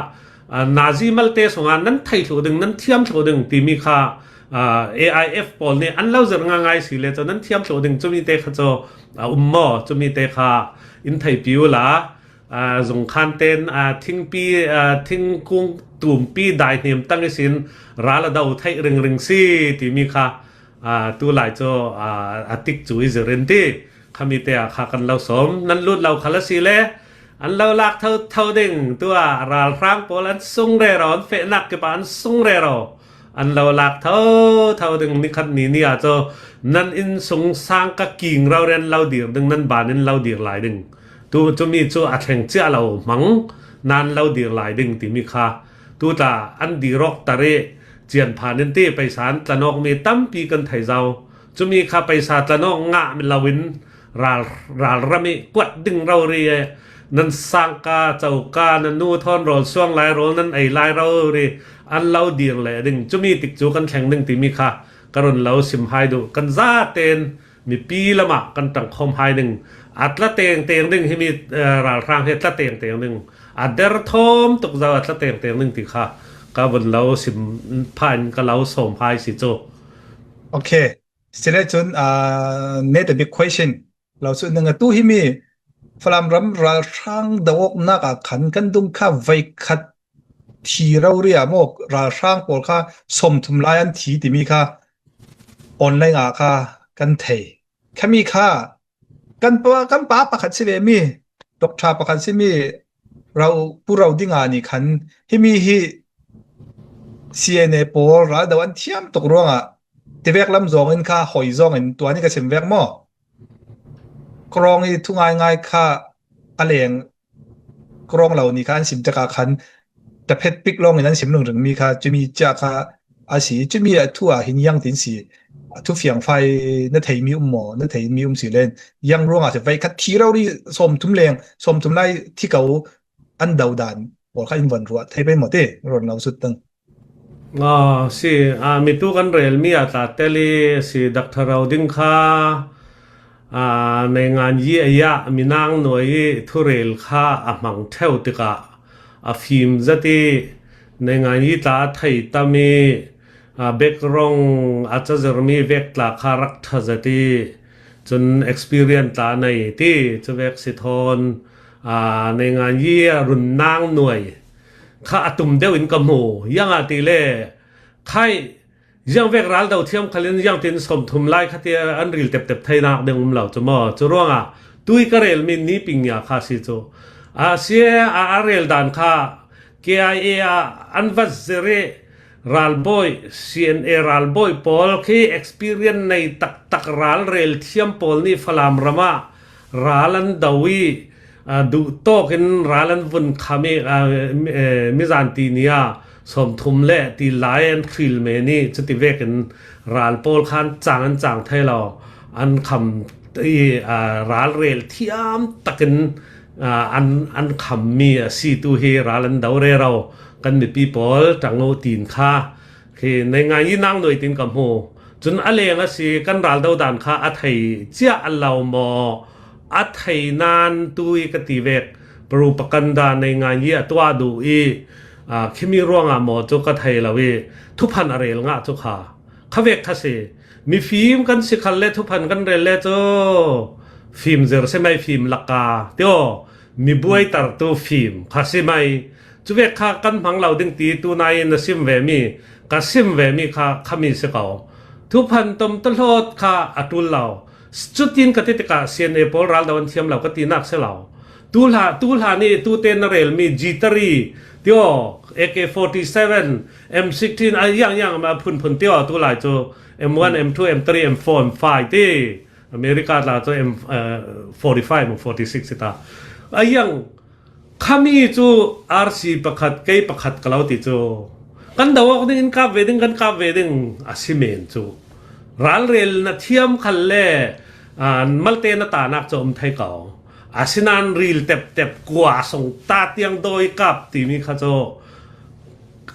ah, nazi malte sungah nan thei thluh ding, nan thiam thluh ding timi kha, ah, A I F pawl nih an lo zir ngaingai si le cu nan thiam thluh ding, cumi te kha cu a um maw? Cumi te kha in theipi uhla, ah, zungkhan ten, ah, thingpi, ah, thingkung tumpi dai hnem tang ihsin ral a do theih ringring si timi kha, aa, tu lai cu, aa, a tik cu i zir in ti khami te ah kha kan lo sawm. Nan lut lo khal a si le an lo lak tho tho ding. Tu ah ralhrang pawl an sung rero, an fehnak kip ah an sung rero, an lo lak tho tho ding. Nikhat ni ni ah cu nan inn sung sang ka king rori an lo dir ding, nan ban in lo dir lai ding. Tu cumi cu a thleng cia lo hmang, nan lo dir lai ding timi kha tu tla an dir awk tar i cian phan in ti, paisa an tlan awkmi tampi kan thei zo. Cumi kha paisa tlan awk ngah lo in ral, ralram i kuat ding rori, nan sangka, coka, na nu thawn rawl suang lai, rawl nan ei lai rori an lo dir leh ding. Cumi tik cu kan thleng ding timi kha ka run lo sim hai duh. Kan zaten mipi lamah kan ṭangkhawm hai ding. A tla tengteng ding, himi, eh, ralhrang hi a tla tengteng ding. A der thawm tuk zo a tla tengteng ding ti kha ka vun lo sim phan, ka lo sawm hai si cu. Okay. Sile cun, ah, net a big question. Lo cu ning a tu himi Falam ram ralhrang do awknak ah khan kan dung kha veikhat thi rori ah maw, ralhrang pawl kha sawmthum lai an thi timi kha online ah kha kan thei. Khami kha kan pa, kan pa pakhat si ve mi, doctor pakhat si mi, Ro, Pu Ro Dinga nih khan himi hi C N A pawl ral do an thiam tuk ruangah tivek lam zawng in kha hoi zawng in tuan i ka sim vek maw? Krawng i thu ngaingai kha a leng krawng lo ni kha an sim tikah khan taphet pik lawng in an sim ringring mi kha cumi cia kha a si. Cumi a thu ah hin ziang tin si, a thu fiangfai na thei mi um maw, na thei mi um si len ziang ruangah si veikhat thi rori sawmthum leng, sawmthum lai thi ko an do dan pawl kha in von ruah thei pei maw ti, ron lo sut tang. Ah, si, ah, mi tu kan rel mi a tla tel i si, Doctor Ro Ding kha, ah, Naingan Yi a ya minang nuai i thurel kha a hmang theu tikah a fim zat i Naingan Yi tla a thei tam i, ah, background a cazir mi vek tla kha rak ṭha zat i, cun experience tla a nei ti cu vek si thawn, ah, Naingan Yi a run nang nuai kha a tum deuh in ka hmu. Ziangahtile khai ziang vek ral do thiam khal in ziang tin sawmthum lai kha ti an ril teptep theinak ding um lo cu maw? Cu ruangah tui ka rel mi niping nia kha si cu. A si a, a rel dan kha K I A ah an va zir i ralbawi, C N A ralbawi pawl khi experience nei taktak ral rel thiam pawl nih Falam ram ah ral an do i, aa, duh tawk in ral an vun kham i, aa, mi, ee, mizan ti ni a sawmthum le ti lai an hril men i cuti vekin ral pawl khan cang an cang thei lo, an kham i, aa, ral rel thiam takin, aa, an, an kham mi a si tu hi ral an do rero kan mipi pawl ṭang lo tin kha khi Naingan Yi nang nuai tin ka hmu. Cun a leng a si, kan ral do dan kha a thei cia a lo maw? A thei nan tu i ka ti vek, propaganda Naingan Yi a tuah duh i, aa, khimi ruangah maw cu ka thei lo i, thuphan a rel ngah cu kha kha vek kha si. Mifim kan si khal le thuphan kan rel le cu fim zir si mai, fim laka ti aw, mi buaitertu fim kha si mai. Cu vek kha kan hmang lo ding ti tu nai in na sim ve mi, ka sim ve mi kha khami si ko. Thuphan tom tahlawt kha a ṭul lo. Cutin ka ti tikah C N A pawl ral do an thiam lo ka tinak si lo. Tulha, tulha ni tute na relmi G three tio, A K forty seven, M sixteen a yang yang ma phun phun tio, tulai cu M one, M two, M three, M four, M five ti. America tla cu M forty five, M forty six ta. A yang khami cu R C pakhat, kei pakhat ka lo ti cu. Kan do awk ding, in kap ve ding, kan kap ve ding a si men cu. Ralrel na thiam khal le malte na tanak cu um thei ko. Asinan ril teptep kua song ta tiang dawi kap timi kha cu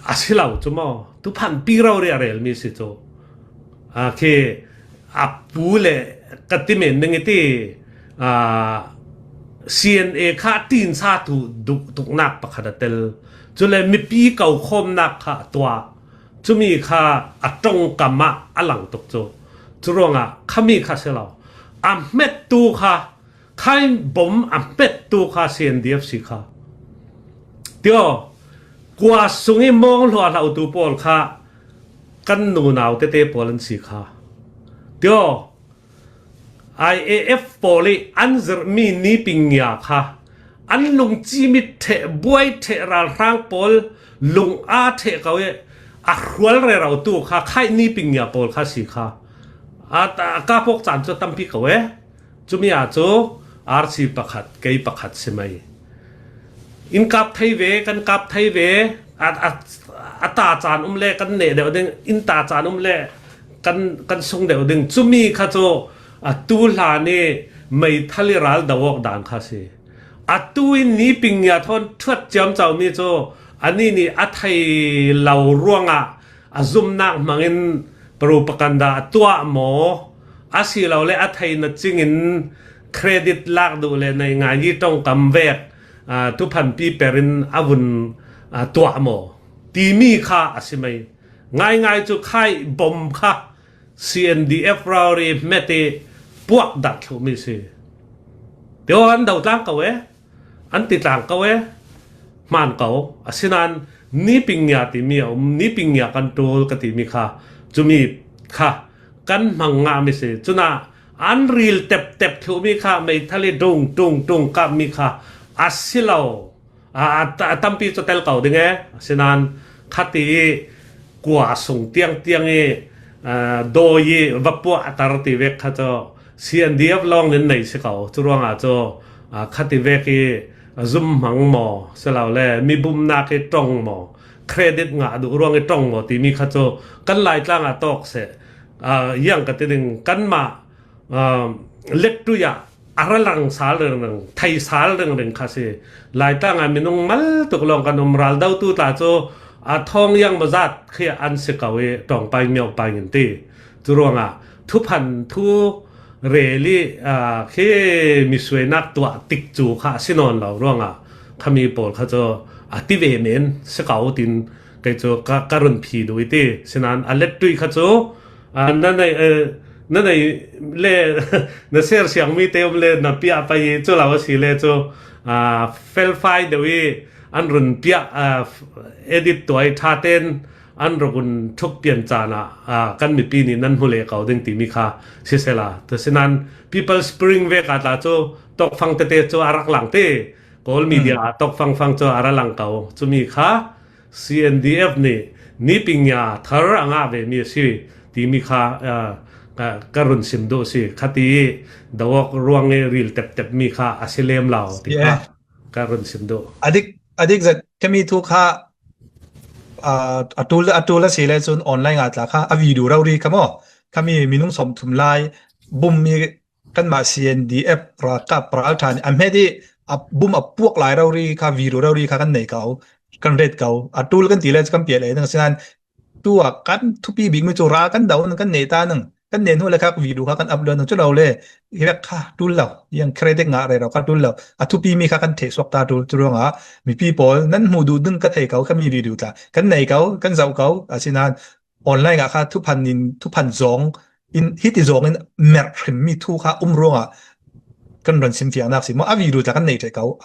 a si lo cu maw? Tuphan pi rori a relmi si cu. A khi a pu le ka ti men ning i ti, a, C N A kha tinsa tu duk tuknak pakhat a tel. Cule mipi ko khawmnak kha a tuah. Cumi kha a ṭongkam ah a lang tuk cu. Curuangah khami kha si lo. A hmet tu kha, khai bom a hmet tu kha C N D F si kha. Tio, kua sung i mawng hluahhlo tu pawl kha kan nunau tete pawl an si kha. Tio, I A F pawl i an zirhmi ni pingngia kha an lungcim i ṭheh buai ṭheh ralhrang pawl lung a ṭheh ko i a hrual rero tu kha khaih ni pingngia pawl kha si kha. A, a ka pawk caan cu tampi ko e. Cumi ah cu R C pakhat, kei pakhat si mai. In kap thei ve, kan kap thei ve, a, a, a ta caan um le kan neh deuh ding, in ta caan um le kan, kan sung deuh ding. Cumi kha cu a tu hlan i meithal i ral do awk dan kha si. A tu in ni pingngia thawn thuat ciamco mi cu a ni nih a thei lo ruangah a zumnak hmangin propaganda a tuah maw? Asilole a theina cingin credit lak duh le nei ngai i ṭongkam vek, aa, thuphanpi perin a vun, aa, tuah maw? Timi kha a si mai. Ngaingai cu khai bom kha C N D F rori hmet i puak dah thluhmi si. Teo an do tlang ko e. An ti tlang ko e, hmaan ko. Asinan ni pingngia timi a um, ni pingngia kan ṭul ka timi kha, cumi kha kan hmang ngahmi si. Cunah an ril teptep thluhmi kha meithal i ṭung ṭung ṭung kapmi kha a si lo. A, a, a tampi cu tel ko ding e. Asinan khati i kua sung tiang tiang i, aa, dawi i va puahter ti vek kha cu C N D F lawng nin nei si ko. Curuangah cu, aa, khati vek i zum hmang maw, silole mi bumnak i ṭong maw, credit ngah duh ruang i ṭong maw timi kha cu kan Laitlang ah tawk seh. Aa, yang ka ti ding, kanmah, aa, lettui ah a ra lang sal ringring, thei sal ringring kha si. Laitlang ah minung mal tuk lawng kan um, raldotu tla cu a thawng yang maw zat khi an si ko i ṭawngpai miaupai in ti. Curuangah thuphan thu rel i, aa, khi misuainak tuah tik cu kha a si nawn lo ruangah khami pawl kha cu a ti ve men si ko tin kei cu ka, ka run phi duh i ti. Sinan a lettui kha cu, aa, na nei, aa, na nei le na ser siangmi te um le na piah pai i cu lo a si le cu, aa, felfai deuh i an run piah, aa, edit tuai ṭha ten an rak un ṭhuk pian caan ah, aa, kan mipi nih nan hmu le ko ding timi kha sisela. Tasinan People Spring vek ah tla cu tawkfang tete cu a rak lang te. Kawl media ah tawkfang fang cu a ra lang ko. Cumi kha C N D F nih ni pingngia thar a ngah ve mi a si timi kha, aa, ka, ka run sim duh a si. Khati i do awk ruang i ril teptep mi kha a si lem lo ti kha ka run sim duh. A dik, a dik zet kami thu kha, aa, a ṭul, a ṭul a si le cun online ah tla kha a video rori kha maw? Khami minung sawmthum lai bum mi kanmah C N D F ralkap ralṭha nih a hmet i a bum a puak lai rori kha, video rori kha kan nei ko, kan ret ko. A ṭul kan ti le cu kan piah lei ding. Asinan tu ah kan thupi bikmi cu ral kan do ning, kan neh ta ning, kan neh hnu le kha video kha kan upload ning cu lo le, hi vek kha ṭul lo, yang credit ngah rero kha ṭul lo. A thupi mi kha kan theh suak ta ṭul. Curuangah mipi pawl nan hmuh duh ding ka thei ko, khami video tla kan nei ko, kan zoh ko. Asinan online ah kha thuphan in, thuphan zong in, hiti zong in merh hrimmi thu kha um ruangah kan run sim fiangnak si maw? A video tla kan nei ṭheh ko.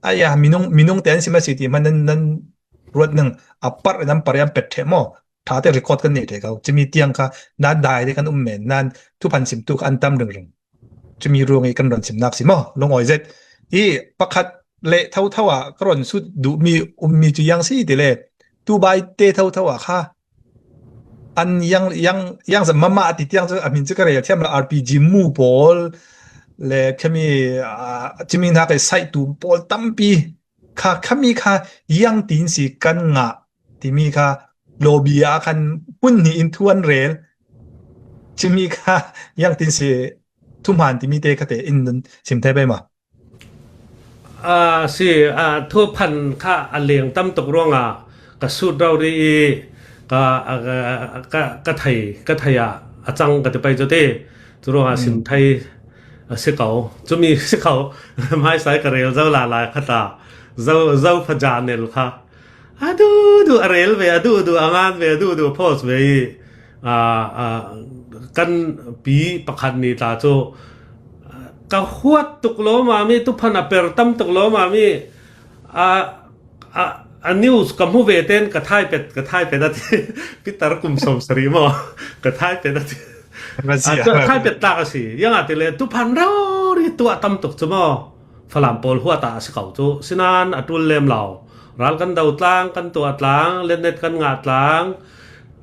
Aya, minung, minung te an sim a si ti hman nan, nan ruat ning, a parh in an parh i an pet ṭheh maw? Ṭha te record kan nei ṭheh ko. Cumi tiang kha nan dai te kan um men, nan thuphan sim tu kha an tam ringring. Cumi ruang i kan run simnak si maw? Lungawi zet. Hi pakhat le thotho ah ka ron sut duhmi ummi cu yang si ti le, tu bai te thotho ah kha an yang, yang, yang zat mama ti tiang cu a min cu ka rel thiam lo, R P G mu pawl le khami, aa, cimihnak i saih tu pawl tampi kha, khami kha yang tin si kan ngah timi kha lobby ah khan hmun hnih in thu an rel. Cimi kha yang tin si thuhman timi te kha te in sim thei pei ma. A si, a, thuphan kha a leng tam tuk ruangah ka sut rori i ka, a, ka, ka, ka thei, ka thei ah a cang ka ti pei cu ti. Cu ruangah sim thei a si ko. Cumi si ko. Hmaisai ka rel zo lala kha ta. Zo, zo pha ja nel kha. A duh duh a rel ve, a duh duh a ngan ve, a duh duh a post ve i, a, a, kan pi pakhat ni tla cu, a, ka huat tuk lo mami, tuphan a per tam tuk lo mami, a, a, a news ka hmu ve ten ka thai pet, ka thai pet a ti, pitar kum som sari maw, ka thai pet a ti. A, cu a thai pet tlak a si. Yang a ti le, tuphan rori tuah tam tuk cu maw. Falam pawl huat ah a si ko cu. Sinan a tul lem lo. Ral kan do tlang, kan tuah tlang, letnet kan ngah tlang,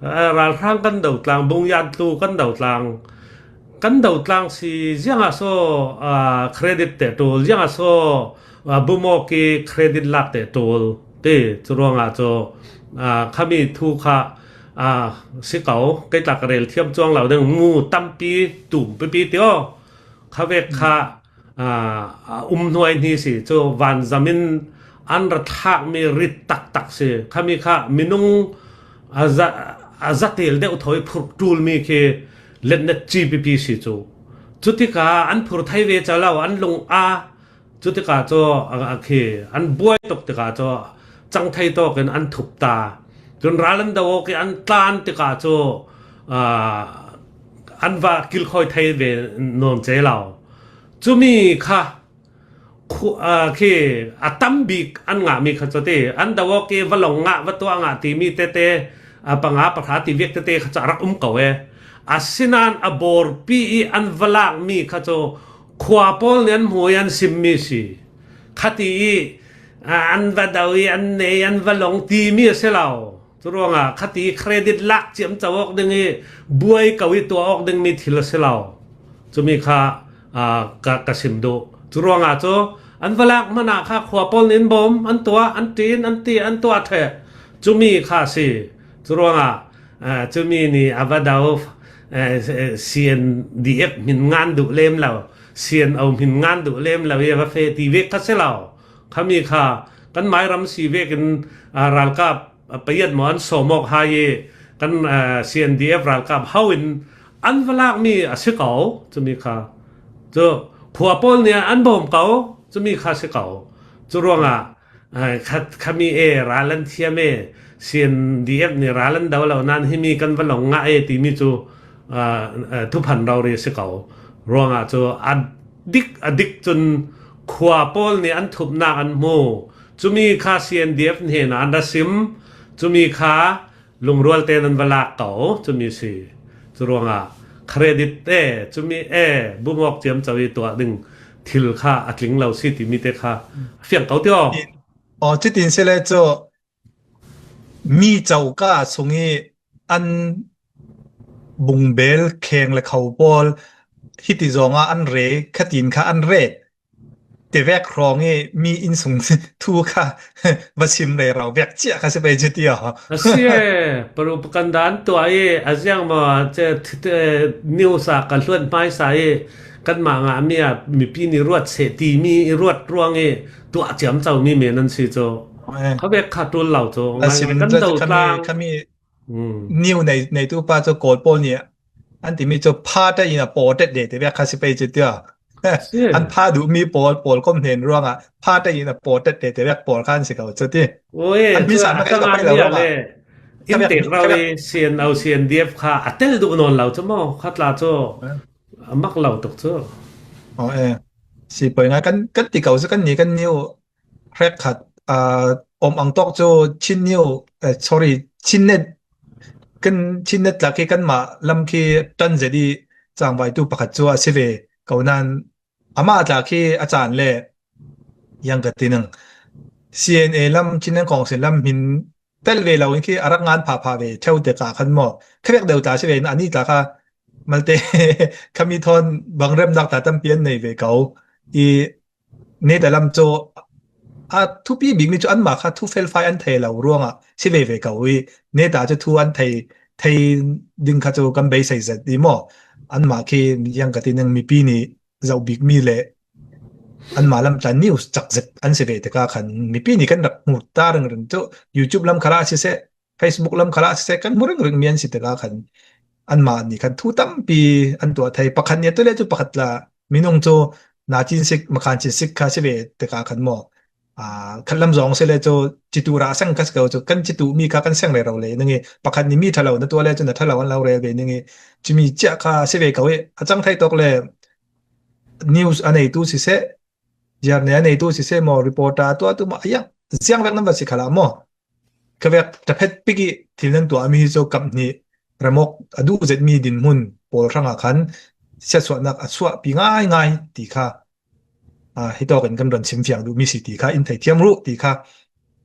a, ralhrang kan do tlang, bungyat tlu kan do tlang. Kan do tlang si ziangah so, a, credit te tul, ziangah so, a, bumawk i credit lak te tul. Ti, cu ruangah cu, a, khami thu kha, a, si ko, kei tlak rel thiam cuang lo ding, mu tampi, tum pipi ti aw. Kha vek kha, a, a um hnuai hni si cu vanzam in an ra thlakmi rit taktak si. Khami kha minung a za, a za tel deuh thawi phurh ṭulmi khi letnet ci pipi si cu. Cutikah an phur thei ve ca lo, an lung a, cutikah cu a, a khi an buai tuk tikah cu cang thei tawk in an thup ta. Cun ral an do awk i an tlan tikah cu, a, an va kilkhawi thei ve nawn ce lo. Cumi kha khu-, aa, khi a tam bik an ngahmi kha cu ti, an do awk i va long ngah, va tuah ngah timi tete, aa, panga pahra ti vek tete kha cu a rak um ko e. Asinain a bawrpi i an va lakmi kha cu khua pawl nih an hmu i an simmi si. Khati i, aa, an va do i an nei, an va long timi a si lo. Curuangah khati credit lak ciamco awk ding i buai ko i tuah awk dingmi thil a si lo. Cumi kha, aa, ka, ka sim duh. Curuangah cu an va lak hmanh ah kha khua pawl nih an bawm, an tuah, an ṭin, an ti, an tuah ṭheh. Cumi kha a si. Curuangah, aa, cumi nih a va do, aa, C N D F hmin ngan duh lem lo, C N O hmin ngan duh lem lo i a va feh ti vek kha si lo. Khami kha kan mairam si vekin, aa, ralkap, aa, payat maw an sawm awk hai i kan, aa, C N D F ralkap ho in an va lakmi a si ko, cumi kha. Cu khua pawl nih an bawm ko, cumi kha a si ko. Curuangah, aa, kha, khami e, ral an thiam e, C N D F nih ral an do lo nain himi kan va long ngah e timi cu, aa, aa, thuphan rori a si ko. Ruangah cu a dik a dik cun khua pawl nih an thupnak an hmu. Cumi kha C N D F hnenah an ra sim. Cumi kha lungrual tein an va lak ko. Cumi si. Curuangah credit e, cumi e, bumawk ciamco i tuah ding thil kha a tling lo si timi te kha a fiang ko ti aw. Aw, cutin si le cu mi coka sung i an bungbel kheng le kho pawl hiti zongah an re, khatin kha an re. Tivek hrawng i mi innsung thu kha va sim rero vek cia kha si pei cu ti aw. A si e, propaganda an tuah i a ziang maw, ce, th-, th-, news ah ka hluan hmaisa i kanmah ngahmi ah mipi nih ruat seh timi i ruat ruang i tuah ciamcomi men an si cu. Eh. Kha vek kha ṭul lo cu. A ngai sim ngai kan cu do khami, tlang. Khami, mm, niu nei, neitu pa cu Kawl pawl nih an timi cu pha ṭa in a pawtet de ti vek kha si pei cu tiah. Si. An pha duhmi pawl, pawl kom hnen ruangah pha ṭa in a pawtet de ti vek pawl kha an si ko cu ti. Oi, an hmisa cu na a kai ka tang pai lo mi ah ruangah le. Ka vek, in tek ka rau vek i C N O, C N D F kha a tel duh nawn lo cu maw? Kha tla cu. Eh. A mak lo tuk cu. Oh, eh. Si poi ngai kan, kan ti ko cu kan ni kan niu hrekkhat, ah, om ang tawk cu Chin niu, eh, sorry, Chin net, kan Chin net tla khi kanmah lam khi ṭan zet i cangvaitu pakhat cu a si ve ko nain amah tla khi a caan le Yang ka ti nang, C N A lam, Chinland Council lam hmin tel ve lo in khi a rak ngan phapha ve theu te ka khan maw. Khavek deuh ta si ve in ani ta kha malte khami thawn bang remnak ta tampi an nei ve ko. I neta lam chu a thupi bik mi chu anmah kha thu felfai an thei lo ruangah si ve ve ko. I neta chu thu an thei, thei ding kha chu kan beisei zet i maw. Anmah khi yang ka ti nang mipi ni zoh bik mi le anmah lam tla news chak zet an si ve te ka khan mipi ni kan rak hmu ta ringring chu YouTube lam khala si se, Facebook lam khala si se kan hmu ringring mi an si te ka khan anmah ni khan thu tampi an tuah thei. Pakhat ni a tu le chu pakhat la minung chu na chin sik makhan chin sik kha si ve te ka khan maw. Khat lam zong si le chu citu ra sang kha si ko chu kan citu mi kha kan seng rero le nang i pakhat ni mi thalo na tuah le chu na thalo an lo rel ve nang i cimi cia kha si ve ko i a chang thei tawk le news a neitu si se, ziarne a neitu si se maw, reporter tuah tu maw, a yang ziang vek nan va si khala maw. Khavek taphet pik i thil nan tuah mi hi chu kap hnih ramok a duh zet mi dinhmun pawl hrangah khan siatsuahnak a suahpi ngaingai ti kha hi tawkin kan ron simfiang duh mi si ti kha in theithiam ruh ti kha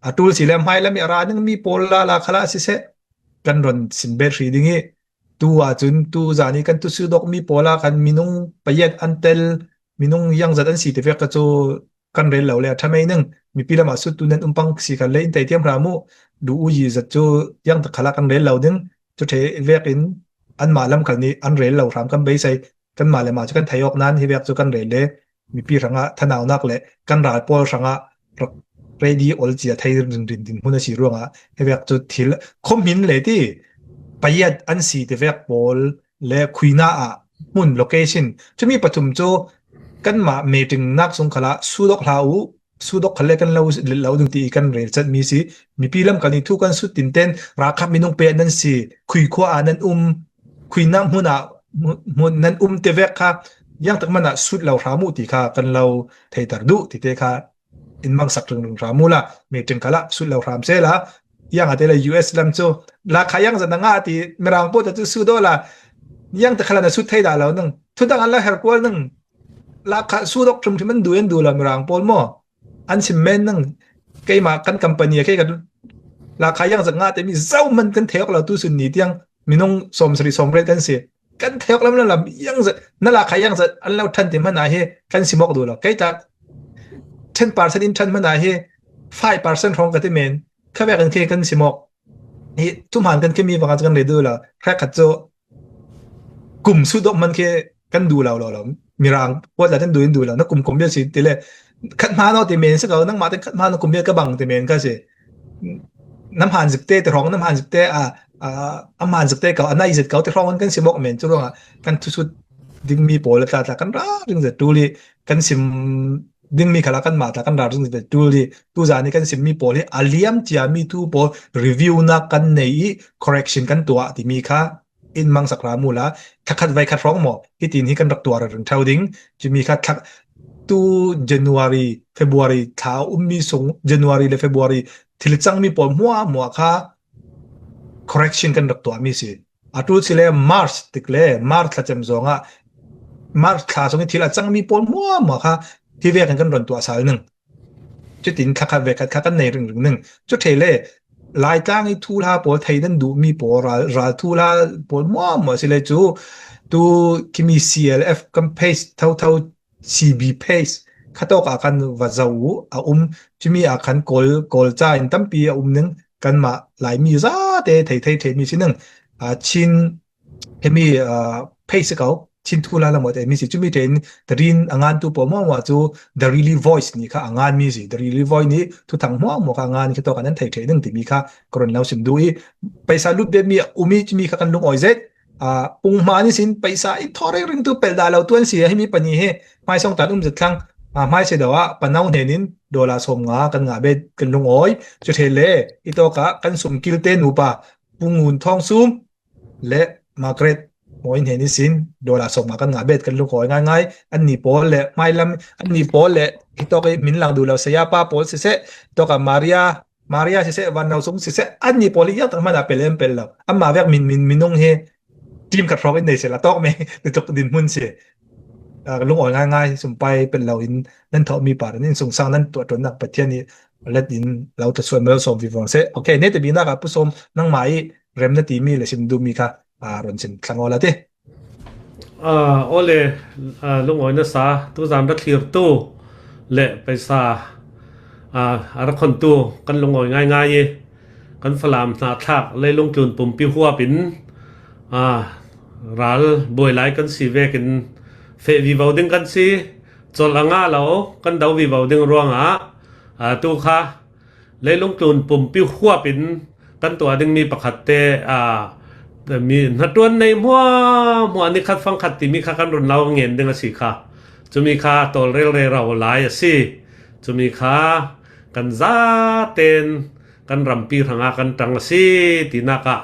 a tul si le hmai lam i a ra ning mi pawl la la khala si se kan ron simbet hri ding i tu ah cun tu zan i kan tu sudok mi pawl ah khan minung payat an tel, minung yangzat an si ti vek kha cu kan rel lo le a ṭha mei ning. Mipi lam ah suttu nan um pang si khan le in teitiam hram uh, duh u yi zat cu yang tak khalah kan rel lo ding. Cu ṭhe vekin anmah lam khal nih an rel lo hram kan beisei. Kanmah le mah cu kan thei awk nan hi vek cu kan rel le mipi hrangah thanaunak le kan ral pawl hrangah rak ready ol cia thei rinrin dinhmun a si ruangah hi vek cu thil khuahmin le ti payat an si ti vek pawl le khuina ah hmun location cumi pathum cu kanmah meeting nak sung khalah sudok hla uh, sudok khal le kan lo let lo ding ti i kan rel chat mi si. Mipi lam kan i thu kan sut tinten ralkhat minung payat nan si, khui khua ah nan um, khuina hmun ah hmun nan um te vek kha yang tak man ah sut lo hram uh ti kha kan lo theitar duh ti te kha in mangsak ringring hram uh la, meeting khalah sut lo hram se la. Yang a te le U S lam cu lakha yang zat na ngah ti mirang pawl cu sut aw la, yang tak khalah na sut thei dah lo nang, thudang an la her kual nang, lakha sudok ṭhumṭhum an du an du lo mirang pawl maw. An sim men nang, keimah kan company a kei ka lakha yang zat ngah te mi zoh man kan thei awk lo tu sun ni tiang minung sawm sari sawm ret kan si. Kan thei awk lam lam lam yang zat na lakha yang zat an lo ṭhan ti hmanh ah hi kan sim awk duh lo. Kei tak ten percent in ṭhan hmanh ah hi five percent hrawng ka ti men kha vek in khi kan sim awk. Hi thuhman kan khimi vang ah kan rel duh lo. Hrekkhat cu kum sut dok man khi kan duh lo lo lo. Mirang puat la kan duh in duh lo. Na kum kum bia si ti le khat hma no ti men si ko, nangmah ten khat hma no kum bia ka bang ti men ka si. Na hman zik te ti hrawng, na hman zik te a, a, a hman zik te ko, a nai zet ko ti hrawng kan si mawk men cu ruangah kan thusut ding mi pawl le tla tla kan ra ring zet tu li kan sim ding mi khalah kanmah tla kan ra ring zet tu li tu zan i kan sim mi pawl hi a liam cia mi thu pawl review nak kan nei i correction kan tuah ti mi kha in mangsak ra mu la, thla khat vai khat hrawng maw, hitin hi kan rak tuah ringring ṭheu ding. Cumi kha thla tu January, February thla a um mi sung, January le February thil cang mi pawl hmuahhmuah kha correction kan rak tuah mi si. A ṭul si le March tik le March thlacem zawngah March thla sung i thil a cang mi pawl hmuahhmuah kha hi vekin kan ron tuah sal ning. Cutin thla khat ve khat kha kan nei ringring ning. Cu ṭhei le Laitlang i thuhla pawl thei nan duh mi pawl ral, ral thuhla pawl hmuahhmuah si le cu tu khimi C L F kan page thotho C B page khatawk ah kan va zoh uh a um. Cumi ah khan Kawl, Kawl ca in tampi a um ning. Kanmah Laimi zate thei thei ṭheh mi si ning. Chin hemi page si ko, Chin thuhla lam te mi si. Cumi ṭheh in The Rin a ngan tu pawl hmuahhmuah cu The Really Voice ni kha a ngan mi si. The Really Voice ni thuthang hmuahhmuah kha a ngan khatawk ah nan thei ṭheh ning ti mi kha ka run lo sim duh i paisa lut bia mi a um i cumi kha kan lungawi zet. Pung hma ni sin paisa in thaw ringring tu pel dah lo tu an si a himi pani hi hmaisawng tan um zet thlang. Hmaisawng deuh ah panau hnen in dollar sawm nga kan ngah bet kan lungawi. Cu ṭheh le i tawk ah kan sum kil te nupa Pu Ngun Thawng Sum le Margaret Mawi hnen in sin dollar sawm nga kan ngah bet kan lungawi ngaingai. Anni pawl le hmailam anni pawl le hi tawk i min lang duh lo saya pa pawl siseh, tawk ah Maria Maria siseh, Van Lo Sung siseh, anni pawl hi yang tak hmanh ah pel em pel lo. Amah vek min, min, minung hi team khat hrawng in nei seh la tawk me, ti tuk dinhmun si. ah, lungawi ngaingai, sumpai pet lo in nan thawhmi par in, insungsang nan tuahtuahnak Pathian nih let in lo thluasuah malsawm vivo seh. Ok, nete binak ah Pu Sawm, nangmah ih remna timi le sim duhmi kha, ah, run sim thlang awla ti. Ah, awle, ah, lungawi nasa, tuzan ra thlirtu le paisa, ah, a ra khontu kan lungawi ngaingai ih kan Falam hna thlak leilung tlun pumpi huap in, ah, ral buai lai kan si vekin feh vivo ding kan si, colh a ngah lo kan do vivo ding ruangah, ah, tu kha leilung tlun pumpi huap in kan tuah dingmi pakhat te, aa, mi hnaṭuan nei hmuahhmuah, nikhat fangkhat timi kha kan run lo ngen ding a si kha. Cumi kha tawlrel rero lai a si. Cumi kha kan zaten kan rampi hrangah kan ṭang a si tinak ah,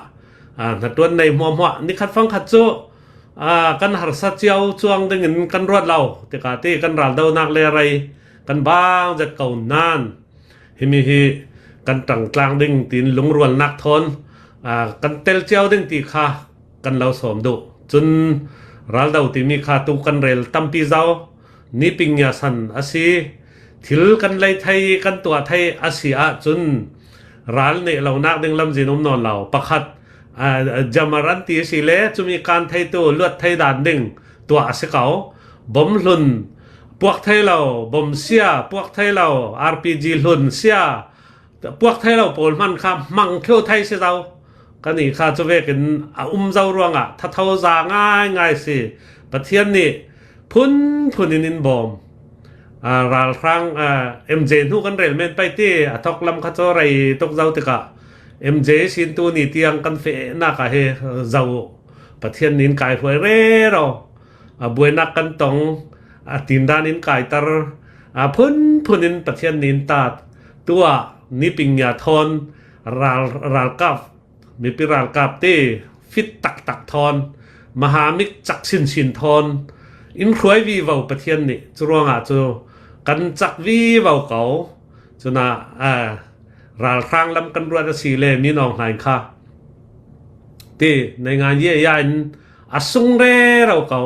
aa, hnaṭuan nei hmuahhmuah, nikhat fangkhat cu, aa, kan harsa cio cuang dingin kan ruat lo tikah ti kan raldonak le rei kan bang zet ko nain, himi hi kan ṭangtlang ding tiin lungrualnak thawn, aa, kan tel cio ding ti kha kan lo sawm duh. Cun raldo timi kha tu kan rel tampi zo, niping nia san a si. Thil kan lei thei, kan tuah thei a si ahcun ral neh lonak ding lamzin um nawn lo. Pakhat, aa, jammer an ti a si le, cumi kan theitu luat thei dan ding tuah a si ko. Bom hlun puak thei lo, bom sia puak thei lo, R P G hlun sia puak thei lo pawl hman kha hmang thluh thei si zo. Kan ih kha cu vekin a um zo ruangah thatho za ngaingai si. Pathian nih phunphun in in bawm. Aa, ralhrang, aa, M J hnu kan rel men pei ti a thawk lam kha cu rei tuk zo tikah M J sintu ni tiang kan fehnak ah hi zo. Pathian nih in kai hruai rero. A buainak kan tong, a tindan in kaiter, a phunphun in Pathian nih in tat. Tuah niping nia thawn ral, ralkap, mipi ralkap te fit taktak thawn, mahamik cak sinsin thawn in hruai vivo Pathian nih. Curuangah cu kan cak vivo ko. Cunah, aa, ralhrang lam kan ruat a si le minung hna in kha ti nei ngan ye ya in a sung rero ko.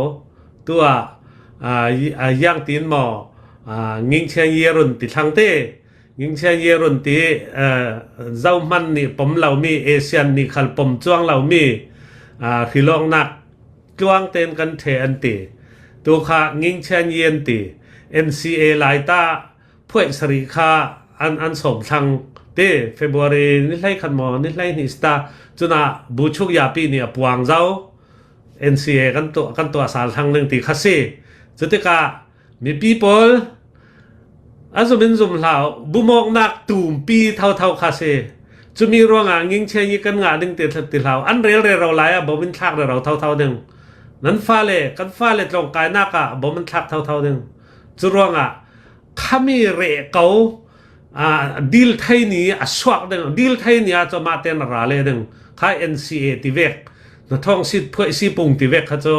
Tu ah, aa, yi-, aa, yang tin maw, aa, Ngingchian Ye run ti thlang ti, Ngingchian Ye run ti, aa, Zohman nih pom lomi, Asian nih khal pom cuang lomi, aa, hrilawknak tluang tein kan ṭheh an ti. Tu kha Ngingchian Ye an ti. N C A lai ta phuaih sarih kha an, an sawm thlang ti, February ni hleikhat maw, ni hleihnih si ta, cunah Buchuk Yapi nih a puang zo. N C A kan tuah, kan tuah sal thlang ding ti kha si. Cutikah mipi pawl a zum in zum hlah uh, bumawknak tumpi thotho kha si. Cumi ruangah Ngingchian Ye kan ngah ding ti, ti hlah uh, an rel rero lai ah bom in thlak rero thotho ding. Nan fale, kan fale tlawngkainak ah bom an thlak thotho ding. Curuangah khami reh ko, aa, dil thei ni a suak ding, dil thei ni ah cu amah tein a ra leh ding. Kha N C A ti vek, hnathawng si phuaih si pung ti vek kha cu,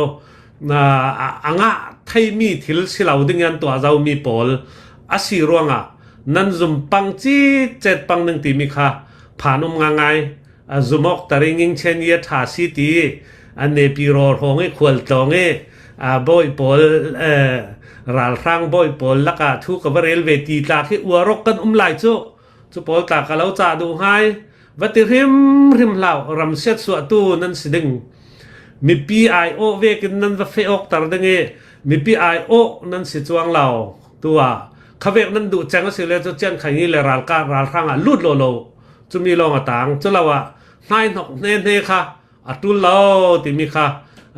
aa, a, a ngah theimi thil si lo ding i an tuah zomi pawl a si ruangah nan zum pang citcet pang ding timi kha phan um ngaingai. A zum awk tar i Ngingchian Ye ṭha si ti i a nepi rawl hrawng i khual tlawng i, aa, bawi pawl, ee, ralhrang bawi pawl lakah thu ka va rel ve ti tla khi uar awk kan um lai cu. Cu pawl tla ka lo cah duh hngai. Va ti hrimhrim hlah uh, ram siatsuahtu nan si ding. Mipi aiawh vekin nan va feh awk tar ding i mipi aiawh nan si cuang lo. Tu ah khavek nan duh ceng a si le cu ciankhaini le ralkap ralhrang ah lut lawlaw. Cumi lawng a tang. Cu lo ah hnaihnok hne hne kha a ṭul lo timi kha,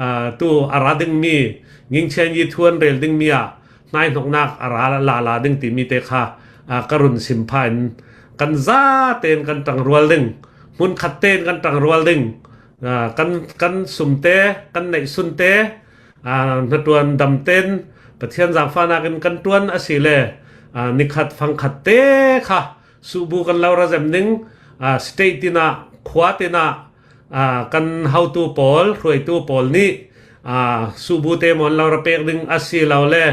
aa, tu a ra dingmi, Ngingchian Ye thu an rel dingmi ah hnaihnoknak a ra lala ding timi te kha, aa, ka run sim pha in kan zaten kan ṭangrual ding, hmunkhat ten kan ṭangrual ding, aa, kan, kan sumte, kan neihsunte, aa, hnaṭuan damten Pathian zaangfahnak in kan ṭuan a si le, aa, nikhat fangkhat te kha suhbu kan lo ra zem ding, aa, state tinah, khua tinah, aa, kan hotu pawl, hruaitu pawl nih, aa, suhbu te maw an lo ra pek ding a si lo le,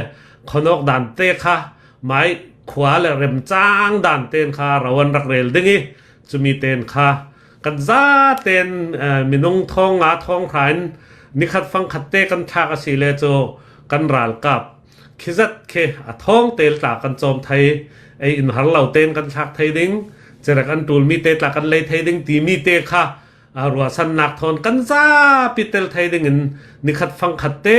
khuanawk dan te kha, mai khua le remcang dan ten kha ro an rak rel ding i, cumi ten kha kan zaten, aa, minung thawng nga thawng hra in nikhat fangkhat te kan thlak a si le cu kan ralkap khizat khe a thawng tel tla kan cawm thei, ei in har lo ten kan thlak thei ding, cerek an tul mi te tla kan lei thei ding ti mi te kha a ruahsannak thawn kan zapi tel thei dingin nikhat fangkhat te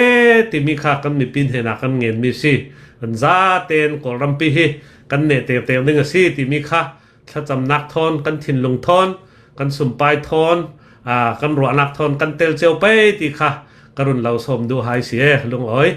timi kha kan mipi hnenah kan ngen mi si. Kan zaten Kawlrampi hi kan neh teuteu ding a si timi kha thlacamnak thawn, kan thinlung thawn, kan sumpai thawn, aa, kan ruahnak thawn kan tel cio pei ti kha ka run lo sawm duh hai si e, lungawi.